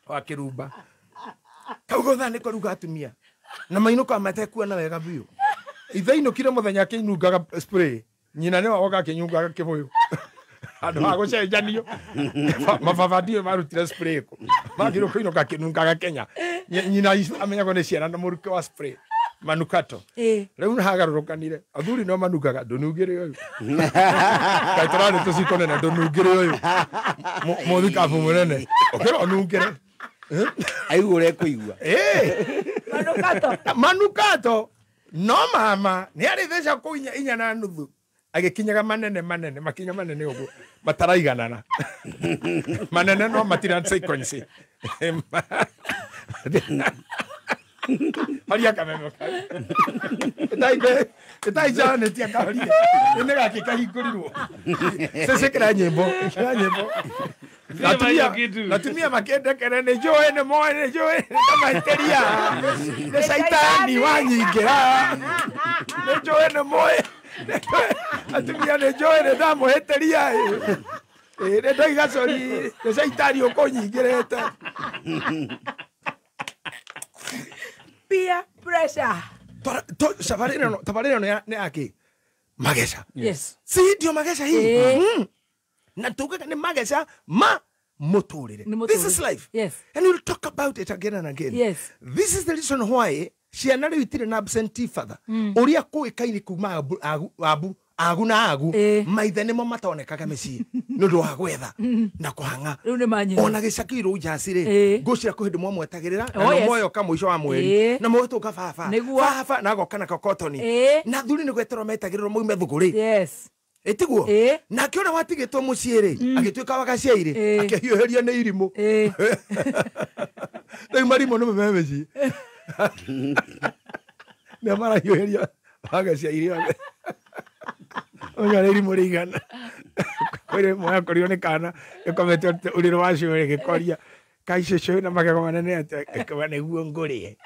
wa Kĩrumba kaugo thaa nĩ kũruga atumia na mainũkaga matekuona wega biũ ithe ainũkire mũthenya akĩnungaga spray nyina nĩwe woka akĩnyungaga kĩbũyũ andũ ha gũcenjanio mababa ndiũĩ marutire spray kũ magĩrĩirwo kũinũka akĩnungaga Kenya nyina amenyagwo nĩ ciana na mũrukĩ wa spray manukato rĩu nĩhagarũrũkanire athuri no manungaga ndũnungĩre ũyũ kaĩ tũrarĩ tũciko nene ndũnungĩre ũyũ mũthikabu mũnene ũkĩra ũnungĩre Aigua ũrĩa ekũigua. Manukato. Manukato. No mama nĩ arĩ theca kũu 4.5 agĩkinyaga manene manene makinya manene ũguo mataraiganana manene no matira sequence Maria kameme ĩtaijanĩtie kahoria nĩ gakĩ kahingũrirwo cecekera nyĩmbo ĩkĩra nyĩmbo natumia makĩndekere nĩ njũĩ nĩ moĩ nĩ njũĩ nĩndamahĩtĩria nĩ caitani wanyingĩra nĩ njũĩ nĩ moĩ atumia nĩ njũĩ nĩ ndamũhĩtĩria nĩ ndoiga cori nĩ caitani ũkũnyingĩrĩte. Peer pressure. Tabarĩ ĩno nĩ yakĩ mageca. Yes. Si ndio mageca hii. Na tugaga nĩ mageca ma mũtũrĩre. This is life. Yes. And we'll talk about it again and again. Yes. This is the reason why ciana rĩu itirĩ na absentee father. Ũrĩa kũĩkaine kuma abu agu na agu maithe nĩmo matonekaga mĩciĩ nĩ ũndũ wa gwetha na kũhang'a. Ona gĩcaki rũnjaci rĩ ngũcira kwĩ hĩndĩ mwamwetagĩrĩra na no mwoyoka mũico wa mweri na mũgĩtũnga baba baba na agoka na kokotoni na thuri nĩ gweterwo metagĩrĩrwo maume thũgũrĩ. Yes. Ĩtiguo nake ũrĩa watigĩtwo mũciĩ rĩ agĩtuĩka wagaciai rĩ akĩhiũhĩrio nĩ irimũ. Rĩu marimũ nĩmo me mĩciĩ nĩo marahiũhĩria wagaciai othe. Onya rĩ irimũ rĩigana kwĩrĩ mwakorirwo nĩ kana ĩkomete ũrĩrĩ wa cũĩ gĩkoria kai cũcũ na magego manene atĩa ĩkauga nĩguo ngũrĩe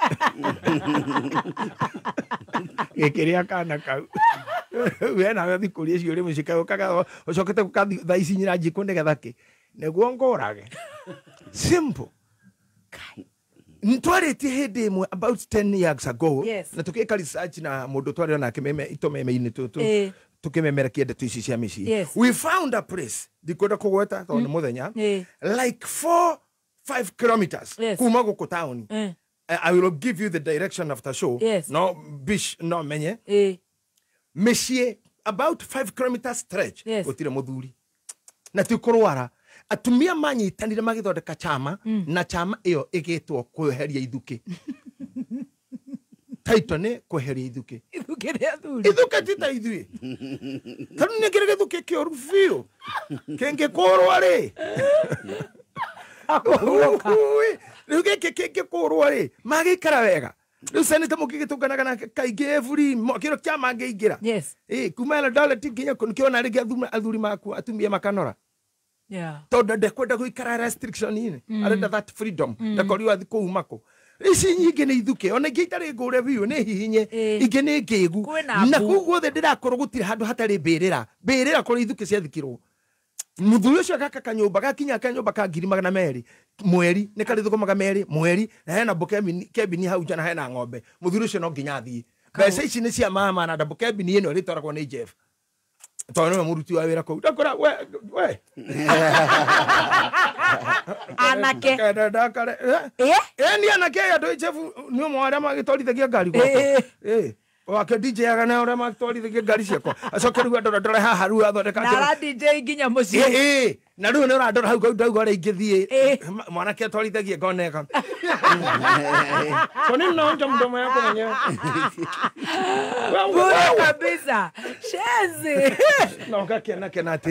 gĩkĩrĩa kana kau we nawe thiĩ kũria ciũria mũciĩ kaũkaga ũcokete gũka thaa ici nyina njikũ nĩgetha kĩ nĩguo ngũrage. Simple. Ntwarĩtie hĩndĩ ĩmwe about 10 years ago. Yes. Na tũgĩka research na mũndũ twarĩ nake meme itũmeme-inĩ tũtũ tukĩmemerekia ndeto ici cia mĩciĩ. Yes. We found a place ndikwenda kũgweta tondũ nĩ mũthenya like 4-5 kilometers kuma gũkũ taũni. I will give you the direction after show. Yes. No bish no menye mĩciĩ about 5 kilometers stretch gũtirĩ mũthuri na ti kũrwara. Atumia manyitanire magĩthondeka chama na chama ĩyo ĩgĩtwo kweheria ithukĩ. Taito nĩ kweheria ithukĩ. Ithukĩ rĩa athuri. Ithukĩ ti ta ithuĩ. Tondũ nĩ kĩrĩ gĩthukĩ kĩũru biũ. Kĩngĩkũrwo rĩ. Rĩu gĩkĩ kĩngĩkũrwo rĩ, magĩikara wega. Rĩu seneta mũkĩgĩtũnganaga nake kaingĩ every kĩro kĩama angĩingĩra. Yes. Kuma Eldoret nginya kĩona rĩngĩ athuri maku atumia makanora. Yeah. Tondũ ndekwenda gũikara restriction-inĩ. Arenda that freedom. Ndakorirwo athiĩ kũu mako. Ici nyingĩ nĩ ithukĩ ona ingĩ itarĩ ngũre biũ nĩ hihinye ingĩ nĩ ngĩgu na kũu guothe ndĩrakorwo gũtirĩ handũ hatarĩ mbĩrĩra mbĩrĩra kũrĩa ithukĩ ciathikirwo. Mũthuri ũcio agaka kanyũmba gakinya kanyũmba ka 200,000 mweri nĩ karĩ thũkũmaga 200 mweri na hena kebini hau nja na hena ng'ombe. Mũthuri ũcio no nginya athiĩ. Mbeca ici nĩ cia mama na ndambo kebini ĩno ĩrĩtwaragwo nĩ Jeff tondũ nĩwe mũruti wa wĩra kũu. Ndakora we anake ndakare ni anake aya ndũ Jeff nĩ ũmwe wa arĩa magĩtwarithagia ngari gwakwa. Wake DJ aga na ũrĩa magĩtwarithagia ngari ciakwa acoke rĩu andora ndore haha rĩu athondeka na ara DJ nginya mũciĩ na rĩu nĩ ũrandora hau ndauga ũrĩa ingĩthiĩ mwanake atwarithagia ngoneka. Kwa nini unaonja mdomo yako mwenyewe? Bure kabisa. Shezi. Na ukakena kena ati.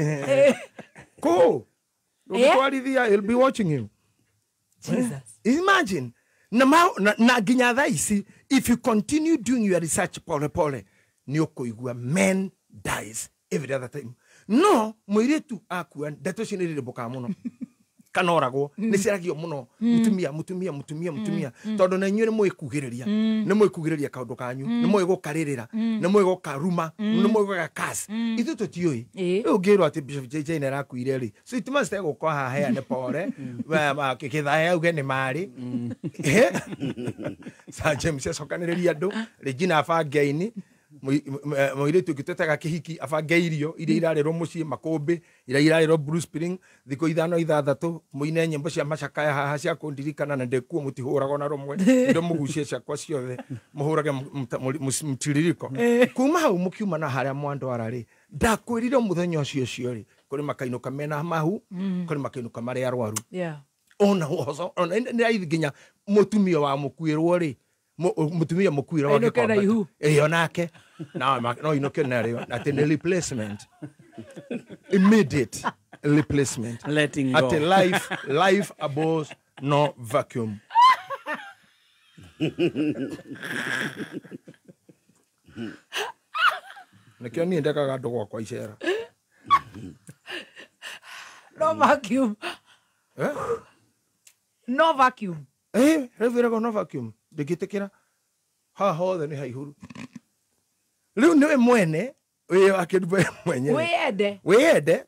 Cool. Ukitwarithia he'll be watching you. Jesus. Imagine. Na nginya thaa ici if you continue doing your research pole pole nĩ ũkũigua men dies every other time. No mũirĩtu akua ndeto icio nĩ irĩrĩmbũkaga mũno kana oragwo nĩ ciaragio mũno mũtumia mũtumia mũtumia mũtumia tondũ na inyuĩ nĩ mũĩ kugĩrĩria nĩ mũĩ kugĩrĩria kaũndũ kanyu nĩ mũĩ gũkarĩrĩra nĩ mũĩ gũkaruma nĩ mũĩ gũgakas. Ithuĩ tũtiũĩ. Rĩu ũngĩrwo atĩ Bishop JJ nĩ arakuire rĩ so it must egũka haha heane pore kĩthae auge nĩ marĩ Sir James acokanĩrĩria andũ Regina abange aini mũirĩtu ũngĩ twetaga kĩhiki abange irio iria irarĩrwo mũciĩ makũmbĩ iria irarĩrwo Blue Spring thikũ 5 6 mũine nyĩmbo cia macakaya haha cia kũndirikana na ndĩkuo mũtihũraga ona rũmwe ndo mũgucie ciakwa ciothe mũhũrage mũtiririko kuma hau mũkiuma na harĩa mwandwara rĩ ndakwĩrire mũthenya ũcio ũcio rĩ kũrĩ makainũka mena mahu kũrĩ makainũka marĩ arwaru. Ona hoco ona nĩ raithi nginya mũtumia wa mũkuĩrwo rĩ, mũtumia mũkuĩrwo Ainũke na ihu. Ĩyo nake no inũke narĩo atĩ nĩ replacement, immediate replacement. Letting go. Atĩ life abhors no vacuum. Nĩkĩo niĩ ndekaga andũ gwakwa icera. No vacuum. Eh? No vacuum. Rĩu ĩragwo no vacuum. Ndĩngĩtĩkĩra. Haha hothe nĩ haihũru. Rĩu nĩwe mwene wĩ akĩruba mwenyewe. Wĩyende. Wĩyende.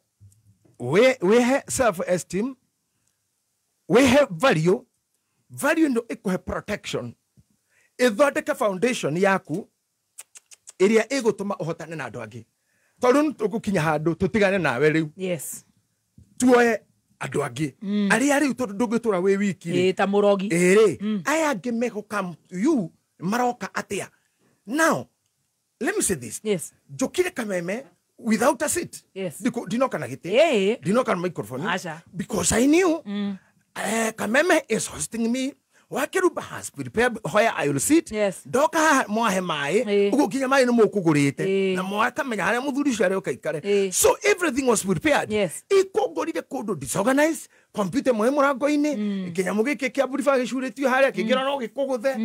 Wĩhe self esteem. Wĩhe value. Value ndo ĩkũhe protection. Ĩthondeke foundation yaku ĩrĩa ĩgũtũma ũhotane na andũ angĩ. Tondũ nĩ tũgũkinya handũ tũtigane nawe rĩu. Yes. Tuoe andũ angĩ. Arĩa rĩu tondũ ndũngĩtũra wĩ wiki rĩ. Ta mũrogi. Ĩrĩ. Aya angĩ megũka you maroka atĩa. Now, let me say this. Yes. Njũkire Kameme without a seat. Yes. Ndinoka na gĩtĩ. Ndinoka na microphone. Aca. Because I knew Kameme is hosting me. Wakeruba has prepared where I will sit. Yes. Ndoka mwahe maĩ uguo nginya maĩ nĩ mũkũgũrĩte na mwakamenya harĩa mũthuri ũcio arĩũka ikare. So everything was prepared. Yes. Ikũngũrire kũndũ disorganized, computer mwe mũrango-inĩ, kĩnyamũ gĩkĩ kĩa buriba gĩcurĩtio harĩa kĩngĩra no gĩkũgũthe,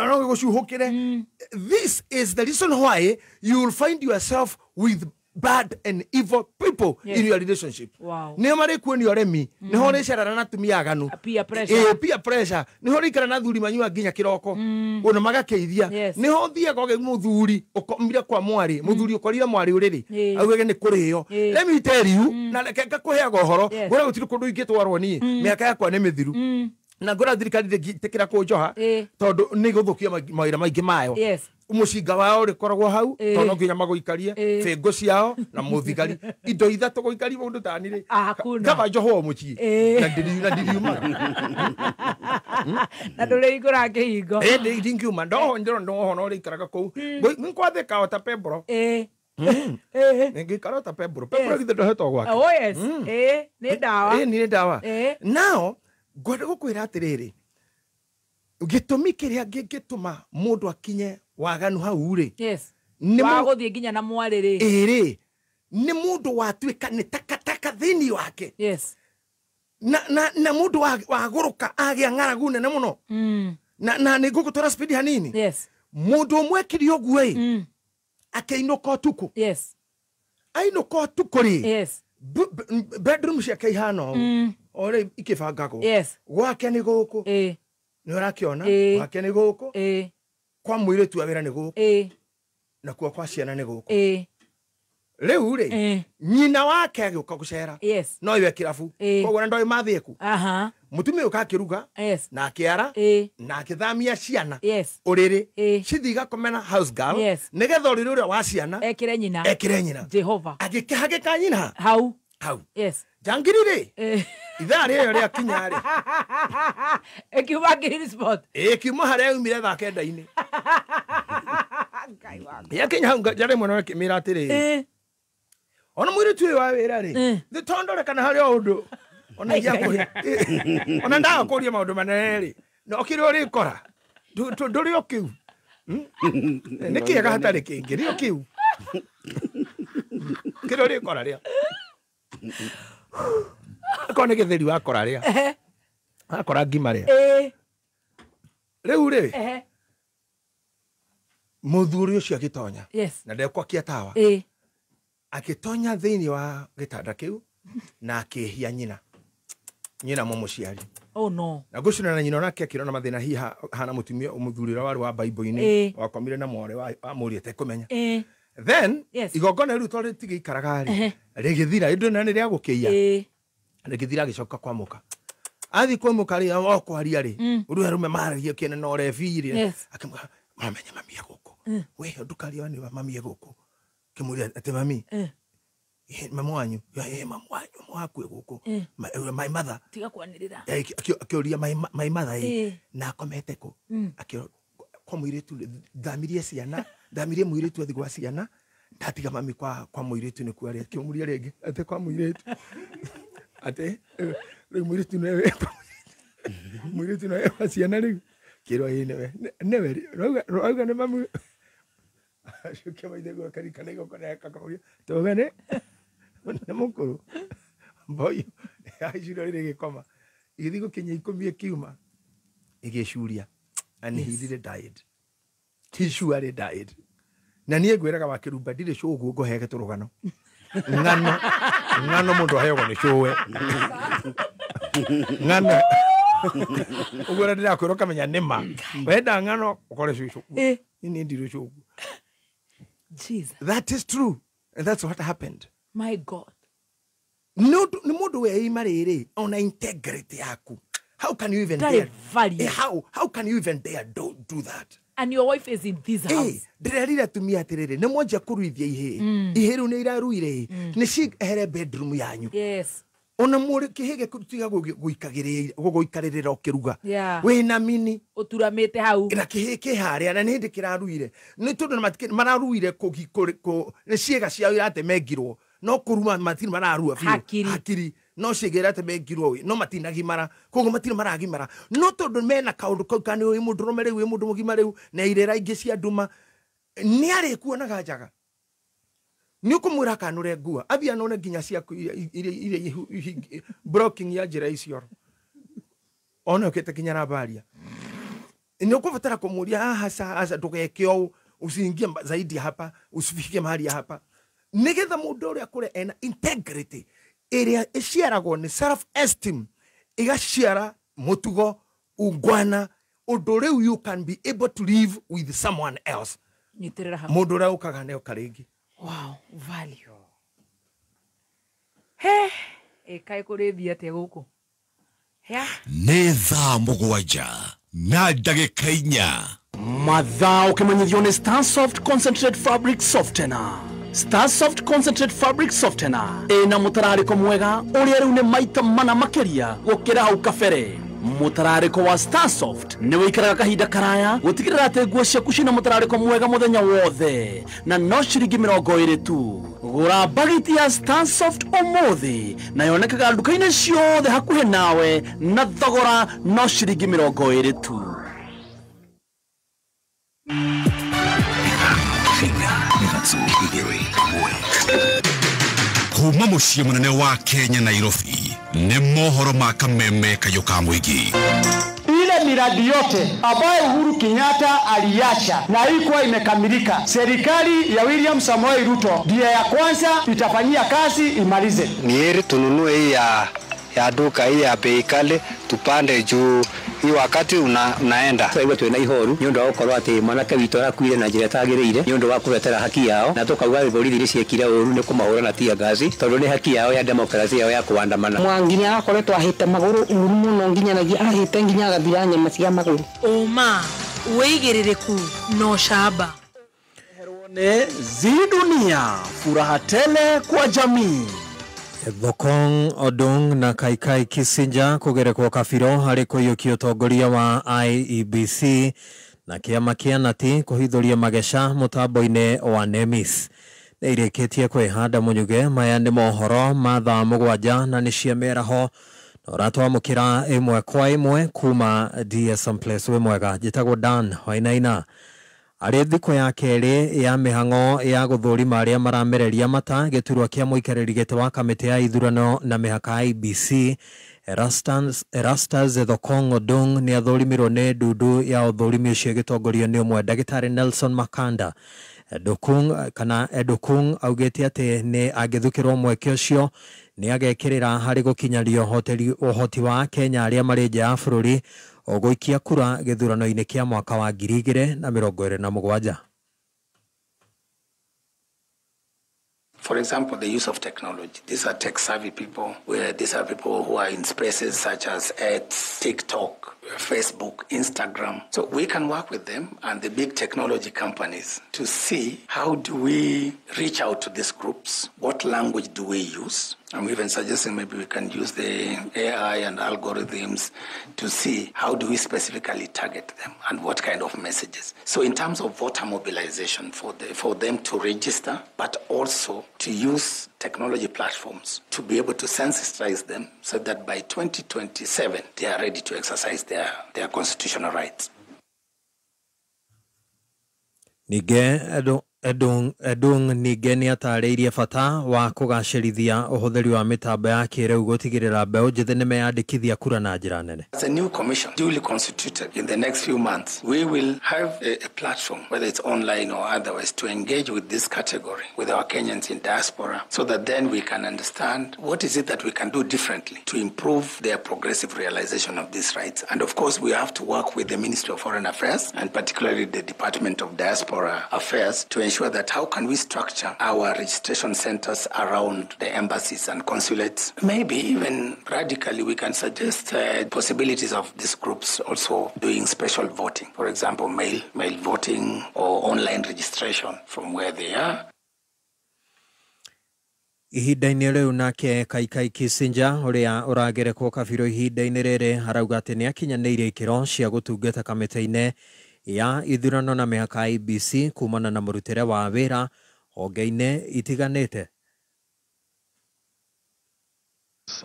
no gĩgũcuhũkĩre. This is the reason why you will find yourself with bad and evil people in your relationship. Wow. Nĩo marĩkuonia ũremi, nĩho ũrĩcerana na atumia aganu. Peer pressure. Peer pressure. Nĩho ũrĩikara na athuri manyua nginya kĩroko. Ona magakĩithia. Nĩho ũthiaga ũgĩ mũthuri ũkomire kwa mwarĩ, mũthuri ũkorire mwarĩ ũrĩrĩ, augage nĩ kũrĩo. Let me tell you, na reke ngakũheaga ũhoro, ngũra gũtirĩ kũndũ ingĩtwarwo niĩ, mĩaka yakwa nĩ mĩthiru. Na ngũra thirikari ndĩngĩtĩkĩra kũnjoha tondũ nĩ gũthũkia mawĩra maingĩ mayo. Yes. Mũcinga wao ũrĩkoragwo hau tondũ no nginya magũikarie bĩngũ ciao na mũthigari indo ithatũ gũikaria mũndũ tani rĩ kaba njohwo mũciĩ na ndiriumaga na ndũrĩhingũra kĩhingo. Ndingiuma ndoho ndĩrona ndoho no ũrĩikaraga kũu nĩngwathĩka o ta pembro. Nĩngĩikara o ta pembro. Pembro githĩ ndohetwo gwake. Oh yes. Nĩ ndawa. Nĩ ndawa. Now ngwenda gũkwĩra atĩrĩrĩ, gĩtũmi kĩrĩa gĩngĩtũma mũndũ akinye waganu hau rĩ, yes, wa gũthiĩ nginya na mwarĩ rĩ, ĩrĩ nĩ mũndũ watuĩka nĩ takataka thĩinĩ wake. Yes. Na mũndũ wagũrũka agĩa ng'aragu nene mũno. Na nĩ ngũgũtwara speed hanini. Yes. Mũndũ ũmwe ekire ũguo ĩ, akĩinũka ũtukũ. Yes. Ainũka ũtukũ rĩ, yes, bedroom ciake ihana ũũ ore ikĩbangagwo. Yes. Gwake nĩ gũkũ. Nĩ ũrakĩona? Gwake nĩ gũkũ. Kwa mũirĩtu wa wĩra nĩ gũkũ. Na kuo kwa ciana nĩ gũkũ. Rĩu rĩ, nyina wake agĩũka gũcera. Yes. No iwe kĩrabu. Koguo na ndoĩ mathĩku. Mũtumia ũka akĩruga. Yes. Na akĩara. Na akĩthamia ciana. Yes. Ũrĩrĩ. Cithiĩ igakome na house girl. Yes. Nĩgetha ũrĩrĩ ũrĩa wa ciana ekĩre nyina. Ekĩre nyina. Jehova. Agĩkĩhagĩka nyina. Hau. Hau. Yes. Njangiri rĩ, ithaa rĩrĩ rĩakinya rĩ, ĩkiuma green spot. Ĩkiuma harĩa yaumire thaa kenda-inĩ. Yakinya hau njarĩ mwena akĩmĩra atĩrĩrĩ, ona mũirĩtu ũyũ wa wĩra rĩ, tondore kana harĩ o ũndũ ona ingĩakũhe, ona ndagakũria maũndũ manene rĩ, no kĩrĩa ũrĩkora ndũrĩ o kĩu. Nĩ kĩega hatarĩ kĩngĩ, rĩ o kĩu kĩrĩa ũrĩkora rĩa akorwo nĩ gĩtheri wakora rĩa, akora ngima rĩa. Rĩu rĩ, mũthuri ũcio agĩtonya. Yes. Na ndekwakia tawa. Agĩtonya thĩinĩ wa gĩtanda kĩu na akĩhia nyina. Nyina mũmũciari. Oh no. Na ngũcina na nyina onake akĩrona mathĩna hihi hana mũtumia mũthuri ũrĩa warĩ wa Bible-inĩ wakomire na mwarĩ wa mũriũ atekũmenya. Then igongona rĩu tondũ rĩtigĩikaraga rĩ, rĩgĩthira ĩndũ na nĩ rĩa gũkĩia. Rĩgĩthira agĩcoka kwa mũka. Athiĩ kwa mũka rĩ, o kwaria rĩ, ũrĩa arũme maragia kĩene na ũrebi rĩ, akĩmwĩra mamenye mami e gũkũ. We ndũkaria nĩ mami e gũkũ. Kĩmũria atĩ mami, mamu wanyu, mamu wanyu waku e gũkũ. My mother. Tiga kwanĩrĩra. Akĩũria my mother ĩ, na akomete kũ? Akĩrwo kwa mũirĩtu thamirie ciana, thamirie mũirĩtu athiĩ gwa ciana, ndatiga mami kwa mũirĩtu nĩkuo arĩ. Akĩmũria rĩngĩ atĩ kwa mũirĩtu. Atĩ rĩu mũirĩtu nĩwe. Mũirĩtu no ewa ciana rĩu kĩrwo ĩ nĩwe nĩwe rauga nĩ mamu acokia maithe gwakarikana igongona gakamoria tuge nĩ nĩ mũkũrũ boy aicura rĩrĩ gĩkoma igĩthiĩ gũkinya 10 ĩkiuma ĩgĩcuria and he really died. He surely died. Na niĩ ngwĩraga wa kĩrumba ndirĩ cũguo ngũhege tũrũgano ng'ano ng'ano mũndũ aheagwo nĩ cũwe ng'ano ũguo ũrĩa ndĩrakwĩra ũkamenya nĩ ma wenda ng'ano ũkore cũcũ niĩ ndirĩ cũguo. Jesus. That is true and that's what happened. My God. No nĩ mũndũ weima rĩrĩ ona integrity yaku. How can you even dare value? How can you even dare do that? And your wife is in this house. Ndĩrerire atumia atĩrĩrĩ nĩ mwanjia kũruithia ihĩĩ ihĩĩ rĩu nĩ iraruire nĩ ciehere bedroom yanyu. Yes. Ona mũrĩ kĩhĩ gĩtiga gũgũikarĩrĩra ũkĩruga wĩna mini ũturamĩte hau na kĩhĩ kĩ harĩa na nĩ hĩndĩ kĩraruire nĩ tondũ mararuire nĩ ciĩga ciao iratemengirwo no kũruma matirĩ mararua biũ hakiri no ciĩga iratemengirwo no matinagimara koguo matirĩ maragimara no tondũ mena kaũndũ kau kana wĩ mũndũrũme rĩu wĩ mũndũ mũgima rĩu na irĩra ingĩ cia nduma nĩ arĩkuonaga njaga nĩ ũkũmwĩra akanũre ngua athiĩ anone nginya ciaku iria blocking ya njĩra icio one ũkĩte nginya rambaria nĩ ũkũbatara kũmũria haha aca ndũgeke ũũ usiingie zaidi hapa usifike mahali hapa nĩgetha mũndũ ũrĩa akũre ena integrity ĩrĩa ĩciaragwo nĩ self esteem ĩgaciara mũtugo ungwana ũndũ rĩu you can be able to live with someone else nyitĩrĩra hau mũndũ ũrĩa ũkaga nĩoka rĩngĩ. Wow, value. He, ĩkaĩ kũrĩ thiĩ atĩa gũkũ? Nĩ thaa 7:04. Mathaa ũkĩmenyithio nĩ Starsoft Concentrate Fabric Softener. Starsoft Concentrate Fabric Softener ĩna mũtararĩko mwega ũrĩa rĩu nĩ maita mana makĩria gũkĩra hau kabere. Mũtararĩko wa Starsoft nĩ wĩikaraga kahinda karaya gũtigĩrĩra atĩ nguo ciaku cina mũtararĩko mwega mũthenya wothe na no ciringi 20 tu. Gũra bagiti ya Starsoft ũmũthĩ na yonekaga nduka-inĩ ciothe hakuhĩ nawe na thogora no ciringi 20 tu. Kuma mũciĩ mũnene wa Kenya Nairobi nĩ mohoro ma kameme kayũ ka mũingĩ. Ile miradi yote ambayo Uhuru Kenyatta aliacha na haikuwa imekamilika, serikali ya William Samoei Ruto ndiye ya kwanza itafanyia kazi imalize. Ni heri tununue hii ya duka hii ya bei kali tupande juu hii wakati unaenda. Sasa hivyo twina ihoru ni undu wa gukorwo ati mwanake witu arakuire na njira itagiriire ni undu wa kuretera haki yao na tukauga borithi ni ciekire uru ni kumahura na tear gas tondu ni haki yao ya demokrasia yao ya kuandamana. Mwangi ni arakoretwo ahite maguru uru muno nginyanagia ahite nginya agathira nyama cia maguru. Uma wigiririku no shaba. Ne Zidunia furaha tele kwa jamii. Thokong Odong na Kaikai Kissinger kugerekwo kabiro harĩ kũiyũkia ũtongoria wa IEBC na kĩama kĩa Nati kũhithũria mageca mũtambo-inĩ wa NEMIS. Nĩ irĩkĩtie kwĩhanda mũnyuge. Maya nĩ mohoro ma thaa 7 na nĩ cia mĩaraho na ũratwamũkĩra ĩmwe kwa ĩmwe kuma DSM Place. Wĩ mwega, njĩtagwo Dan Wainaina. Arĩ thikũ ya kerĩ ya mĩhang'o ya gũthũrima arĩa maramereria mata gĩturwa kĩa mũikarĩri gĩtĩ wa kamĩtĩ ya ithurano na mĩhaka IEBC Erastus Thokong Odong nĩ athũrimirwo nĩ ndundu ya ũthũrimi ũcio ĩgĩtongorio nĩ ũmwe ndagĩtarĩ Nelson Makanda. Edukung kana Edukung augĩte atĩ nĩ angĩthukĩrwo mweke ũcio nĩ agekĩrĩra harĩ gũkinyaria ũhoti wa Kenya arĩa marĩ nja ya bũrũri ũgũikia kura gĩthurano-inĩ kĩa mwaka wa 2027. For example, the use of technology. These are tech-savvy people. These are people who are in spaces such as X, TikTok, Facebook, Instagram. So we can work with them and the big technology companies to see how do we reach out to these groups, what language do we use, I'm even suggesting maybe we can use the AI and algorithms to see how do we specifically target them and what kind of messages. So in terms of voter mobilization, for them to register, but also to use technology platforms to be able to sensitize them so that by 2027 they are ready to exercise their constitutional rights. Ningĩ Edung ningĩ nĩatarĩirie bata wa kũgacĩrithia ũhũthĩri wa mĩtambo ya kĩrĩu gũtigĩrĩra mbeũ njĩthĩ nĩmeyandĩkithia kura na njĩra nene. As a new commission duly constituted in the next few months, we will have a platform, whether it's online or otherwise, to engage with this category, with our Kenyans in diaspora, so that then we can understand what is it that we can do differently to improve their progressive realization of these rights. And of course, we have to work with the Ministry of Foreign Affairs and particularly the Department of Diaspora Affairs to ensure that how can we structure our registration centers around the embassies and consulates. Maybe even radically we can suggest possibilities of these groups also doing special voting. For example, mail voting or online registration from where they are. Ihinda-inĩ rĩu nake Kaikai Kissinger ũrĩa ũragerekwo kabirũ ihinda-inĩ rĩrĩ arauga atĩ nĩakinyanĩirie ikĩro cia gũtungata kamĩtĩ-inĩ ya ithurano na mĩhaka IEBC kumana na mũrutĩre wa wĩra honge-inĩ itiganĩte.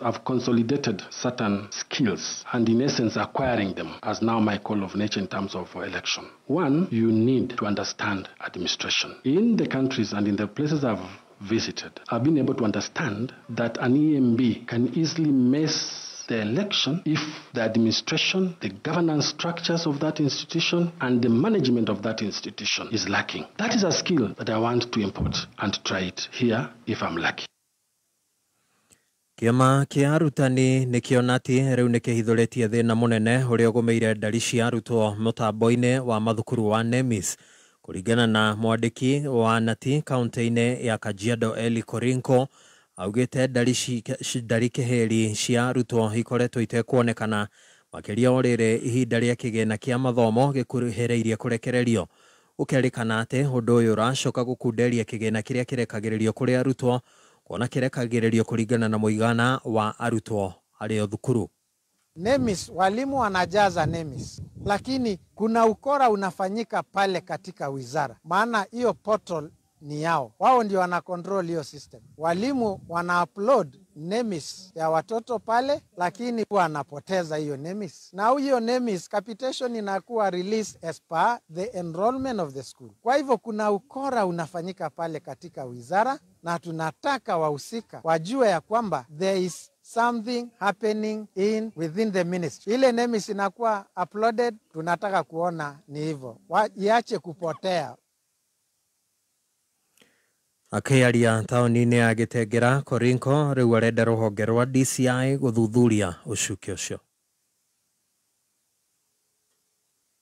I've consolidated certain skills and in essence acquiring them as now my call of nature in terms of election. One, you need to understand administration. In the countries and in the places I've visited, I've been able to understand that an EMB can easily mess the election if the administration, the governance structures of that institution and the management of that institution is lacking. That is a skill that I want to import and try it here if I'm lucky. Kĩama kĩa arutani nĩkĩona atĩ rĩu nĩkĩhithũrĩtie thĩna mũnene ũrĩa ũgũmĩire ndari cia arutwo mũtambo-inĩ wa mathukuru wa NEMIS. Kũringana na mwandĩki wa Nati kaunti-inĩ ya Kajiado Eli Korinko, augĩte ndari kĩhĩri cia arutwo ikoretwo itekuonekana makĩria o rĩrĩ ihinda rĩa kĩgĩna kĩa mathomo gĩkuhĩrĩirie kũrekererio. Ũkerĩkana atĩ ũndũ ũyũ ũracoka gũkunderia kĩgĩna kĩrĩa kĩrekagĩrĩrio kũrĩ arutwo kuona kĩrekagĩrĩrio kũringana na mũigana wa arutwo harĩ o thukuru. NEMIS, walimu wanajaza NEMIS, lakini kuna ukora unafanyika pale katika wizara, maana hiyo portal ni yao, wao ndio wana control hiyo system. Walimu wana upload NEMIS ya watoto pale, lakini wanapoteza hiyo NEMIS. Na hiyo NEMIS capitation inakuwa release as per the enrollment of the school. Kwa hivyo kuna ukora unafanyika pale katika wizara, na tunataka wahusika wajue ya kwamba there is something happening in within the ministry. Ile NEMIS inakuwa uploaded, tunataka kuona ni hivyo, iache kupotea. Akĩaria taũni-inĩ ya Gĩtengera, Korinko rĩu arenda rũhonge rwa DCI gũthuthuria ũcuke ũcio.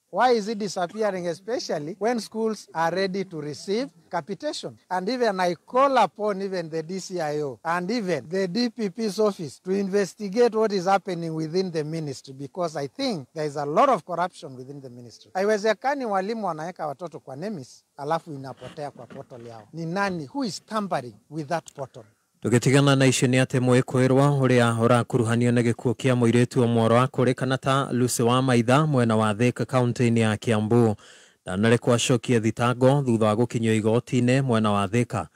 Why is it disappearing, especially when schools are ready to receive capitation? And even I call upon even the DCIO and even the DPP's office to investigate what is happening within the ministry, because I think there is a lot of corruption within the ministry. Haiwezekani walimu wanaweka watoto kwa NEMIS alafu inapotea kwa portal yao. Ni nani who is tampering with that portal? Tũgĩtigana na icio nĩ atĩ mwĩkwĩrwo ũrĩa ũrakuruhanio na gĩkuũ kĩa mũirĩtu ũmwe ũrakũrĩkana ta Lucy wa Maitha mwena wa Thika kaunti-inĩ ya Kiambu ndanarekwo acokie thitango thutha wa gũkinyio igoti-inĩ mwena wa Thika.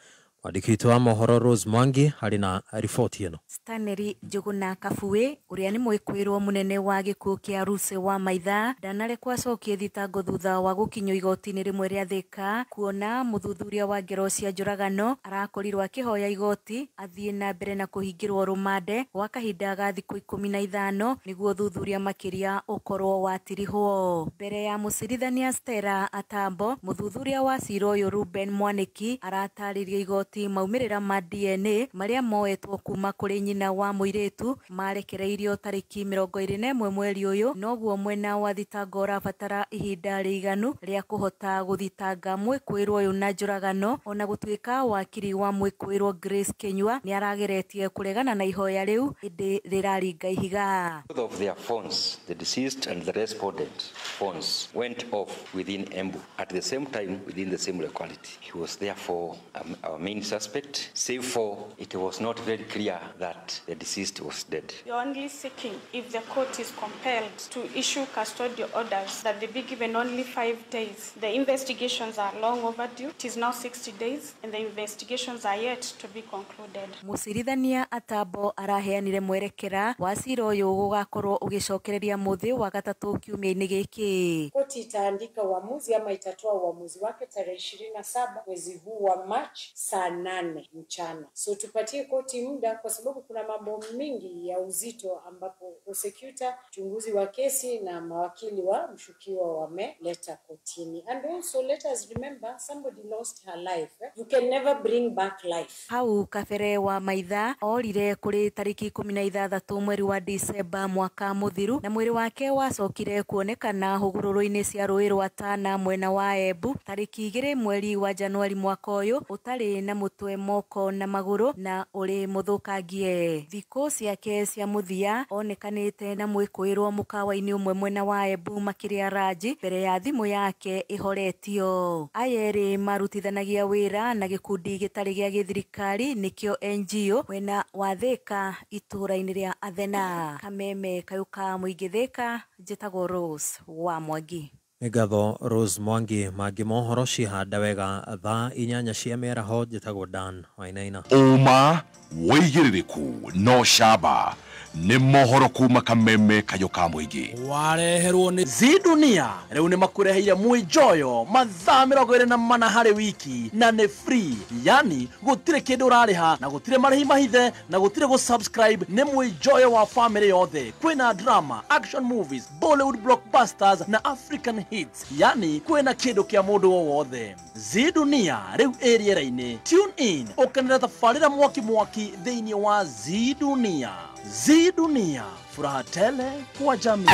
Mwandĩki witũ wa mohoro Rose Mwangi harĩ na riboti ĩno. Stanley Njuguna Kabue ũrĩa nĩ mwĩkwĩrwo mũnene wa gĩkuũ kĩa Lucy wa Maitha ndanarekwo acokie thitango thutha wa gũkinyio igoti-inĩ rĩmwe rĩa Thika kuona mũthuthuria wa ngero cia njũragano arakorirwo akĩhoya igoti athiĩ na mbere na kũhingĩrwo rũmande gwa kahinda ga thikũ 15 nĩguo thuthuria makĩria ũkorwo watirihwo. Mbere ya mũcirithania Stella Atambo, mũthuthuria wa cira ũyũ Ruben Mwaniki aratarĩria igoti maumĩrĩra ma DNA marĩa moetwo kuma kũrĩ nyina wa mũirĩtu marekereirio tarĩki 21 mweri ũyũ, noguo mwena wa thitango ũrabatara ihinda rĩiganu rĩa kũhota gũthitanga mwĩkwĩrwo ũyũ na njũragano. Ona gũtuĩka wakiri wa mwĩkwĩrwo Grace Kinyua nĩ arageretie kũregana na ihoya rĩu ĩndĩ rĩraringa ihiga. Both of their phones, the deceased and the respondent phones, went off within Embu at the same time within the same locality. He was therefore our main main suspect, save for it was not very clear that the deceased was dead. We are only seeking, if the court is compelled to issue custodial orders, that they be given only 5 days. The investigations are long overdue. It is now 60 days and the investigations are yet to be concluded. Mũcirithania Atabo araheanire mwerekera wa cira ũyũ gũgakorwo ũgĩcokereria mũthĩ wa gatatũ kiumia-inĩ gĩkĩ. Koti itaandika uamuzi ama itatoa uamuzi wake tarehe 27 mwezi huu wa March saa 8 mchana. So tupatie koti muda kwa sababu kuna mambo mingi ya uzito ambapo prosecutor, mchunguzi wa kesi na mawakili wa mshukiwa wameleta kotini. And also let us remember somebody lost her life. You can never bring back life. Hau kabere wa maitha orire kuri tariki 16 mweri wa Disemba mwaka muthiru na mwiri wake wacokire kuonekana hũgũrũrũ-inĩ cia rũĩ rwa Tana mwena wa Embu tariki 2 mweri wa Januari mwaka ũyũ ũtarĩ na mũtwe, moko na magũrũ na ũrĩ mũthũkangie. Thikũ ciake cia mũthia onekanĩte na mwĩkũĩrwo mũkawa-inĩ ũmwe mwena wa Embu makĩrĩa ranji mbere ya thimũ yake ĩhoretio. Aya erĩ marutithanagia wĩra na gĩkundi gĩtarĩ gĩa gĩthirikari nĩkĩo NGO mwena wa Thika itũũra-inĩ rĩa Athena. Kameme kayũ ka mũingĩ Thika, njĩtagwo Rose wa Mwangi. Nĩ ngatho Rose Mwangi. Mangĩ mohoro cihanda wega thaa 8 cia mĩaraho. Njĩtagwo Dan Wainaina. Ũma wĩigĩrĩrĩku no camba nĩ mohoro kuma Kameme kayũ ka mũingĩ. Wareherwo nĩ Zidunia. Rĩu nĩ makũreheire mwĩnjoyo mathaa 24 harĩ wiki na nĩ free, yani gũtirĩ kĩndũ ũrarĩha na gũtirĩ marĩhi mahithe na gũtirĩ gũ-subscribe. Nĩ mwĩnjoyo wa family yothe. Kwĩna drama, action movies, Bollywood blockbusters na African hits, yani kwĩna kĩndũ kĩa mũndũ o wothe. Zidunia rĩu ĩ rĩera-inĩ. Tune in ũkenere tabarĩra mwaki mwaki thĩinĩ wa Zidunia. Zidunia, furaha tele kwa jamii.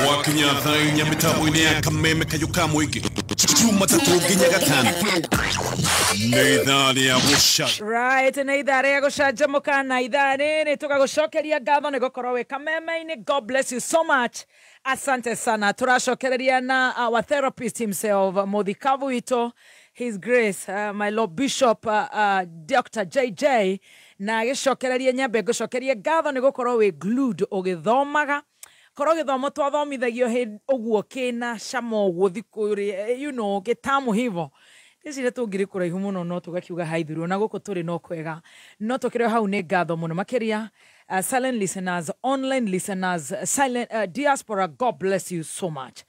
Wakinya thaa 4 mĩtambo-inĩ ya Kameme kayũ ka mũingĩ Jumatatũ nginya Gatano nĩ ithaa rĩa gũca. Right, nĩ ithaa rĩa gũcanjamũka na ithaa rĩrĩ tũgagũcokeria ngatho nĩ gũkorwo wĩ Kameme-inĩ. God bless you so much. Asante sana. Tũracokereria na our therapist himself, mũthikabu witũ, His Grace, my Lord Bishop Dr. JJ, na gĩcokereria nyambe ngũcokerie ngatho nĩ gũkorwo wĩ glued ũgĩthomaga. Korwo gĩthomo twathomithagio ũguo kĩna cama ũguo thikũ rĩ, you know, gĩtamu hivo. Ndĩciria tũngĩrĩ kũraihu mũno no tũgakiuga haithirwo na gũkũ tũrĩ no kwega. No tũkĩrĩ hau nĩ ngatho mũno makĩria. Silent listeners, online listeners, silent diaspora, God bless you so much.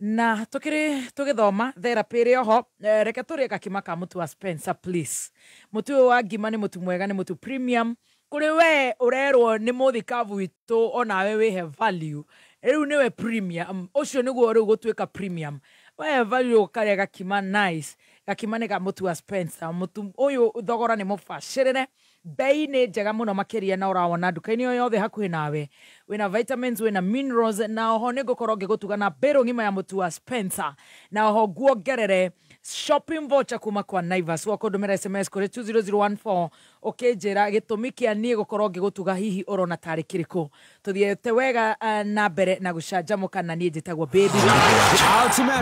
Na tukiri tugithoma therapy ri oho, reke turie gakima ka mutu wa Spencer please. Mutu ũyũ wa ngima nĩ mutu mwega, nĩ mutu premium. Kũrĩ we ũrerwo nĩ mũthikabu witũ onawe wĩhe value. Rĩu nĩwe premium, ũcio nĩguo rĩu gũtuĩka premium. We value ũkarĩa gakima nice. Gakima nĩ ga mutu wa Spencer. Mutu ũyũ thogora nĩ mũbacĩrĩre. Bei nĩ njega mũno makĩria na ũrawona nduka-inĩ o yothe hakuhĩ nawe. Wĩna vitamins, wĩna minerals, na oho nĩ ngũkorwo ngĩgũtuga na mbĩrũ ng'ima ya mũtu wa Spencer. Na oho nguongerere shopping voucher kuma kwa Naivas. Wakũndũmĩra SMS kũrĩ 20014 ũkĩnjĩra gĩtũmi kĩa niĩ gũkorwo ngĩgũtuga hihi ũrona tarĩ kĩrĩkũ. Tũthiĩte wega na mbere na gũcanjamũka na niĩ njĩtagwo Baby.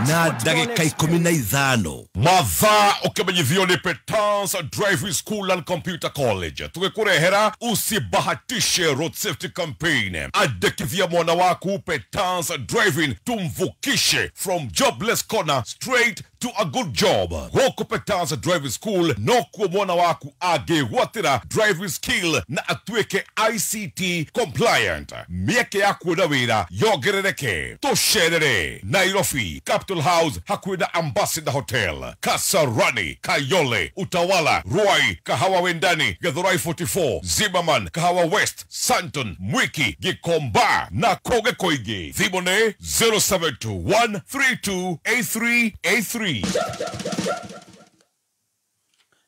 Na ndagĩka 15 mathaa ũkĩmenyithio nĩ Petans Driving School and Computer College. Tũgĩkũrehera usibahatishe road safety campaign. Andĩkithia mwana waku Petans Driving, tumvukishe from jobless corner straight to a good job. Gũkũ Petans Driving School nokuo mwana waku angĩgwatĩra driving skill na atuĩke ICT compliant. Mĩeke ya kuona wĩra yongerereke. Tũcerere Nairobi, Capital House hakuhĩ na Ambassador Hotel, Kasarani, Kayole, Utawala, Ruai, Kahawa Wendani, Githurai 44, Zimmerman, Kahawa West, Santon, Mwiki, Gikomba na kũngĩ kũingĩ. Thimũ nĩ 0721328383.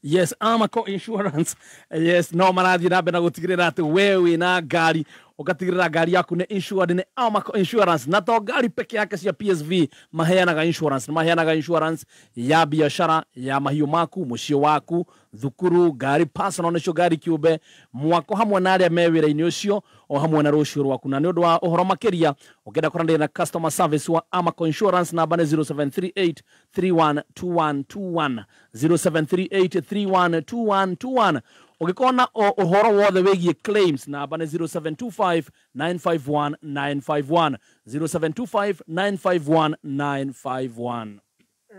Yes, Amaco Insurance. Yes, no marathi na mbere na gũtigĩrĩra atĩ we wĩna ngari Ũgatigĩrĩra ngari yaku nĩ insured nĩ Amaco Insurance. Na to ngari peke yake cia PSV maheanaga insurance, nĩ maheanaga insurance ya biashara, ya mahiũ maku, mũciĩ waku, thukuru, ngari personal nĩcio ngari kĩũmbe, mwako hamwe na arĩa me wĩra-inĩ ũcio o hamwe na rũciũ rwaku. Na nĩ ũndũ wa ũhoro makĩria ũngĩenda kwaranĩria na customer service wa Amaco Insurance, namba nĩ 0738 312121, 0738 312121. Ũngĩkorwo na ũhoro wothe wĩgiĩ claims, namba nĩ 0725 951 951, 0725 951 951.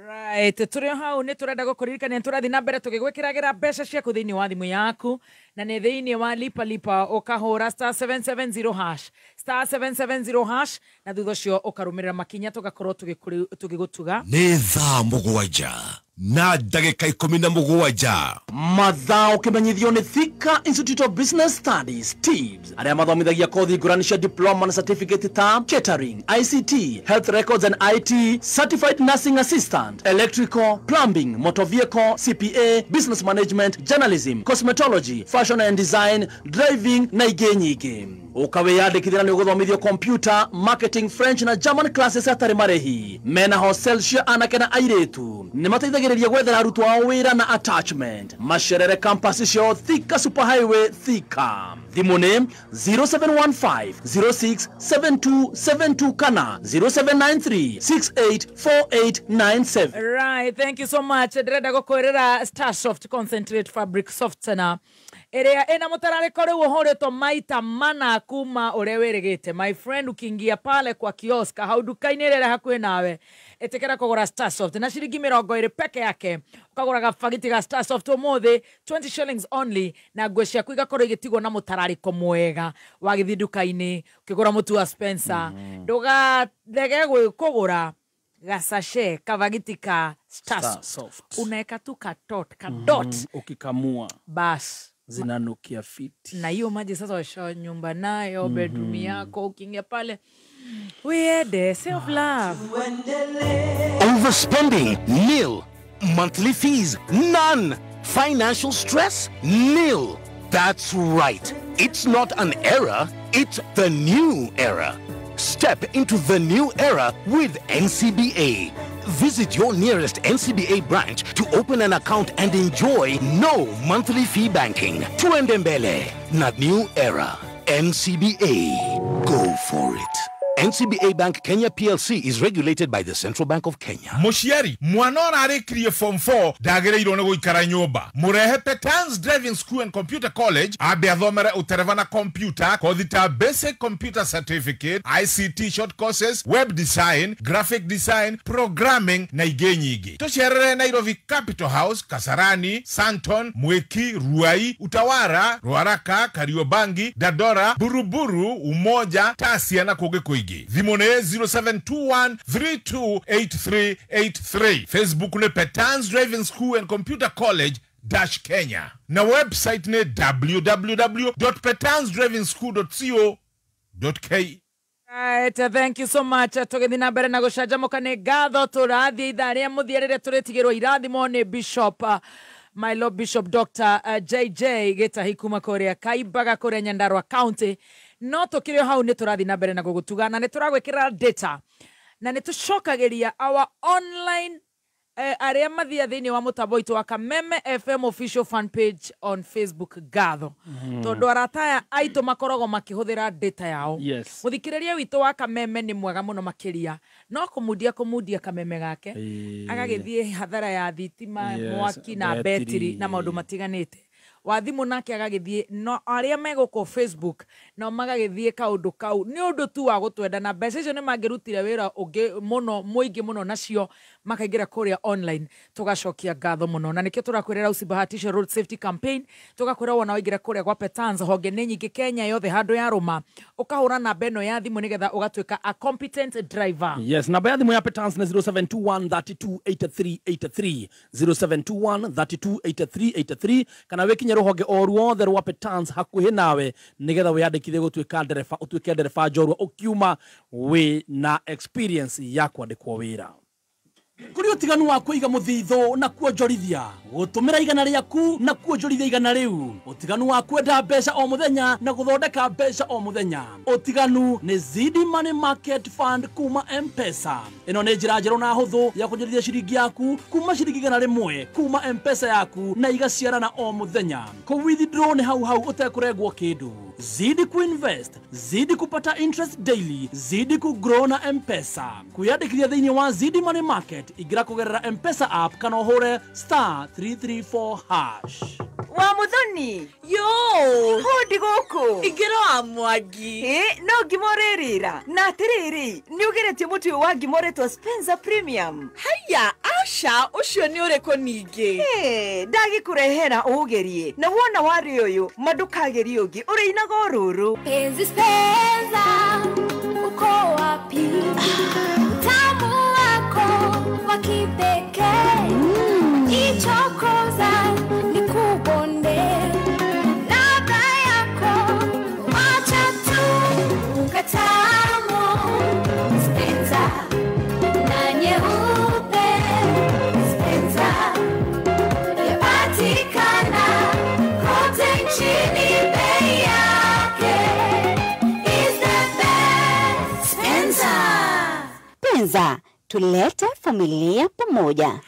Right, tũrĩ o hau nĩ tũrenda gũkũririkania nĩ tũrathiĩ na mbere tũgĩgwĩkĩragĩra mbeca ciaku thĩinĩ wa thimũ yaku, na nĩ thĩinĩ wa Lipa Lipa ũkahũra *770 hash, *770 hash, na thutha ũcio ũkarũmĩrĩra makinya tũgakorwo tũgĩgũtuga. Nĩ thaa 7:17. Mathaa ũkĩmenyithio nĩ Thika Institute of Business Studies TIBS, arĩa mathomithagia kothi ngũrani cia diploma na certificate ta catering, ICT, health records and IT, certified nursing assistant, electrical, plumbing, motor vehicle, CPA, business management, journalism, cosmetology, fashion and design, driving na ingĩ nyingĩ. Ũkawĩyandĩkithia nĩ ũgũthomithio computer, marketing, French na German classes hatarĩ marĩhi. Mena hostel cia anake na airĩtu. Nĩ mateithagĩrĩria gwethera arutwo ao wĩra na attachment. Macerere campus ciao Thika Super Highway, Thika. Thimũ nĩ 0715 067272 kana 0793 684897. Right, thank you so much. Ndĩrenda gũkwĩrĩra Starsoft Concentrate Fabric Softener ĩrĩa ĩna mũtararĩko rĩu ũhũrĩtwo maita mana kuma ũrĩa wĩrĩgĩte. My friend, ukiingia pale kwa kiosk hau nduka-inĩ ĩrĩa ĩrĩ hakuhĩ nawe, ĩtĩkĩra kũgũra Starsoft na ciringi 20 peke yake. Ũkagũra gabagiti ga Starsoft ũmũthĩ 20 shillings only, na nguo ciaku igakorwo igĩtigwo na mũtararĩko mwega. Wagĩthiĩ nduka-inĩ ũkĩgũra mũtu wa Spencer, ndũgathege kũgũra gasashe kavagiti ka Starsoft. Unaeka tu kadot kadot, ukikamua bas zinanukia fiti. Na hiyo maji sasa washa nyumba nayo, bedroom yako, ukiingia pale uende self love. Overspending, nil. Monthly fees, none. Financial stress, nil. That's right. It's not an era, it's the new era. Step into the new era with NCBA. Visit your nearest NCBA branch to open an account and enjoy no monthly fee banking. Tuende mbele, not new era. NCBA. Go for it. NCBA Bank Kenya PLC is regulated by the Central Bank of Kenya. Mũciari, mwana ũrarĩkirie form 4 ndagĩrĩirwo nĩ gũikara nyũmba. Mũrehe Petans Driving School and Computer College ambe athomere ũtereva na computer, kothi ta basic computer certificate, ICT short courses, web design, graphic design, programming na ingĩ nyingĩ. Tũcerere Nairobi Capital House, Kasarani, Santon, Mwiki, Ruai, Utawara, Ruaraka, Kariobangi, Dandora, Buruburu, Umoja, Tasia na kũngĩ kũingĩ. Thimũ nĩ 0721 328383. Facebook nĩ Petans Driving School and Computer College -Kenya na website nĩ www.petansdrivingschool.co.ke. Right, thank you so much. Tũgĩthiĩ na mbere na gũcanjamũka nĩ ngatho. Tũrathiĩ ithaa rĩa mũthia rĩrĩa tũrĩtigĩrwo irathimo nĩ Bishop my Lord Bishop Dr. JJ Gĩtahi kuma kũrĩa Kaimbaga kũrĩa Nyandarua County. No tũkĩrĩ o hau nĩ tũrathiĩ na mbere na gũgũtuga na nĩ tũragwĩkĩra data na nĩ tũcokagĩria our online arĩa mathia thĩinĩ wa mũtambo witũ wa Kameme FM official fan page on Facebook ngatho. Tondũ arata aya aitũ makoragwo makĩhũthĩra data yao. Yes. Mũthikĩrĩria witũ wa Kameme nĩ mwega mũno makĩria, no kũmundia Kameme gake agagĩthiĩ hathara ya thitima, mwaki na betiri na maũndũ matiganĩte. Wa thimũ nake agagĩthiĩ, no arĩa me gũkũ Facebook no magagĩthiĩ kaũndũ kau nĩ ũndũ tu wa gũtwenda, na mbeca icio nĩ mangĩrutire wĩra ũngĩ mũno mũingĩ mũno nacio makaingĩra kũrĩa online. Tũgacokia ngatho mũno, na nĩkĩo tũrakwĩrĩra usibahatishe road safety campaign. Tũgakwĩra wona waingĩra kũrĩa gwa Petans, honge nĩ nyingĩ Kenya yothe handũ ya rũma, ũkahũra namba ĩno ya thimũ nĩgetha ũgatuĩka a competent driver. Yes, namba ya thimũ ya Petans nĩ 0721 328383, 0721 328383, kana wĩkinye rũhonge o ruothe rwa Petans hakuhĩ nawe nĩgetha wĩyandĩkithie gũtuĩka ndereba, ũtuĩke ndereba njorua ũkiuma wĩ na experience ya kwandĩkwo wĩra. Kuri utiganu wa kuiga muthitho na kuonjorithia gutumira igana riaku na kuonjorithia igana riu utiganu wa kwenda mbeca o muthenya na guthondeka mbeca o muthenya utiganu ni Zidi Money Market Fund kuma M-Pesa. Ino ni njira njeru na huthu ya kuonjorithia ciringi yaku kuma ciringi 100 kuma M-Pesa yaku na igaciarana o muthenya. Ku withdraw ni hau hau utekuregwo kindu. Zidi kuinvest, zidi kupata interest daily, zidi kugrow na M-Pesa. Kwiyandikithia thiini wa Zidi Money Market igira kugerera M-Pesa app kana uhure *334#. Wa muthoni yo hundi guku ingira wa Mwangi. No ngima uririra na atiriri ni ugeretie mutu uyu wa ngima uretwo Spencer Premium. Haya asha ucio ni uriko ningi. Ndagikurehera ugerie na wona wari uyu mandukagerie ungi uriinaga ururu. Penzi Spencer uko wapi? Utamu wako wa kipekee ichokoza nikubonde ladha yako wacha tu ukatamu Spencer na nyeupe Spencer yapatikana kote nchini bei yake is the best. Spencer. Spencer, tulete familia pamoja.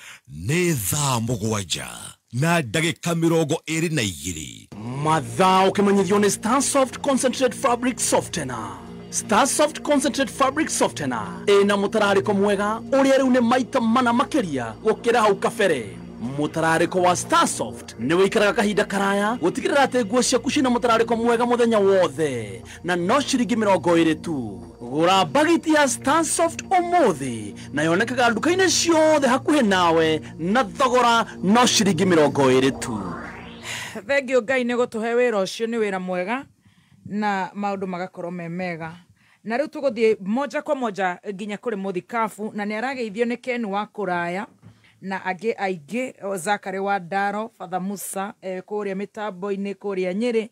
Nĩ thaa 7 na ndagĩka 22. Mathaa ũkĩmenyithio nĩ Starsoft Concentrate Fabric Softener. Starsoft Concentrate Fabric Softener ĩna mũtararĩko mwega ũrĩa rĩu nĩ maita mana makĩria gũkĩra hau kabere. Mũtararĩko wa Starsoft nĩ wĩikaraga kahinda karaya gũtigĩrĩra atĩ nguo ciaku cina mũtararĩko mwega mũthenya wothe na no ciringi 20 tu. Gũra bagiti ya Starsoft ũmũthĩ na yonekaga nduka-inĩ ciothe hakuhĩ nawe na thogora no ciringi 20 tu. Thank you Ngai nĩ gũtũhe wĩra ũcio, nĩ wĩra mwega na maũndũ magakorwo me mega. Na rĩu tũgũthiĩ moja kwa moja nginya kũrĩ mũthikabu na nĩ arageithio nĩ Ken wa kũraya na angĩ aingĩ, Zakari wa Ndaro, Father Musa kũrĩa mĩtambo-inĩ kũrĩa Nyĩrĩ,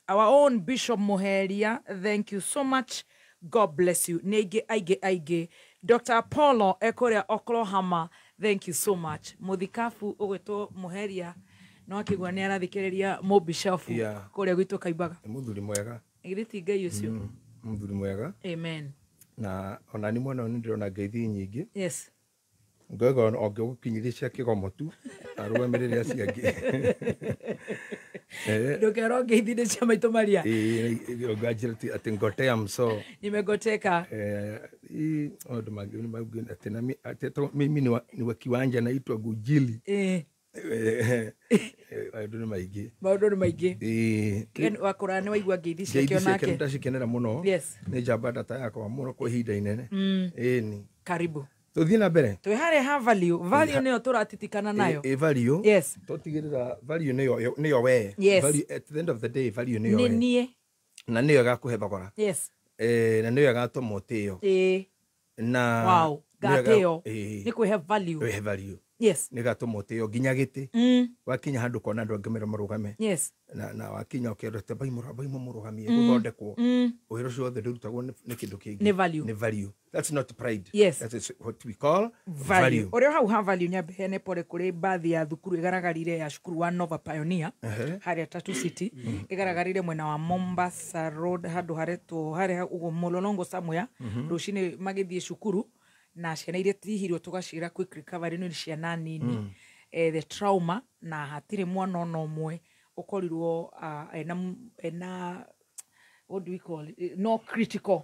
our own Bishop Muheria, thank you so much, God bless you. Nĩ aingĩ aingĩ aingĩ. Dr. Apollo kũrĩa Oklahoma, thank you so much. Mũthikabu ũgwĩtwo Muheria no akĩigua nĩ arathikĩrĩria mũbishofu kũrĩa gwitũ Kaimbaga. Nĩ mũthuri mwega. Githĩ ti Ngai ũcio? Mũthuri mwega. Amen. Na ona ni mwana nĩ ndĩrona ngeithi nyingĩ. Yes. Ngoiga ongĩgũkinyithia cia kĩgomo tu arũgamĩrĩre acio angĩ. Ndũkerwo ngeithi nĩ cia maitũ Maria. Nganjĩra atĩ ngotea mso. Nimegoteka. Maũndũ mangĩ atĩ na mimi ni wa kiwanja naitwa Gujili. Maũndũ nĩ maingĩ. Maũndũ nĩ maingĩ. Wakũra nĩ waigua ngeithi ciake onake. Ngeithi ciake nĩndacikenera mũno. Yes. Nĩ njamba ndata yakwa mũno kwa ihinda inene. Ĩni. Karibu. Tuthiĩ na mbere. Twĩ harĩa ha value. Value nĩyo tũratitikana nayo. Value. Yes. Tũtigĩrĩra value nĩyo we. Yes. Value at the end of the day value nĩyo we. Nĩ niĩ. Na nĩyo ĩgakũhe thogora. Yes. Na nĩyo ĩgatũma ũtĩo. Na wow, gatĩo. Nĩ kwĩhe value. Kwĩhe value. Yes. Nĩ gatũma ũtĩo nginya gĩtĩ. Wakinya handũ kona andũ angĩ marũgame. Yes. Na wakinya ũkerwo atĩ baimũ mũrũgamie gũthondekwo. Wĩra ũcio wothe ndũrutagwo nĩ kĩndũ kĩngĩ. Nĩ value. Nĩ value. That's not pride. Yes. That is what we call value. Ũrĩa hau ha value nyambe hene pole kũrĩ bathi ya thukuru ĩgaragarire ya cukuru wa Nova Pioneer harĩa Tatu City ĩgaragarire mwena wa Mombasa Road handũ haretwo harĩa ũguo Mlolongo somewhere rũcinĩ magĩthiĩ cukuru na ciana iria tihirwo tũgacira quick recovery nĩ ciana nini. The trauma na hatirĩ mwana ona ũmwe ũkorirwo ena what do we call it? No critical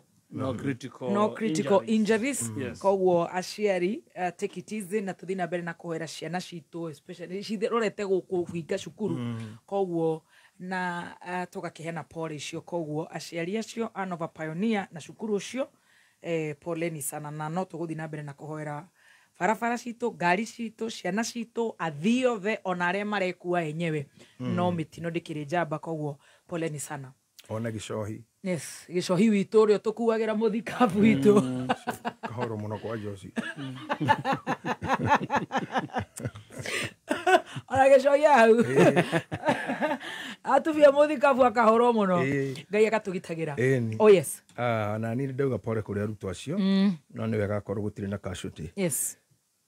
injuries. Yes. Koguo aciari take it easy na tuthi na mbere na kuhera ciana citũ especially cithirorete gũkũhinga cukuru. Koguo na tũgakĩheana pole icio. Koguo aciari acio a Nova Pioneer na cukuru ũcio poleni sana na no tũgũthiĩ na mbere na kũhoera barabara citũ, ngari citũ, ciana citũ, athii othe ona arĩa marekua enyewe. No mĩtino ndĩkĩrĩ njamba, koguo poleni sana. Ona gĩcohi. Yes, gĩcohi witũ ũrĩa tũkuagĩra mũthikabu witũ. Kahoro mũno kwa Josi. Ona gĩcohi hau. Atubia mũthikabu akahorwo mũno. Ngai agatũgitagĩra. Oh yes. Na niĩ ndauga pole kũrĩ arutwo acio. No nĩ wega akorwo gũtirĩ na casualty. Yes.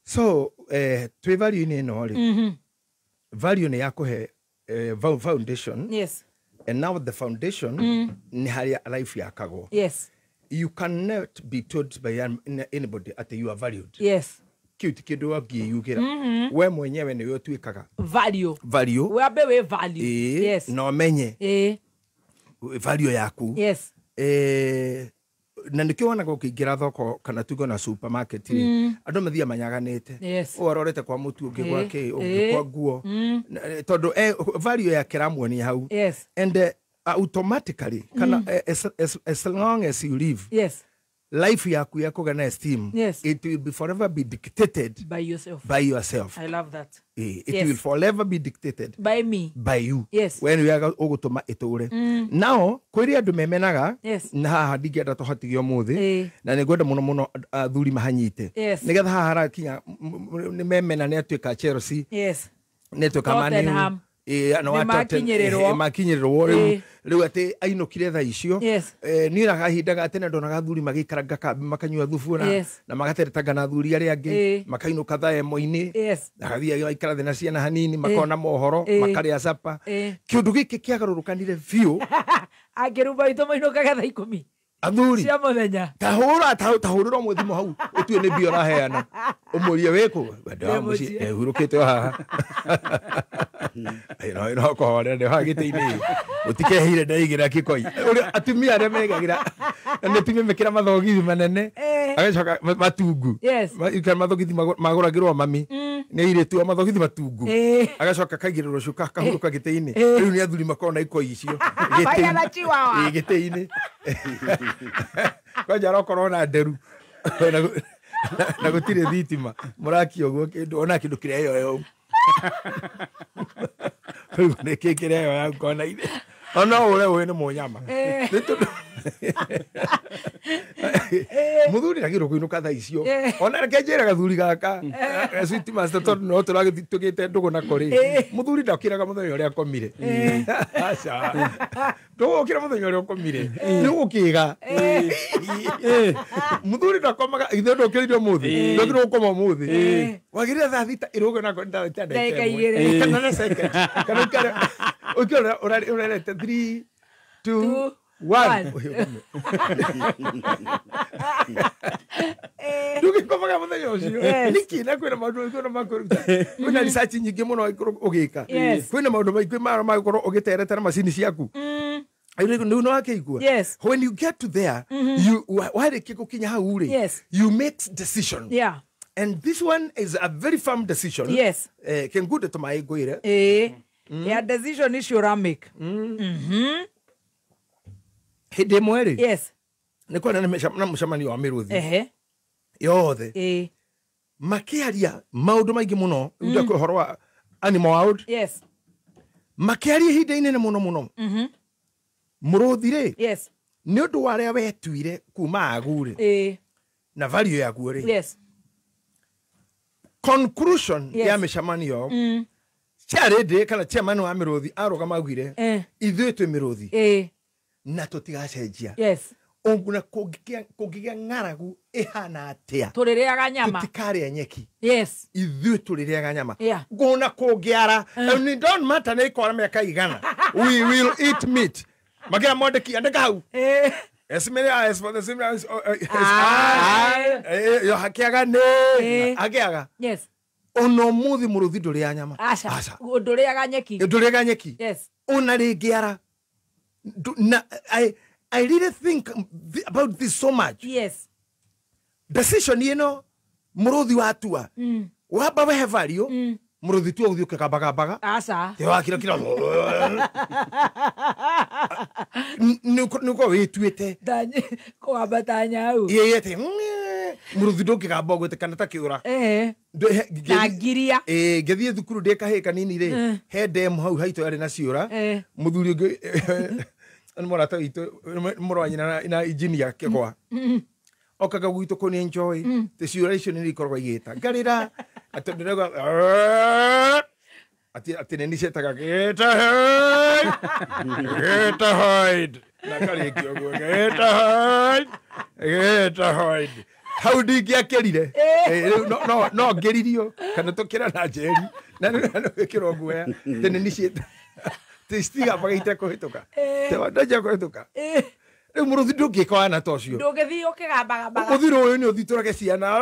So twĩ value-inĩ ĩno rĩ, value nĩ ya kũhe foundation. Yes. And now the foundation nĩ harĩa life yakagwo. Yes. You cannot be told by anybody at you are valued. Yes. Kiu ti kindu angiyugĩra. We mwenyewe nĩwe ũtuĩkaga value. Value. Wambe wĩ value. Yes. Na ũmenye value yaku. Yes. Na nĩkĩo wonaga ũkĩingĩra thoko kana tuge na supermarket rĩ, andũ mathiaga manyaganĩte. Yes. Ũyũ arorete kwa mũtu, ũngĩ gwa kĩ, ũngĩ kwa nguo. Tondũ value yake ramuonia hau. Yes. And automatically kana as long as you live, yes, life yaku ya kũgĩa na esteem, yes, it will be forever be dictated by yourself. By yourself. I love that. It yes, will forever be dictated by me, by you. Yes. We nĩwe ũgũtũma ĩtũre. Nao kwĩrĩ andũ memenaga, yes, na haha ndingĩenda tũhotigio ũmũthĩ, na nĩngwenda mũno mũno athuri mahanyite, yes, nĩgetha haha harakinya nĩ memena nĩ atuĩka Chelsea, yes, nĩ atuĩka Man U, makinyĩrĩrwo rĩu atĩ ainũkire thaa icio. Niĩ na kahinda ga tene ndonaga athuri magĩikaranga kambi makanyua thubu na magateretanga na athuri arĩa angĩ, makainũka thaa ĩmwe-inĩ, agathiĩ agaikara thĩ na ciana hanini, makona mohoro, makarĩa capa. Kĩũndũ gĩkĩ kĩagarũrũkanire biũ. Angĩrumba itũ mainũkaga thaa 10 athuri cia mũthenya. Tahũrĩra ũmwe thimũ hau ũtue nĩ mbia ũraheana, ũmũrie wĩkũ mũciĩ hurũkĩte o haha, no kũhorera ndĩ haha gĩtĩ-inĩ, ũtikehire ndeigĩra kĩkoi. Atumia arĩa megagĩra nĩ atumia mekĩra mathogithi manene, agacoka matungu, mathogithi magũragĩrwo mami nĩ airĩtu, mathogithi matungu, agacoka akaigĩrĩrwo cuka akahurũka gĩtĩ-inĩ. Rĩu nĩ athuri makoragwo na ikoi icio gĩtĩ-inĩ, kwanja arokorwo na nderu na gũtirĩ thitima, mũrakia ũguo kĩndũ ona kĩndũ kĩrĩa yoyo rĩu nĩ kĩ kĩrĩa yoya kona-inĩ, ona ũre ũĩ nĩ mũnyama. Mũthuri agĩrwo kũinũka thaa icio, ona reke njĩre gathuri gaka sweet master, tondũ no tũragĩtũgĩte ndũgũ nako rĩ, mũthuri ndokĩraga mũthenya ũrĩa akomire. Aca, ndũgũkĩra mũthenya ũrĩa ũkomire, nĩ ũgũkĩga. Mũthuri ndakomaga, ithe ndũkĩrire ũmũthĩ, ndũkĩrire gũkoma ũmũthĩ, wagĩrĩire thaa 6 ĩrũge nako ndagĩka 1 kana na second, kana ũikare ũrerete 3 2 1. Ndũgĩkomaga mũthenya ũcio nĩkĩ? Na kwĩna maũndũ maingĩ makũruta, kwĩna research nyingĩ mũno ũgĩka, kwĩna maũndũ maingĩ magũkorwo ũgĩteretera macini ciaku. Rĩu no akĩigua. When you get to there, you warĩkia gũkinya hau rĩ, you make decision. Yeah. And this one is a very firm decision. Yes. Kengude tũmaĩ ngwĩre. Yeah, decision icio ũramake. Hĩndĩ ĩmwe rĩ, yes, nĩ kwarĩ na mũcemanio wa mĩrũthi yothe, makĩaria maũndũ maingĩ mũno, rĩu ũhoro wa animal world, yes, makĩaria ihinda inene mũno mũno. Mũrũthi rĩ, yes, nĩ ũndũ wa arĩa wetuire kuma agu rĩ, na value yaku rĩ, yes, conclusion ya mĩcemanio, chairlady kana chairman wa mĩrũthi arũgama augire, ithuĩ twĩ mĩrũthi na tũtigacenjia. Yes. Ona kũngĩgĩa ng'aragu ĩhana atĩa, tũrĩrĩaga nyama, tũtikarĩa nyeki. Yes. Ithuĩ tũrĩrĩaga nyama. Ona kũngĩara, and it don't matter nĩ ĩkwara mĩaka igana, we will eat meat. Makĩra mwandĩki andĩka hau. As many as for the same as I yo hakĩaga nĩ hakĩaga. Yes. Ona ũmũthĩ mũrũthi ndũrĩaga nyama. Aca. Ndũrĩaga nyeki. Ndũrĩaga nyeki. Yes. Ona rĩngĩara. I really think about this so much. Yes. Decision ĩno mũrũthi watua, wamba wehe value, mũrũthi tu ũgũthiĩ ũkĩgambagambaga. Aca. Te wakira kira. Nĩ ũkorwo wĩtuĩte. Kũgamba ta nyau. Ĩĩ atĩ mũrũthi ndũngĩgamba ũguo kana ta kĩũra. Na ngiria. Ngĩthiĩ thukuru ndĩ kahĩĩ kanini rĩ, he demu hau haitũ yarĩ na ciũra, mũthuri ũngĩ nĩ mũrata witũ, mũrũ wa nyina na engineer Kĩgwa, okaga gwitũ kũni enjoy, tĩ ciũra icio nĩ ikoragwo igĩta ngarĩra, atĩ ndĩrauga atĩ nĩ cietaga gĩta hide, gĩta hide, na karĩkia ũguo gĩta hide, gĩta hide. Hau ndingĩakĩrire Rĩu no ngĩririo kana tũkĩra na njeri na nĩwĩkĩrwo guoya tene nĩ citigamba itekũhĩtũka ndanjia kũhĩtũka. Rĩu mũrũthi ndũngĩka wana ta ũcio, ndũngĩthiĩ ũkĩgambagambaga, ũthiĩ rũĩ nĩ ũthitũrage ciana.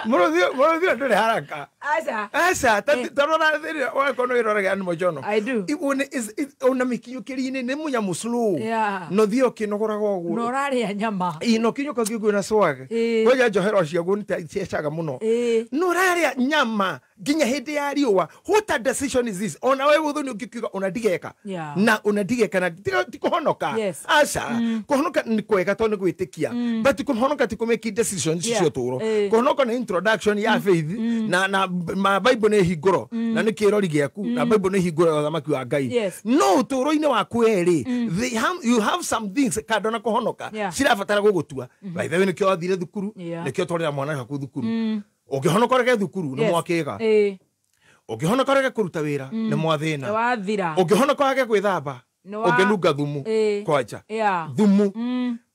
Mũrũthi ndũrĩ haraka. Aca tarora wakorwo nĩ wĩroraga Animal Journal. Ona mĩkinyũkĩrie-inĩ nĩ mũnyamũ slow, na ũthiĩ ũkĩnogoraga ũguo na ũrarĩa nyama. Ĩ na ũkinyũka ũguo na swag kwanja njohero ciaguo nĩ ciecaga mũno, na ũrarĩa nyama nginya hĩndĩ ya riũa. What a decision is this? Ona we gũthũ nĩ ũngĩkiuga ona ndigeka na ona ndigeka na ti kũhonoka. Aca kũhonoka nĩ kwega tondũ nĩ gwĩtĩkia, but kũhonoka ti kũmake decisions cia ũtũũro. Kũhonoka nĩ introduction ya faith na ma Bible nĩ hingũro na nĩ kĩrori gĩaku na Bible nĩ hingũro ya ũthamaki wa Ngai. No ũtũũro-inĩ waku werĩ you have some things kando na kũhonoka cirabatara gũgũtua. By the way, nĩkĩo wathire thukuru, nĩkĩo twarĩra mwana waku thukuru. Ũngĩhonoka ũrege thukuru nĩ mwakĩga, ũngĩhonoka ũrege kũruta wĩra nĩ mwathĩna, ũngĩhonoka wage gwĩthamba ũngĩnunga thumu kwanja thumu,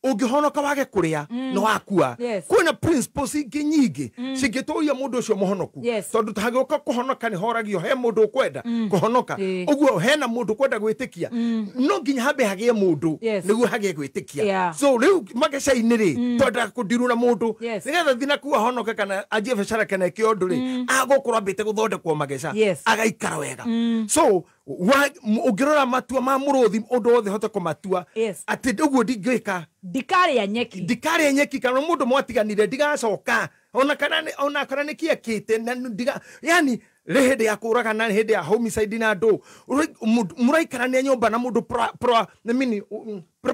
ũngĩhonoka wage kũrĩa nĩ wakua. Kwĩna principles ingĩ nyingĩ cingĩtũria mũndũ ũcio mũhonoku, tondũ hagĩũka kũhonoka nĩ horagio he mũndũ ũkwenda kũhonoka, ũguo hena mũndũ ũkwenda gwĩtĩkia, no nginya hambe hagĩe mũndũ nĩguo hagĩe gwĩtĩkia. So rĩu mageca-inĩ rĩ twendaga kũndirura mũndũ nĩgetha thiĩ nakuo ahonoke kana anjie biacara kana eke ũndũ rĩ, agũkorwo ambĩte gũthondekwo mageca agaikara wega. So ũngĩrora matua ma mũrũthi ũndũ wothe hote kũmatua atĩ ũguo ndingĩka, ndikarĩa nyeki, ndikarĩa nyeki, kana mũndũ mwatiganire ndigacoka ona kana nĩ kĩekĩte na ndiga, yani rĩ hĩndĩ ya kũragana, hĩndĩ ya homicide na andũ mũraikarania nyũmba na mũndũ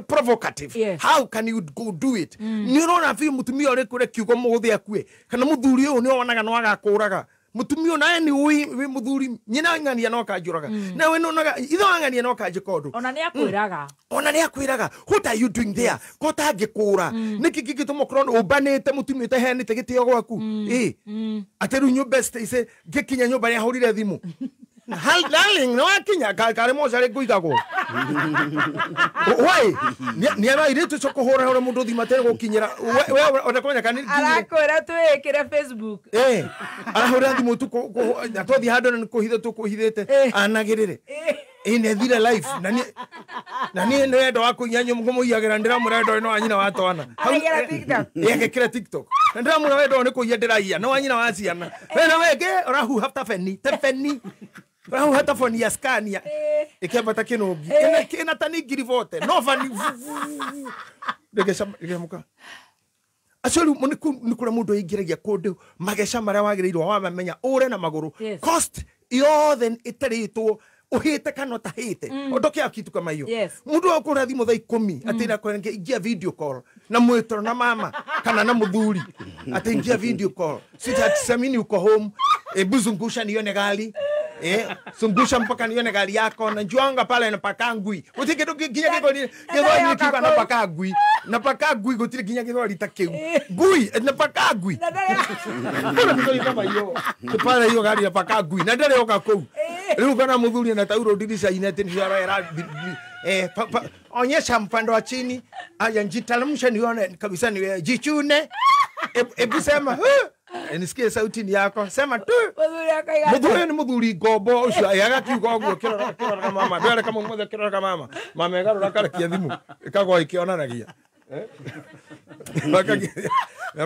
provocative. How can you go do it? Nĩ ũrona biũ mũtumia ũrĩ kũrĩa kiugo mũgũthĩ akue, kana mũthuri ũyũ nĩ wonaga no agakũraga mutumia naye ni wi muthuri nyina ng'ania no kanjuraga nawe nonaga itho ng'ania no kanjika undu ona ni akwiraga, ona ni akwiraga what are you doing there ko tangikura niki gigituma korwo umbanite mutumia utaheanite gitio gwaku ati riu nyumba ise ngikinya nyumba ni ahurire thimu. Darling, no akinya kare mocarĩ ngũigagwo. Why? Ni arairĩtu ũcio kũhũra hũra mũndũ thimũ atarĩ gũkinyĩra. We ona kũmenya kana nĩ arakwĩra twĩkĩre Facebook. Arahũra thimũ ũtukũ na twathiĩ handũ na nĩ kũhitha tũkũhithĩte anagĩrĩre. Ĩ life na niĩ nĩ wendo wa kũiya ngũmũiyagĩra ndĩramwĩra wendo nĩ wa nyina wa twana. Araigĩra TikTok. Agekĩra TikTok. Na ndĩramwĩra wendo nĩ kũiya ndĩraiya nĩ wa nyina wa ciana. We na wenge ũrahuha ta beni ta beni. Ũrahuha ta boni ya Scania. Ĩkĩambata kĩnũngi. Ĩna tani 40,000 no bani. Ndĩgĩcamuka. Acio rĩu nĩ kũrĩa mũndũ aingĩragia kũndũ mageca marĩa wagĩrĩirwo wamamenya ũre na magũrũ. Cost yothe ĩtarĩtwo uhite kana utahite ondoke kitu kama hiyo. Mundu akura thimu thaa 10 ati na kwenge ingia video call na mwitoro na mama kana na muthuri ati ingia video call sita samini uko home ebu zungusha nione gari zungusha mpaka nione gari yako na njuanga pale na paka ngui gutike nginya githori githori kiuga na paka ngui na paka ngui gutire nginya githori ta kiu ngui na paka ngui kuna githori kama hiyo pale hiyo gari na paka ngui na ndare yoka kuu riu kana muthuri na tauro dirisha-inĩ atĩ nĩ arera onyesha mpando wa chini aya njitalamsha nione kabisa ni jichune ebu sema nisikie sauti ni yako sema tu muthuri ni muthuri ngombo ucio agakiuga uguo kirora mama ndwere kama mothe kirora mama mama egarura karekia thimu ikagwa ikionanagia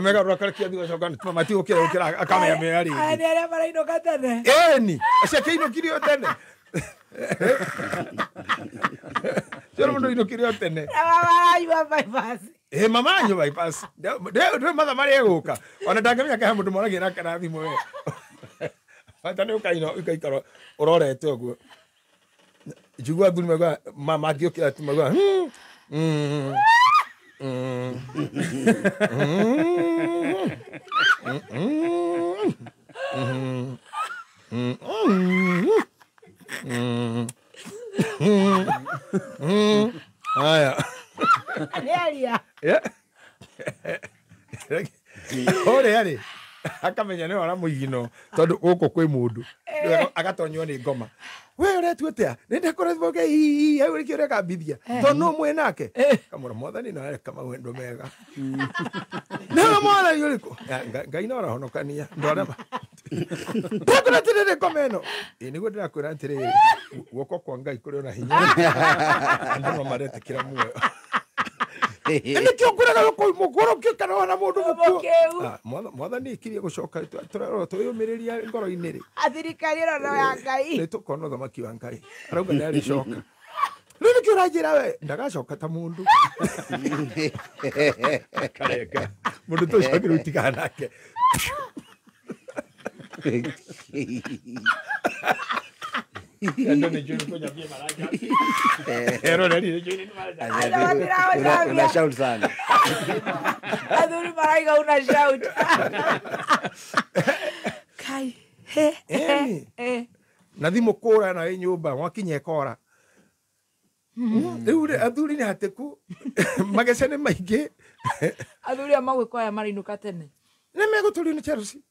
Megarura karekia thimu acoka mama ti gukira gukira akamea rĩngĩ aya nĩ arĩa marainũka tene ĩni acio akĩinũkirio tene cio mũndũ inũkirio tene maranyua bypass mama anyua bypass ndĩ mathaa marĩa egũka ona ndangĩmenya kana mũndũ moragia nake na thimũ we bata nĩ ũkaina ũgaikara ũrorete ũguo njigua athuri maugaga mangĩũkĩra tu maugaga Haya. Aria. Ore ari. Akamenya nĩ ora mũigino tondũ gũkũ kwĩ mũndũ. Agatonywo nĩ ngoma. We ũretua atĩa? Nĩ ndakoretwo ngai hau nĩkĩo ũrekambithia. Tondũ no mwĩ nake. Kamũra mwathani no areka maũndũ mega. Nĩwe mwathani ũrĩkũ? Ngai no arahonokania. Ndwarema. Ndakwĩra atĩrĩrĩ ngoma ĩno. Ĩ nĩguo ndĩrakwĩra atĩrĩrĩ, guoko kwa Ngai kũrĩ ona hinya. Andũ no maretĩkĩra muoyo. Nĩkĩo ngwĩraga mũkũrũkio kana ona mũndũ mũkuũ. Mwathani ikirie gũcoka tũrarora twĩyũmĩrĩria ngoro-inĩ rĩ. Thirikari ĩno no ya Ngai. Nĩ tũkona ũthamaki wa Ngai. Arauga nĩ arĩcoka. Rĩu nĩkĩo ũranjĩra we ndagacoka ta mũndũ. Akarenga. Mũndũ ta ũcio agĩrĩirwo ũtigana nake. Una shout sana. Athuri maraiga una shout. Kai. Na thimũ kũra na nyũmba mwakinya ĩkora. Rĩu rĩ athuri nĩ hatĩku. Mageca nĩ maingĩ. Athuri a magwĩko aya marainũka tene. Nĩ megũtũrio nĩ Chelsea.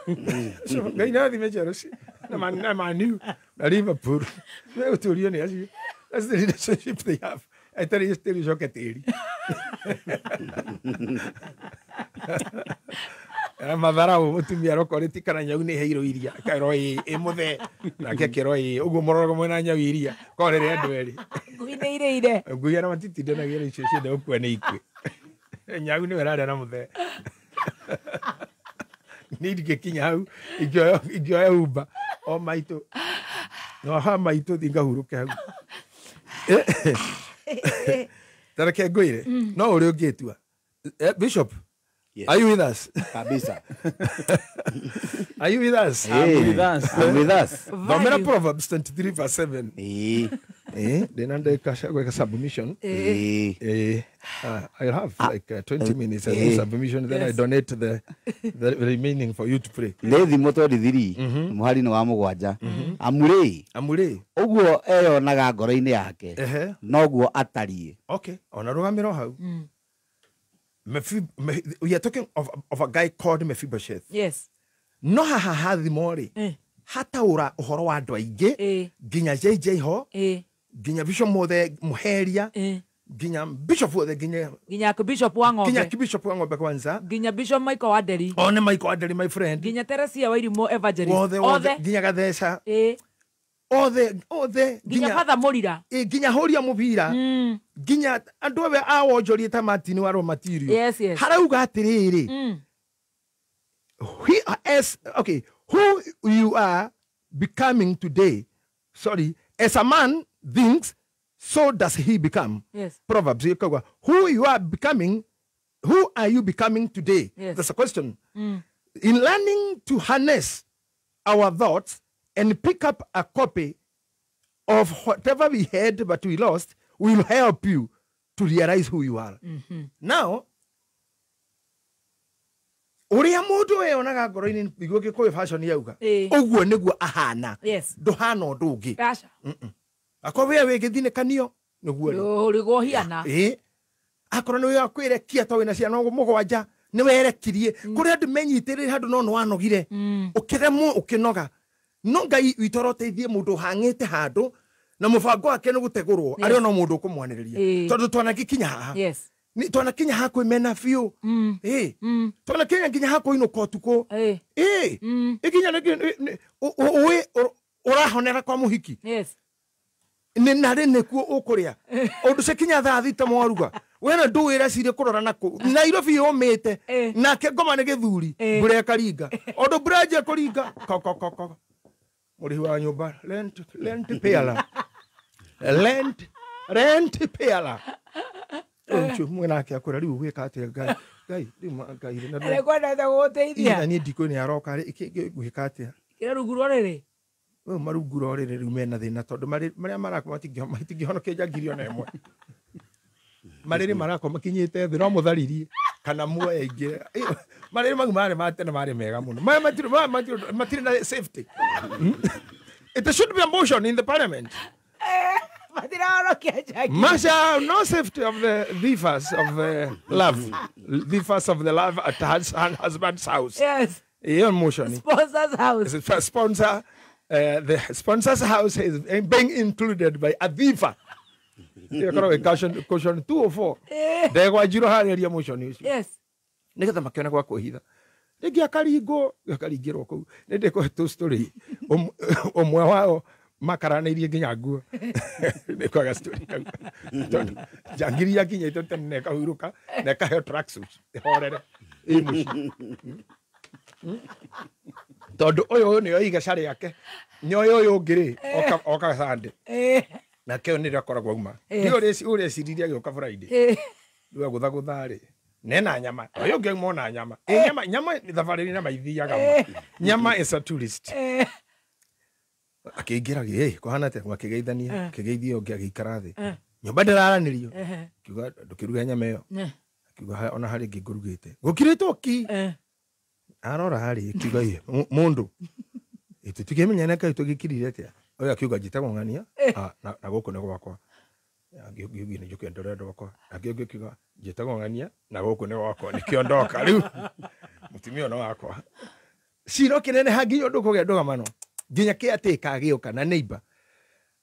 Ngai nĩ Chelsea. Na Man U, na Liverpool. Megũtũrio nĩ acio. That's the relationship they have. Eterĩ tĩri ũcoke tĩri. Matharau mũtumia arokorĩti kana nyau nĩ heirwo iria akarwo ĩ mũthee nake akĩrwo ĩ ũguo mũroraga mwena nyau iria korere andũ erĩ. Ngui nĩ irĩire. Ngui ona matitindanagia icio cienda gũkua nĩ ikue. Nyau nĩwe ĩrarĩa na mũthee. Nĩ ingĩkinya hau ingĩoya Uber o maitũ no ha maitũ thiĩ ngahurũke hau. Ta reke ngwĩre no ũrĩa ũngĩtua. Bishop, yes. Are you with us? Kabisa. Are you with us? I'm with us. I'm with us. Thomera Proverbs 23 verse 7. Ndĩna ndagĩka gwĩka submission. I'll have like 20 minutes and then submission, then I donate the remaining for you to pray. Nĩ thimo 23 mũhari-inĩ wa 7. Amurĩ. Amurĩ. Ũguo eyonaga ngoro-inĩ yake. Noguo atariĩ. Okay. Ona rũgamĩro hau. We are talking of a guy called Mephibosheth. Yes. No haha hathimo-rĩ, hataũra ũhoro wa andũ aingĩ, nginya JJ ho, nginya bishop mothe Muheria, nginya bishop wothe, nginya bishop wa Ng'ombe, nginya bishop wa Ng'ombe kwanza, nginya bishop Michael Waderi, one Michael Waderi my friend, nginya Teresia Wairimu evangelist, othe nginya Gatheca, othe nginya Father Murira, nginya Horia Mubira, nginya andũ othe a wonjorie ta Martin wa raw material. Yes, yes. Harauga atĩrĩrĩ, okay, who you are becoming today, sorry, as a man thinks, so does he become. Yes. Proverbs, who you are becoming, who are you becoming today? Yes. That's a question. In learning to harness our thoughts and pick up a copy of whatever we had but we lost, will help you to realize who you are. Now, ũrĩa mũndũ eyonaga ngoro-inĩ nĩguo Gĩkũyũ fashion yauga, ũguo nĩguo ahana. Ndũhana ũndũ ũngĩ. Akorwo we wĩ gĩthinĩkanio nĩguo rĩ. Ũrĩgwo hiana. Akorwo nĩ wĩ kwĩrekia to wĩna ciana 7 nĩ werekirie. Kũrĩ andũ menyitĩrĩire handũ no nĩwanogire. Ũkĩremwo ũkĩnoga. No Ngai witũ aroteithie mũndũ ũhang'ĩte handũ na mũbango wake nĩ gũtegũrwo arĩ ona mũndũ ũkũmwanĩrĩria. Tondũ twanagĩkinya haha. Twanakinya haha kwĩmena biũ. Twanakinya nginya haha kũinũka ũtukũ. Ikinya ũĩ ũrahonera kwa mũhiki. Nĩ narĩ nĩkuo ũkũrĩa. Ũndũ cikinya thaa 6 mwaruga. Wena ndũĩ ĩreciria kũrora nakũ. Nairobi yũmĩte. Nake ngoma nĩ gĩthuri. Mbura ĩkaringa. Ũndũ mbura yanjia kũringa. Ko. Mũrĩhi wa nyũmba. Rent payer. Rent payer. Ũcio mwenake akwĩra rĩu gwĩka atĩa Ngai. Ngai rĩu Ngai na nĩkwendete gũgũteithia. Na niĩ ndikũĩ nĩ aroka rĩ ngwĩka atĩa. Kĩrĩa rungu rwa rĩrĩ. Rĩu marungu rwa rĩrĩ rĩu mena thĩna tondũ marĩa marakoma matingĩhonokia njangiri ona ĩmwe. Marĩrĩ marakoma makinyĩte thĩ no mũtharirie kana muoye aingĩre. Marĩrĩ mau marĩ ma tene marĩ mega mũno. Maya matirĩ na safety. It should be a motion in the parliament. Masha, no safety of the thiefers of the love. Thiefers of the love at her husband's house. Yes. Yeah, motion. Sponsor's house. Sponsor. The sponsor's house is being included by Aviva. Ĩkoragwo ĩ caution 204. Ndegwa njirũ harĩria motion ũcio. Yes. Nĩgetha makĩone gwa kwĩhitha. Rĩngĩ akaringwo, akaringĩrwo kũu. Nĩ ndĩkũhe story. Ũmwe wao makaranĩirie nginya nguo. Nĩ kwaga story kau. Tondũ njangiri yakinyĩte tene na ĩkahurũka na ĩkaheo tracksuit ĩhorere ĩ mũciĩ. Tondũ ũyũ nĩoĩ igeca rĩake, nĩoĩ ũyũ ũngĩ rĩ, oka Sunday. Nake ũyũ nĩrĩo akoragwo auma. Ndiũĩ ũrecirie agĩũka Friday. Rĩu agũthagũtha rĩ, nena nyama. Ũyũ ũngĩ auma ona nyama. Nyama, nyama thabarĩ nyama ithiaga ma. Nyama is a tourist. Akĩingĩra gĩ, kũhana atĩa? Akĩgeithania, akĩgeithia ũngĩ agĩikara thĩ. Nyũmba ndĩraranĩrio. Akiuga ndũkĩruge nyama ĩyo. Akiuga ona harĩ ĩngĩ ngũrugĩte. Gũkirĩtwo ki. Arora harĩ akiuga ĩ, mũndũ. Tũtikĩmenyana kaĩ tũgĩkirire atĩa? Ũyũ akiuga njĩtagwo ng'ania, na gũkũ nĩ gwakwa. Angĩ nĩ njũke ndore gwakwa. Angĩ ũngĩ akiuga njĩtagwo ng'ania na gũkũ nĩ gwakwa nĩkĩo ndoka rĩu. Mũtumia ũyũ no wakwa. Cira ũkĩneneha nginya ũndũ kũgĩa ndũgamano. Nginya caretaker agĩũka na neighbor.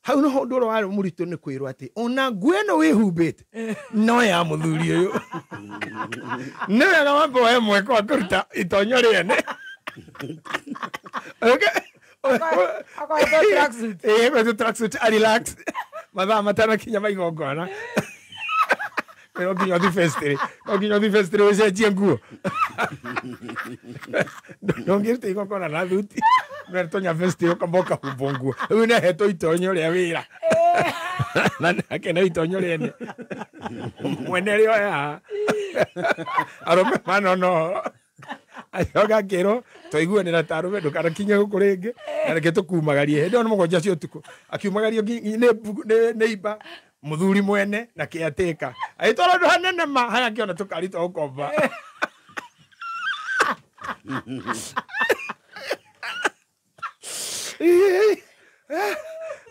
Hau noho ũndũ ũrĩa warĩ mũritũ nĩ kwĩrwo atĩ ona nguo ĩno wĩhumbĩte no ya mũthuri ũyũ. Nĩ wega wambe woe mweke wa kũruta itonyo rĩene. Akohetwo tracksuit. Ĩĩ, akohetwo tracksuit, a relax. Mathaa matanakinya ma igongona. No nginya ũthiĩ festival. No nginya ũthiĩ festival ũcenjie nguo. Ndũngĩruta igongona na thuti. Netonya festival ũkamba ũkahumbwo nguo. Rĩu nĩahetwo itonyo rĩa wĩra. Na nake nĩ itonyo rĩene. Mwene rĩoya. Arũme manono. Acoka akĩrwo twaiguanĩra ta arũme ndũkanakinye gũkũ rĩngĩ na reke tũkumagarie. Hĩndĩ ĩyo nĩ 7 cia ũtukũ. Akiumagario nĩ imba mũthuri mwene na caretaker. Agĩtwarwo handũ hanene ma harĩa akĩona tũkari twa gũkomba.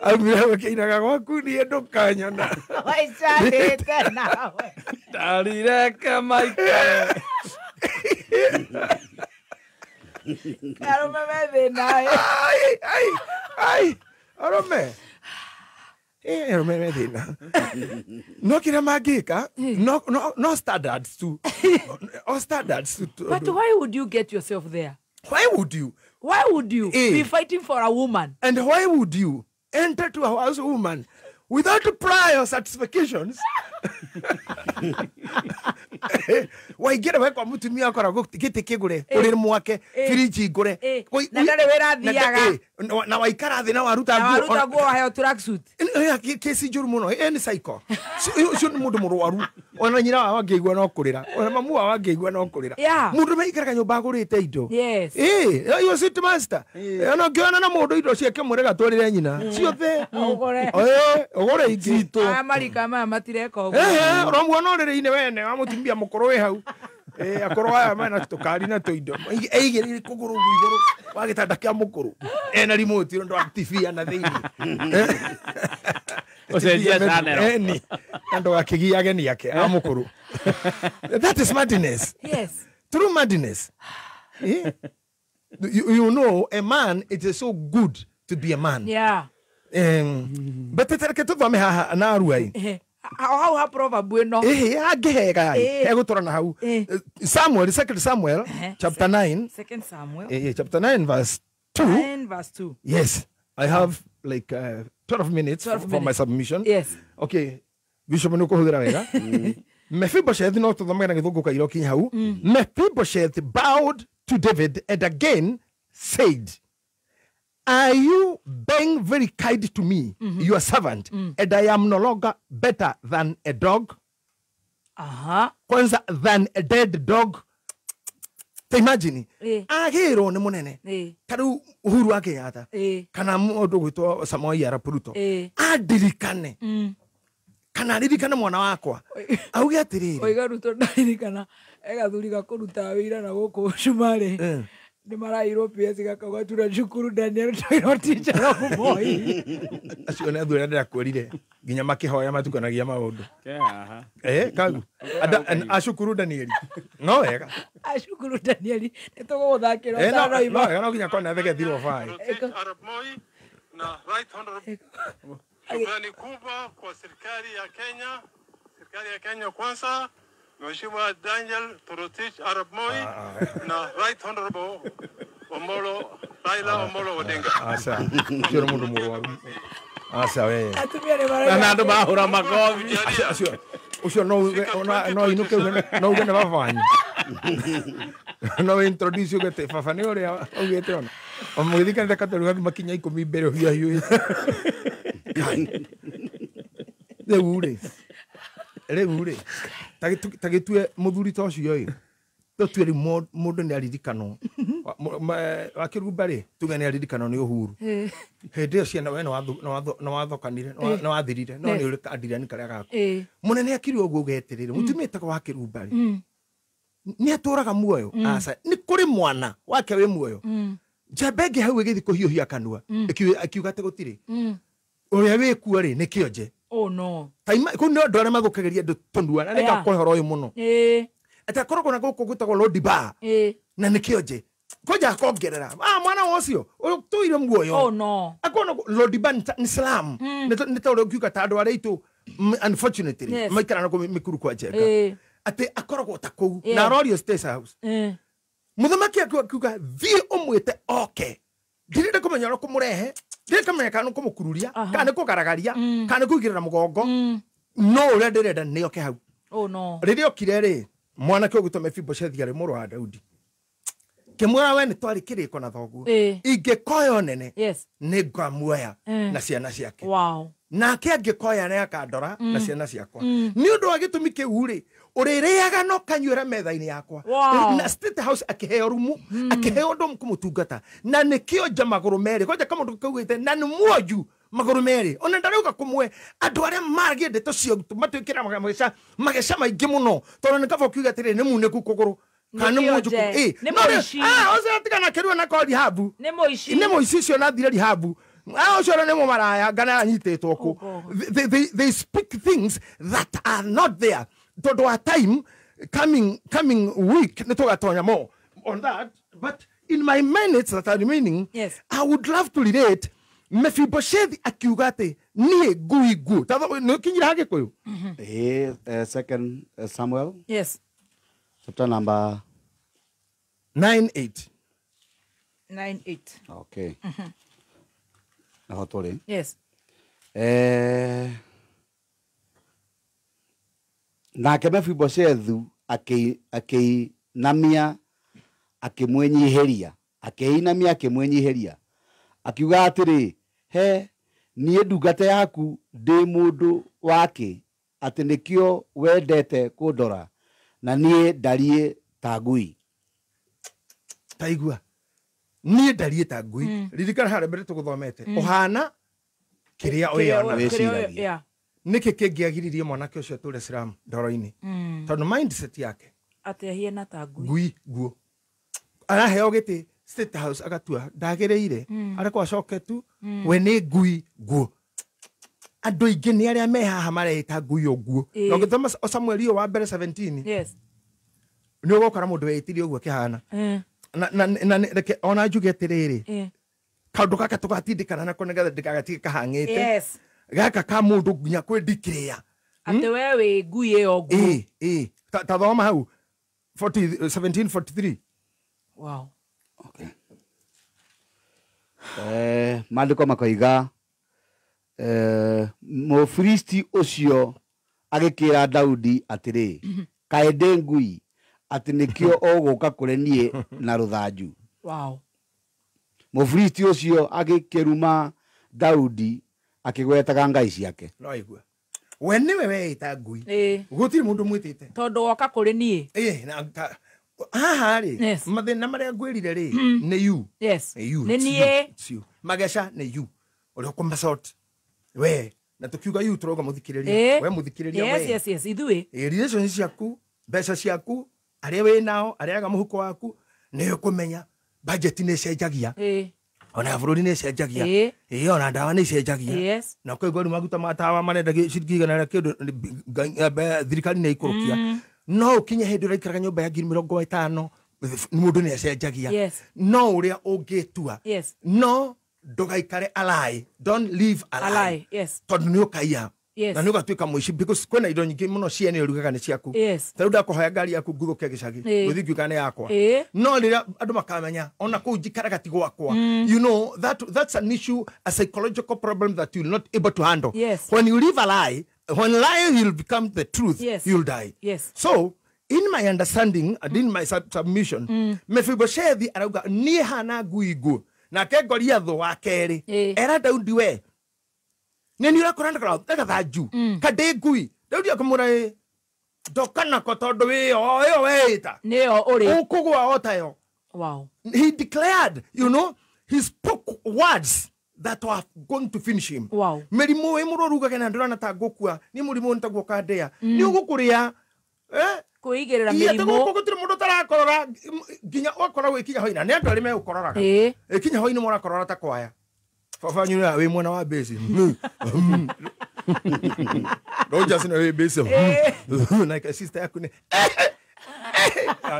Aumire hau akĩinaga gwaku niĩ ndũkanyona. Waicanĩte nawe. Ndarireke maikare. Arũme me thĩna. Ai, ai, ai, arũme. Arũme me thĩna. No kĩrĩa mangĩka, no standards tu. O standards tu. But why would you get yourself there? Why would you? Why would you be fighting for a woman? And why would you enter to a house woman without prior satisfactions? Waingĩra we kwa mũtumia akoragwo gĩtĩ kĩgũre, ũrĩrĩ mwake, firiji ngũre. Na ndarĩ wĩra athiaga. Na waikara thĩ na waruta nguo. Na waruta nguo waheo tracksuit. Kesi njũru mũno, ĩ nĩ psycho. Ũcio nĩ mũndũ mũrwaru. Ona nyina wao angĩigua no kũrĩra. Ona mamu wao angĩigua no kũrĩra. Mũndũ maikaraga nyũmba agũrĩte indo. Yes. Ĩ, you sit master. Ona ũngĩona na mũndũ indo ciake mwĩre gatwarĩre nyina. Ciothe. Ũgũre. Ũgũre ingĩ. Aya marika maya matireka ũguo. Ũramuona ũrĩrĩ-inĩ wene wa mũtumia mũkũrũ wĩ hau. Akũrũ aya mena tũkari na tũindo. Aigĩrĩire kũgũrũ ũguo igũrũ wa gĩtanda kĩa mũkũrũ. Ena remote ũndũ wa TV na thĩinĩ. Ũcenjia channel. Eni. Andũ akĩgia ageni ake a mũkũrũ. That is madness. Yes. True madness. You know, a man, it is so good to be a man. Yeah. But reke tũthome haha na arua. Hau ha proverb ĩno. Angĩhega egũtwara na hau. Samuel, 2 Samuel, chapter 9. 2 Samuel. Chapter 9 verse 2. 9 verse 2. Yes. I have like 12 minutes for my submission. Yes. Okay. Bishop nĩ ũkũhũthĩra wega. Mephibosheth no tũthomage na gĩthũngũ kaira ũkinye hau. Mephibosheth bowed to David and again said, Are you being very kind to me, your servant, and I am no longer better than a dog? Kwanza than a dead dog. Imagine. Agĩrwo nĩ mũnene. Ta rĩu Uhuru wa Kenyatta kana mũndũ gwĩtwo Samoei Arap Ruto andirikane kana aririkane mwana wakwa auge atĩrĩrĩ. Oiga Ruto ndaririkana egathuri ga kũruta wĩra na gũkũ cumarĩ. Nĩ marairwo PS gakauga tunashukuru Daniel Toroitich arap Moi. Acio nĩ athuri arĩa ndĩrakwĩrire nginya makĩhoya matukanagia maũndũ. Kagu acukuru Daniel no wega. Acukuru Daniel nĩ tũgũgũthakĩra ũtanoima. No wega, no nginya kona thegethirwo bai. Arap Moi na Right Honorable. Shukrani kubwa kwa serikali ya Kenya, serikali ya Kenya kwanza, Mheshimiwa Daniel Toroitich arap Moi na Right Honorable Omolo Raila Omolo Odinga. Asa, ucio nĩ mũndũ mũrwaru. Asa we. Atumia nĩ marauga. Na andũ mahũra makobi. Acio ucio no no inuke no uge nĩ baba wanyu. No introduce ugete baba nĩ ũrĩa augĩte ona. Mũgĩthiĩ kanitha Katolika makinya 10 mbere ũhiũhahiũhĩte. Rĩu rĩ ta gĩtue mũthuri ta ũcio ĩ tũtue rĩu mũndũ nĩ aririkanwo wakĩrumba rĩ tuge nĩ aririkanwo nĩ Uhuru hĩndĩ ĩyo ciana we nĩ wathokanire nĩ wathirire no nĩ ũrĩ kandirani karĩa gaku mũnene akiri ũguo ũgetĩrĩre mũtumia etagwo Wakĩrumba rĩ nĩ atũraga muoyo aca nĩ kũrĩ mwana wake wĩ muoyo njamba ĩngĩ hau ĩgĩthiĩ kũhiũhia kanua ĩkiuga atĩ gũtirĩ ũrĩa wĩkuo rĩ nĩ kĩonje. Oh no. Taima kũ nĩ andũ arĩa mathũkagĩria andũ tũnua na nĩngakũhe ũhoro ũyũ mũno. Atĩ akoragwo na gũkũ gwĩtagwo Lodi Bar na nĩ kĩonje kwanja akongerera mwana ũcio ũtũire muoyo. Oh no. Akona Lodi Bar nĩ slum nĩ ta ũrĩa ũngiuga ta andũ arĩa aitũ unfortunately maikaraga na kũu mĩkuru kwa Njenga atĩ akoragwo ta kũu na arorio State House. Mũthamaki akiuga thiĩ ũmwĩte oke ndirenda kũmenya ũrĩa kũmũrehe ndirenda kũmenya kana nĩ kũmũkururia kana nĩ kũgaragaria kana nĩ kũigĩrĩra mũgongo no ũrĩa ndĩrenda nĩ oke hau. Oh no. Rĩrĩa okire rĩ mwanake ũgwĩtwo Mefiboshethi arĩ mũrũ wa Daudi kĩmwĩra we nĩ twarĩ kĩrĩko na thoguo ingĩkoya nene nĩ ngamuoya na ciana ciake. Nake angĩkoya nĩ akandora na ciana ciakwa nĩ ũndũ wa gĩtũmi kĩu rĩ ũrĩrĩaga no kanyuĩra metha-inĩ yakwa. Na State House akĩheo rumu akĩheo ũndũ kũmũtungata na nĩkĩo nja magũrũ merĩ kwanja kamũndũ kaugĩte na nĩ muonju magũrũ merĩ ona ndarauga kũmwe andũ arĩa maragia ndeto cio matuĩkĩra mageca maingĩ mũno tondũ nĩ kaba ũkiuga atĩrĩrĩ nĩ munĩku kũgũrũ kana nĩ muonju ũcio atigana kĩrua na ko rihabu nĩ mũici nĩ mũici ũcio na athire rihabu ũcio nĩ mũmaraya ngana anyitĩtwo kũ. They speak things that are not there tondũ wa time coming week nĩ tũgatonya more on that, but in my minutes that are remaining, yes, I would love to relate Mefiboshethi akiuga atĩ niĩ ngui nguũ. Nĩ ũkinyire ha Gĩkũyũ? Second Samuel. Yes. Chapter number 9:8. 9:8. Okay. Naho tũrĩ. Yes. Nake Mefiboshethu akĩinamia akĩmwĩnyihĩria akĩinamia akĩmwĩnyihĩria akiuga atĩrĩ, he niĩ ndungata yaku ndĩ mũndũ wake atĩ nĩkĩo wendete kũndora na niĩ ndariĩ ta ngui. Taigua niĩ ndariĩ ta ngui. Ririkana harĩa mbere tũgũthomete ũhana kĩrĩa ũyona wĩciragia. Nĩkĩ kĩngĩagiririe mwanake ũcio atũre Islam ndoro-inĩ? Tondũ mindset yake atĩ ahiana ta ngui. Ngui nguo araheo gĩtĩ State House agatua ndagĩrĩire arekwo acoke tu we nĩ ngui nguo. Andũ aingĩ nĩ arĩa me haha mareita ngui ũguo. Na ũngĩthoma Samuel ũyũ wa mbere 17 yes, nĩ ũgũkora mũndũ weĩtirie ũguo akĩhana. Na reke ona njuge atĩrĩrĩ, kaũndũ gaka tũgatindĩkana nako nĩgetha ndĩgagatige kahang'ĩte. Yes. Gaka ka mũndũ nginya kwĩndikĩrĩa atĩ we wĩ ngui ĩyo nguo. Ta thoma hau 1743. Wow. Okay. Maandĩko makoiga Mũfilisti ũcio agĩkĩra Daudi atĩrĩ, kaĩ ndĩ ngui atĩ nĩkĩo ũgũka kũrĩ niĩ na rũthanju. Wow. Mũfilisti ũcio agĩkĩruma Daudi akĩgwetaga ngai ciake. No aigua we nĩwe weĩta ngui, gũtirĩ mũndũ mwĩtĩte tondũ woka kũrĩ niĩ. Na haha rĩ mathĩna marĩa ngwĩrire rĩ nĩ you. Yes. Nĩ niĩ. Mageca nĩ you ũrĩa ũkũmasort we na tukiuga you tũrauga mũthikĩrĩria we mũthikĩrĩria we. Yes, yes, yes, ithuĩ. Relations ciaku, mbeca ciaku, arĩa wĩ nao, arĩa aga mũhuko waku nĩ ũkũmenya. Budget nĩ ĩcenjagia. Ona bũrũri nĩ ĩcenjagia. Ĩĩ ona ndawa nĩ icenjagia. Na koguo rĩu maguta ma tawa marenda ciringi igana rĩa kĩndũ thirikari nĩ ĩikũrũkia. No ũkinye hĩndĩ ũraikaraga nyũmba ya 50,000 mũndũ nĩ acenjagia. No ũrĩa ũngĩtua. No ndũgaikare a lie. Don't live a lie. Tondũ nĩ ũkaiya. Na nĩ ũgatuĩka mũici because kwĩna indo nyingĩ mũno ciene ũrugaga nĩ ciaku. Ta rĩu ndakũhoya ngari yaku nguthũke gĩcagi gũthiĩ ngiuga nĩ yakwa. No rĩrĩa andũ makamenya ona kũu njikaraga ti gwakwa. You know that's an issue, a psychological problem that you're not able to handle. When you live a lie, when lie will become the truth, you'll die. So in my understanding and in my submission, Mephibosheth arauga niĩ hana ngui nguũ nake Goliath wa kerĩ era Daudi we nĩ nĩ ũrakora na gathanju kandĩ ngui. Daudi akamwĩra ndoka nako tondũ wĩyo ĩyo weĩta nĩyo ũrĩ ũkũgwa o tayo. Wow. He declared, you know, he spoke words that were going to finish him. Wow. Mĩrimũ ĩ mũrwaru na ndũrona ta ngũkua nĩ mũrimũ nĩtaguo kandĩa nĩ ũgũkũrĩa kwĩigĩrĩra mĩrimũ. Gũtirĩ mũndũ ũtarakorora nginya ũgakora gwĩkinya hwaĩ-inĩ nĩ andũ arĩa megũkororaga ĩkinya hwaĩ-inĩ mũrakorora ta kwaya. Baba wanyu wĩ mwena wa base. Rogers nĩ wĩ base. Na sister yaku nĩ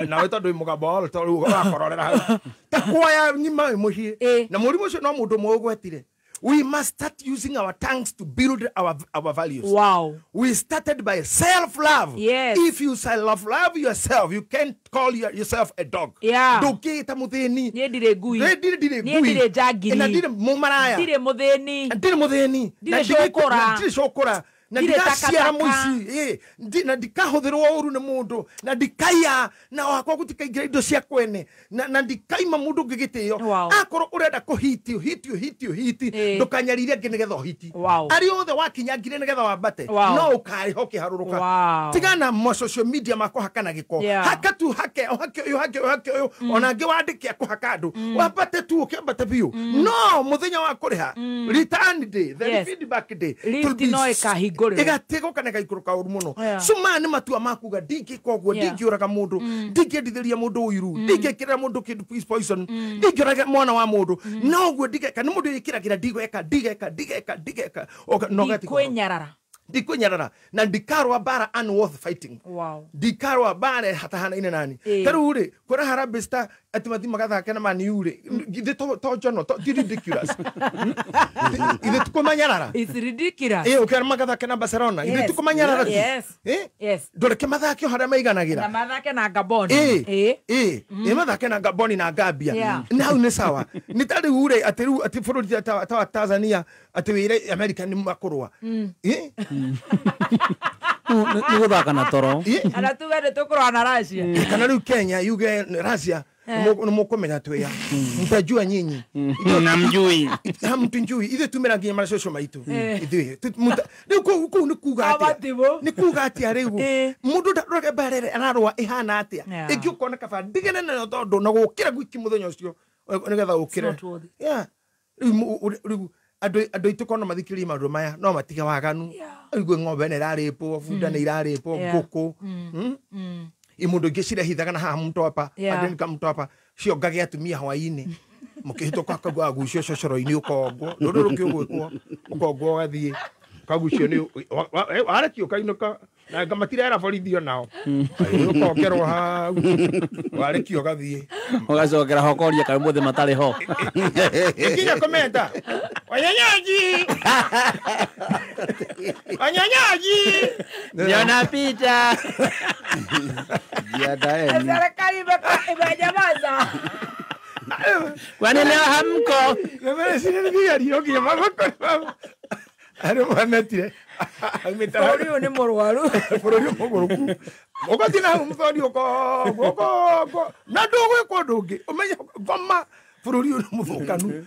nawe tondũ wĩ mũgambo wa tondũ ũgakororera hau ta kwaya ng'ima wĩ mũciĩ na mũrimũ ũcio no mũndũ ũmwe ũgwetire. We must start using our tongues to build our values. Wow. We started by self-love. Yes. If you self-love yourself, you can't call yourself a dog. Yeah. Ndũngĩĩta mũthĩni. Niĩ ndirĩ ngui. Ndirĩ Niĩ ngui. ndirĩ njangiri. Na ndirĩ mũmaraya. Ndirĩ mũthĩni. Ndirĩ mũthĩni. Ndirĩ cũkũra. Ndirĩ cũkũra. Na ndikaciara mũici. Na ndikahũthĩrwo ũru nĩ mũndũ. Na ndikaiya. Na wakwa gũtikaingĩra indo cia kwene. Na ndikaima mũndũ ũngĩ gĩtĩo. Akorwo ũrenda kũhiti, ũhiti, ũhiti, ũhiti. Ndũkanyarire angĩ nĩgetha ũhiti. Arĩa othe wakinyangire nĩgetha wambate. No ũkarĩha ũkĩharũrũka. Tigana ma social media ma kũhakana gĩko. Haka tu hake, ũhake ũyũ, hake ũyũ, hake ũyũ. Ona angĩ wandĩke akũhaka andũ. Wambate tu ũkĩambate biũ. No mũthenya wa kũrĩha. Return day, the feedback day. Lift no ĩkahingũrĩrwo. Ĩgatigũka na ĩgaikũrũka ũru mũno. So maya nĩ matua ma kuga ndingĩka ũguo, ndingĩũraga mũndũ, ndingĩendithĩria mũndũ ũiru, ndingĩkĩrĩra mũndũ kĩndũ poison, ndingĩũraga mwana wa mũndũ. No ũguo ndigeka, nĩ mũndũ wĩkĩragĩra ndigweka, ndigeka, ndigeka, ndigeka. Ndikwĩnyarara. Ndikwĩnyarara na ndikarũa mbara unworth fighting. Wow. Ndikarũa mbara hatahanaine nani. Ta rĩu rĩ, kwĩra Harambee Star atĩ mathiĩ magathake na Man U rĩ, githĩ to njono, ti ridiculous. Ithe tukũmanyarara. It's ridiculous. Ũkĩra magathake na Barcelona, ithe tukũmanyarara tu. Yes. Ndũreke mathake o harĩa maiganagĩra. Na mathake na Gabon. Mathake na Gabon na Gambia. Na hau nĩ sawa. Nĩ ta rĩu rĩ, atĩ rĩu atĩ bũrũri ta wa Tanzania atĩ wĩre America nĩ makũrũa. Nĩ gũthaka na toro. Kana tuge nĩ tũkũrũa na Russia. Kana rĩu Kenya yuge Russia nĩ mũkũmenya twĩa. Mtajua nyinyi. Namjui. Hamtujui. Ithuĩ tumĩra nginya macoco maitũ. Ithuĩ. Rĩu kũu nĩ kuga atĩa? Nĩ kuga atĩa rĩu? Mũndũ ndarore mbara ĩrĩa ararũa ĩhana atĩa? Ĩngĩ ũkona kaba ndigane nayo tondũ na gũkĩra gwiki mũthenya ũcio nĩgetha ũkĩre. Rĩu andũ aitũ kona mathikĩrĩrie maũndũ maya no matige waganu. Ũigue ng'ombe nĩ ĩrarĩpwo, bunda nĩ irarĩpwo, ngũkũ. Imũndũ ingĩ cirehithaga na haha Mtwapa, andũ Mtwapa ciongage atumia hwaĩ-inĩ. Mũkĩhĩtũka ũkagucio cocoro-inĩ ũkongwo. Rũrũ rũngĩ ũgwĩkwo, ũkongwo ũgathiĩ. Ũkagucio nĩ warekio ũkainũka na anga matirera borithi onao. Ũkongerwo hau, warekio ũgathiĩ. Ũgacokera ho ũkoria kaĩ ũmũthĩ matarĩ ho. Nginya komenta. Wanyanyaji! Wanyanyaji! Nionapita. Serikali imenyamaza. Kwani leo hamko? Bũrũri ũyũ nĩ mũrwaru. Bũrũri ũyũ mũgũrũku. Ũgathiĩ na hau mũthoni ũkongwo ũkongwo na ndũgwĩka ũndũ ũngĩ ũmenye ngoma bũrũri ũyũ nĩ mũthũkanu.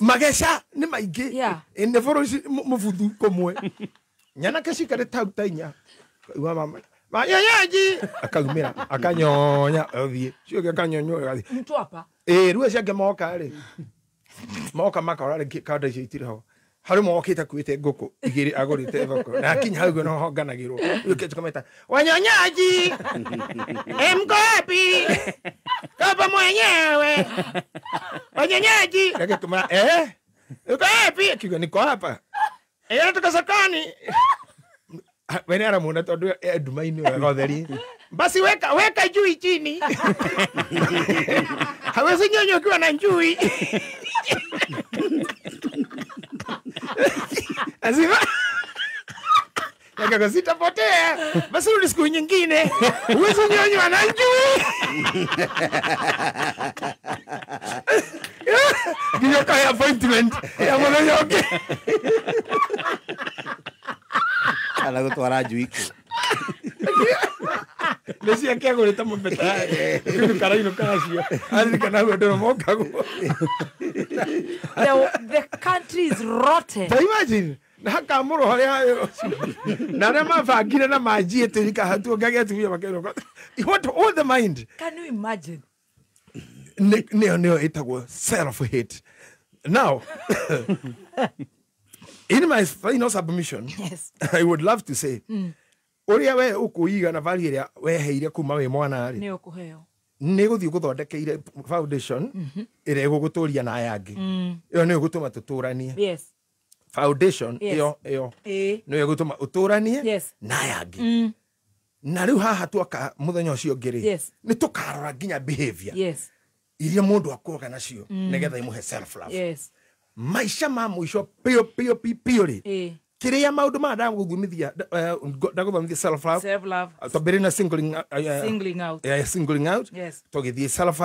Mageca nĩ maingĩ nĩ bũrũri mũbuthu kũmwe. Nyanake cikarĩte hau ta inya. Igua mama manyanyaji akaumĩra akanyonya athiĩ cio ũngĩ akanyonya agathiĩ. Mtwapa. Rĩu acio angĩ moka rĩ moka makora rĩ kanda icio itirĩ ho. Harĩ mokĩte akuĩte ngũkũ igĩrĩ agũrĩte thoko na akinya hau no honganagĩrwo rĩu kĩnjũ kameta wanyonyaji mko wapi Kaba mwenyewe. Wanyenyeji. Akituma uko wapi? Akiuga niko hapa. Natoka sokoni. Wene aramuona tondu nduma-inĩ wega ũtheri. Basi weka njui chini. Hawezi nyonya ukiwa na njui. Azima. Yakago sitapotea. Basi rudi siku nyingine. Huwezi nyonywa na njui. Nginya kahe appointment ya mũthenya ũngĩ. Kana gũtwara njui kũ? Nĩ ciake agũrĩte mũbeta karainũka nacio aririkana hau andũ mokagwo. The country is rotten. Ta imagine na hakamũrwo harĩa na arĩa mabangire na manjie tĩrika hatuo ngagĩa atumia makerwo. What all the mind. Can you imagine? Nĩyo ĩtagwo self hate. Now in my final submission, yes, I would love to say ũrĩa we ũkũiga na value ĩrĩa weheire kuma wĩ mwana rĩ nĩ ũkũheo nĩ gũthiĩ gũthondekeire foundation ĩrĩa ĩgũgũtũria na aya angĩ. Ĩyo nĩyo ĩgũtũma tũtũranie. Yes. Foundation Yes. ĩyo nĩyo ĩgũtũma ũtũranie Yes. na aya angĩ. Na rĩu haha twoka mũthenya ũcio ũngĩ rĩ, Yes. nĩ tũkarora nginya behavior Yes. iria mũndũ akũraga nacio nĩgetha imũhe self love. Yes. Maica ma mũico piũ piũ piũ rĩ, kĩrĩa maũndũ maya ndagũthomithia ndagũthomithia self love, Self love. twambĩrĩrie na singling, Singling out. Singling out. Yes. Tũgĩthiĩ self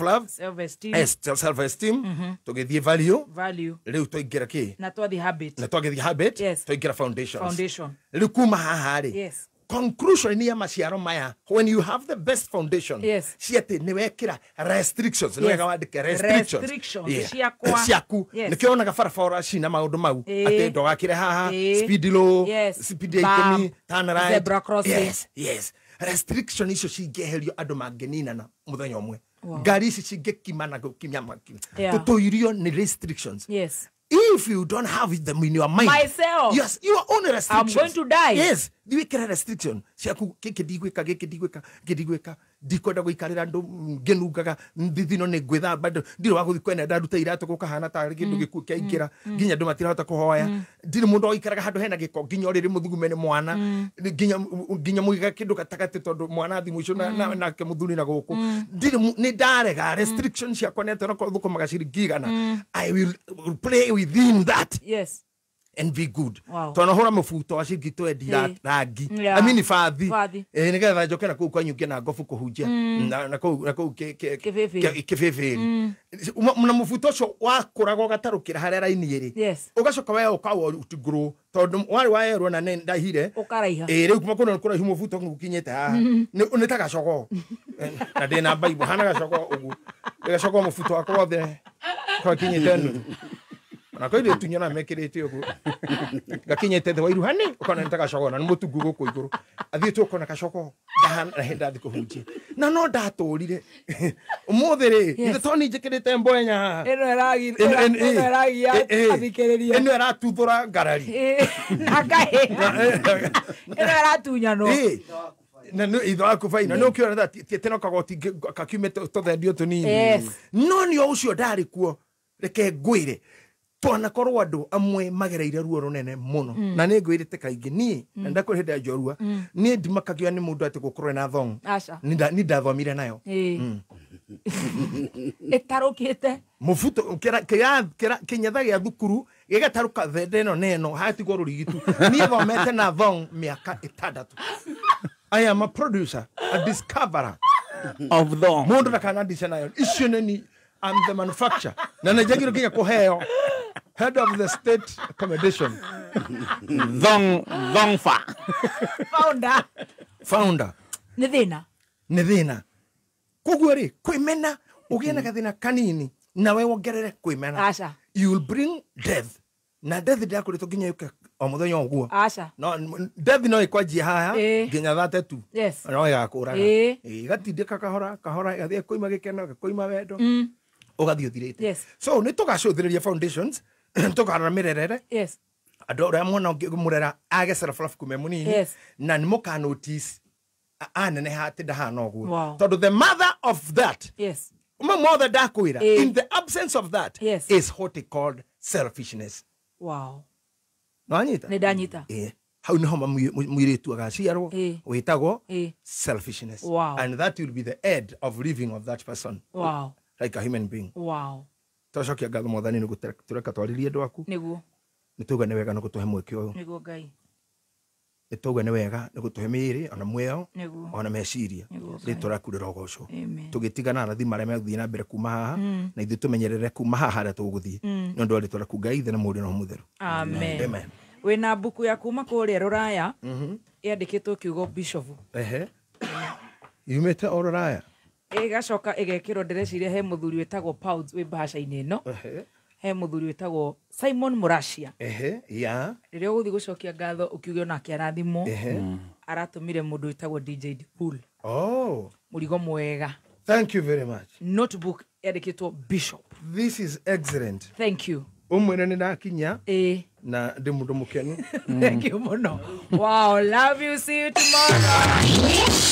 love, Self esteem. Yes, self esteem. Tũgĩthiĩ value. Value. Rĩu twaingĩra kĩ? Na twathi habit. Na twagĩthiĩ habit. Yes. Twaingĩra foundations. Foundation. Rĩu kuma haha rĩ, Yes. conclusion ni ya maciaro maya, when you have the best foundation, Yes. cia atĩ nĩ wekĩra restrictions, nĩ Yes. wega wandĩke restrictions. Restrictions Yeah. ciakwa. Ciaku. Yes. Nĩkĩo wonaga barabara cina maũndũ mau atĩ ndũgakĩre haha, speed low, Yes. speed ya Bam. ikũmi, turn right. Zebra crossing. Yes, yes. Restriction icio cingĩeherio andũ mangĩninana mũthenya ũmwe. Wow. Ngari ici cingĩkimana gũkinya maki. Yeah. Tũtũirio nĩ restrictions. Yes. If you don't have them in your mind, Myself. yes, your own restrictions. I'm going to die. Yes, ndiwikire restriction ciaku gĩkĩ ndigwĩka, gĩkĩ ndigwĩka, gĩkĩ ndigwĩka, ndikwenda gũikarĩra andũ ngĩnungaga thithino nĩ ngwĩthamba, ndirĩ wa gũthiĩ kwene ndaruta iratũ gũkahana tarĩ kĩndũ gĩkuũ kĩaingĩra, nginya andũ matirahota kũhoya, ndirĩ mũndũ ũikaraga handũ hena gĩko nginya ũrĩrĩ mũthugume nĩ mwana, nginya mũiga kĩndũ gatagatĩ tondũ mwana athi mũico nake mũthuri na gũkũ, ndirĩ nĩ ndarega restriction ciakwa nĩ atĩ onakorwo thũkũmaga ciringi igana, I will play within that. Yes. And be good. Wow. Twanahũra mũbuto wa ciringi twendi rangi. Yeah. I mean bathi. Bathi. Nĩgetha njoke na kũu kwanyu ngĩe na ngobu kũhunjia. Na kũu kĩbĩbĩri. Na mũbuto ũcio wakũraga ũgatarũkĩra harĩa raini ĩrĩ. Yes. Ũgacoka we ũkawa ũtigũrũ tondũ warĩ wa erwo na nĩ ndahire. Ũkaraiha. Rĩu kuma kũndũ kũraihu mũbuto gũkinyĩte haha. Nĩ ta gacogoo. Na ndĩ na Bible hana gacogoo ũguo. Gacogoo mũbuto wakwa wothe kakinyĩte nuthu. Na kwa ile tunyona mekirite uguo gakinyete the wairu hani ukona nita gacogo na mutungu guku iguru athie tu ukona gacogo ndahana ndathi kuhunjia na no ndaturire umuthi ri ithe to ni njikirite mboenya haha ino iragi ino iragia athikiriria ino iratuthura ngarari akahe ino iratunyano na no itho aku faina no kiona tena kagoti kakiumite tuthendio tunini no ni ucio ndari kuo reke ngwire twanakorwo andu amwe magereire ruo runene muno na ni ngwirite kaingi ni na ndakwire hindi ya njorua ni ndimakagio ni mundu ati gukorwo na thong ni ndathomire nayo itarukite mubuto kinyatha gia thukuru gigataruka thende ino na ino hatigwo rurigitu ni thomete na thong miaka 6. I am a producer, a discoverer of thong. Mundu ndakana ndice nayo icio nĩ I'm the manufacturer. Na nĩnjagĩrĩirwo nginya kũheo head of the state accommodation. Thong thongfa. Founder. Founder. Nĩ thĩna. Nĩ thĩna. Koguo rĩ kwĩmena ũgĩe na gathĩna kanini nawe wongerere kwĩmena. Aca. You will bring death. Na death ndĩrakũrĩtwo nginya yũke o mũthenya ũguo. Aca. No death no ĩkwanjie haha nginya 32. Yes. No ĩgakũraga. Ĩgatindĩka kahora kahora ĩgathiĩ kũima gĩkeno gĩkoima wendo. Ũgathiĩ ũthirĩte. Yes. So nĩ tũgacũthĩrĩria foundations tũkarora mĩrerere. Yes. Andũ ũrĩa mwana ũngĩmũrera age self love kuma e mũnini. Yes. Na nĩ mũka notice Aneneha atä ndahana å guo. Wow. Tondå the mother of that, Yes. mothe ndakwä ra, Eh. in the absence of that, Yes. is what he called selfishness. Wow. Nĩwanyita? Nĩ ndanyita. Ĩĩ. Hau nĩho mũirĩtu agaciarwo Ĩĩ. wĩtagwo Ĩĩ. selfishness. Wow. And that will be the end of living of that person Wow. like a human being. Wow. Twacokia ngatho mwathani nĩ tũreka twarĩrie andũ aku. Nĩguo. Nĩ tauga nĩ wega nĩ gũtũhe mweke ũyũ. Nĩguo Ngai. Nĩ tauga nĩ wega nĩ gũtũhe mĩĩrĩ ona muoyo Nĩguo. ona meciria. Nĩguo Ngai. Rĩtwa rĩaku rĩrogocwo. Amen. Tũgĩtigana arathi marĩa megũthiĩ na mbere kuma haha, na ithuĩ tũmenyerere kuma haha harĩa tũgũthiĩ, nĩ ũndũ wa rĩtwa rĩaku Ngai Ithe na Mũriũ na Roho Mũtheru. Amen. Amen. Wĩna mbuku ya kuma kũrĩa rũraya yandĩkĩtwo kiugo bishop. Ehe, yumĩte o rũraya. Ĩgacoka ĩgekĩrwo, ndĩreciria he mũthuri wĩtagwo Pounds wĩ mbahaca-inĩ ĩno. He mũthuri wĩtagwo Simon Mũracia. Ehe, ya. Rĩrĩa ũgũthiĩ gũcokia ngatho ũkiuge onake arathimwo. Ehe. Aratũmire mũndũ wĩtagwo DJ Dipul. Oh. Mũrigo mwega. Thank you very much. Notebook yandĩkĩtwo bishop. This is excellent. Thank you. Ũmwĩre nĩ ndakinya na na ndĩ mũndũ mũkenu. Thank you mũno. Wow, love you, see you tomorrow.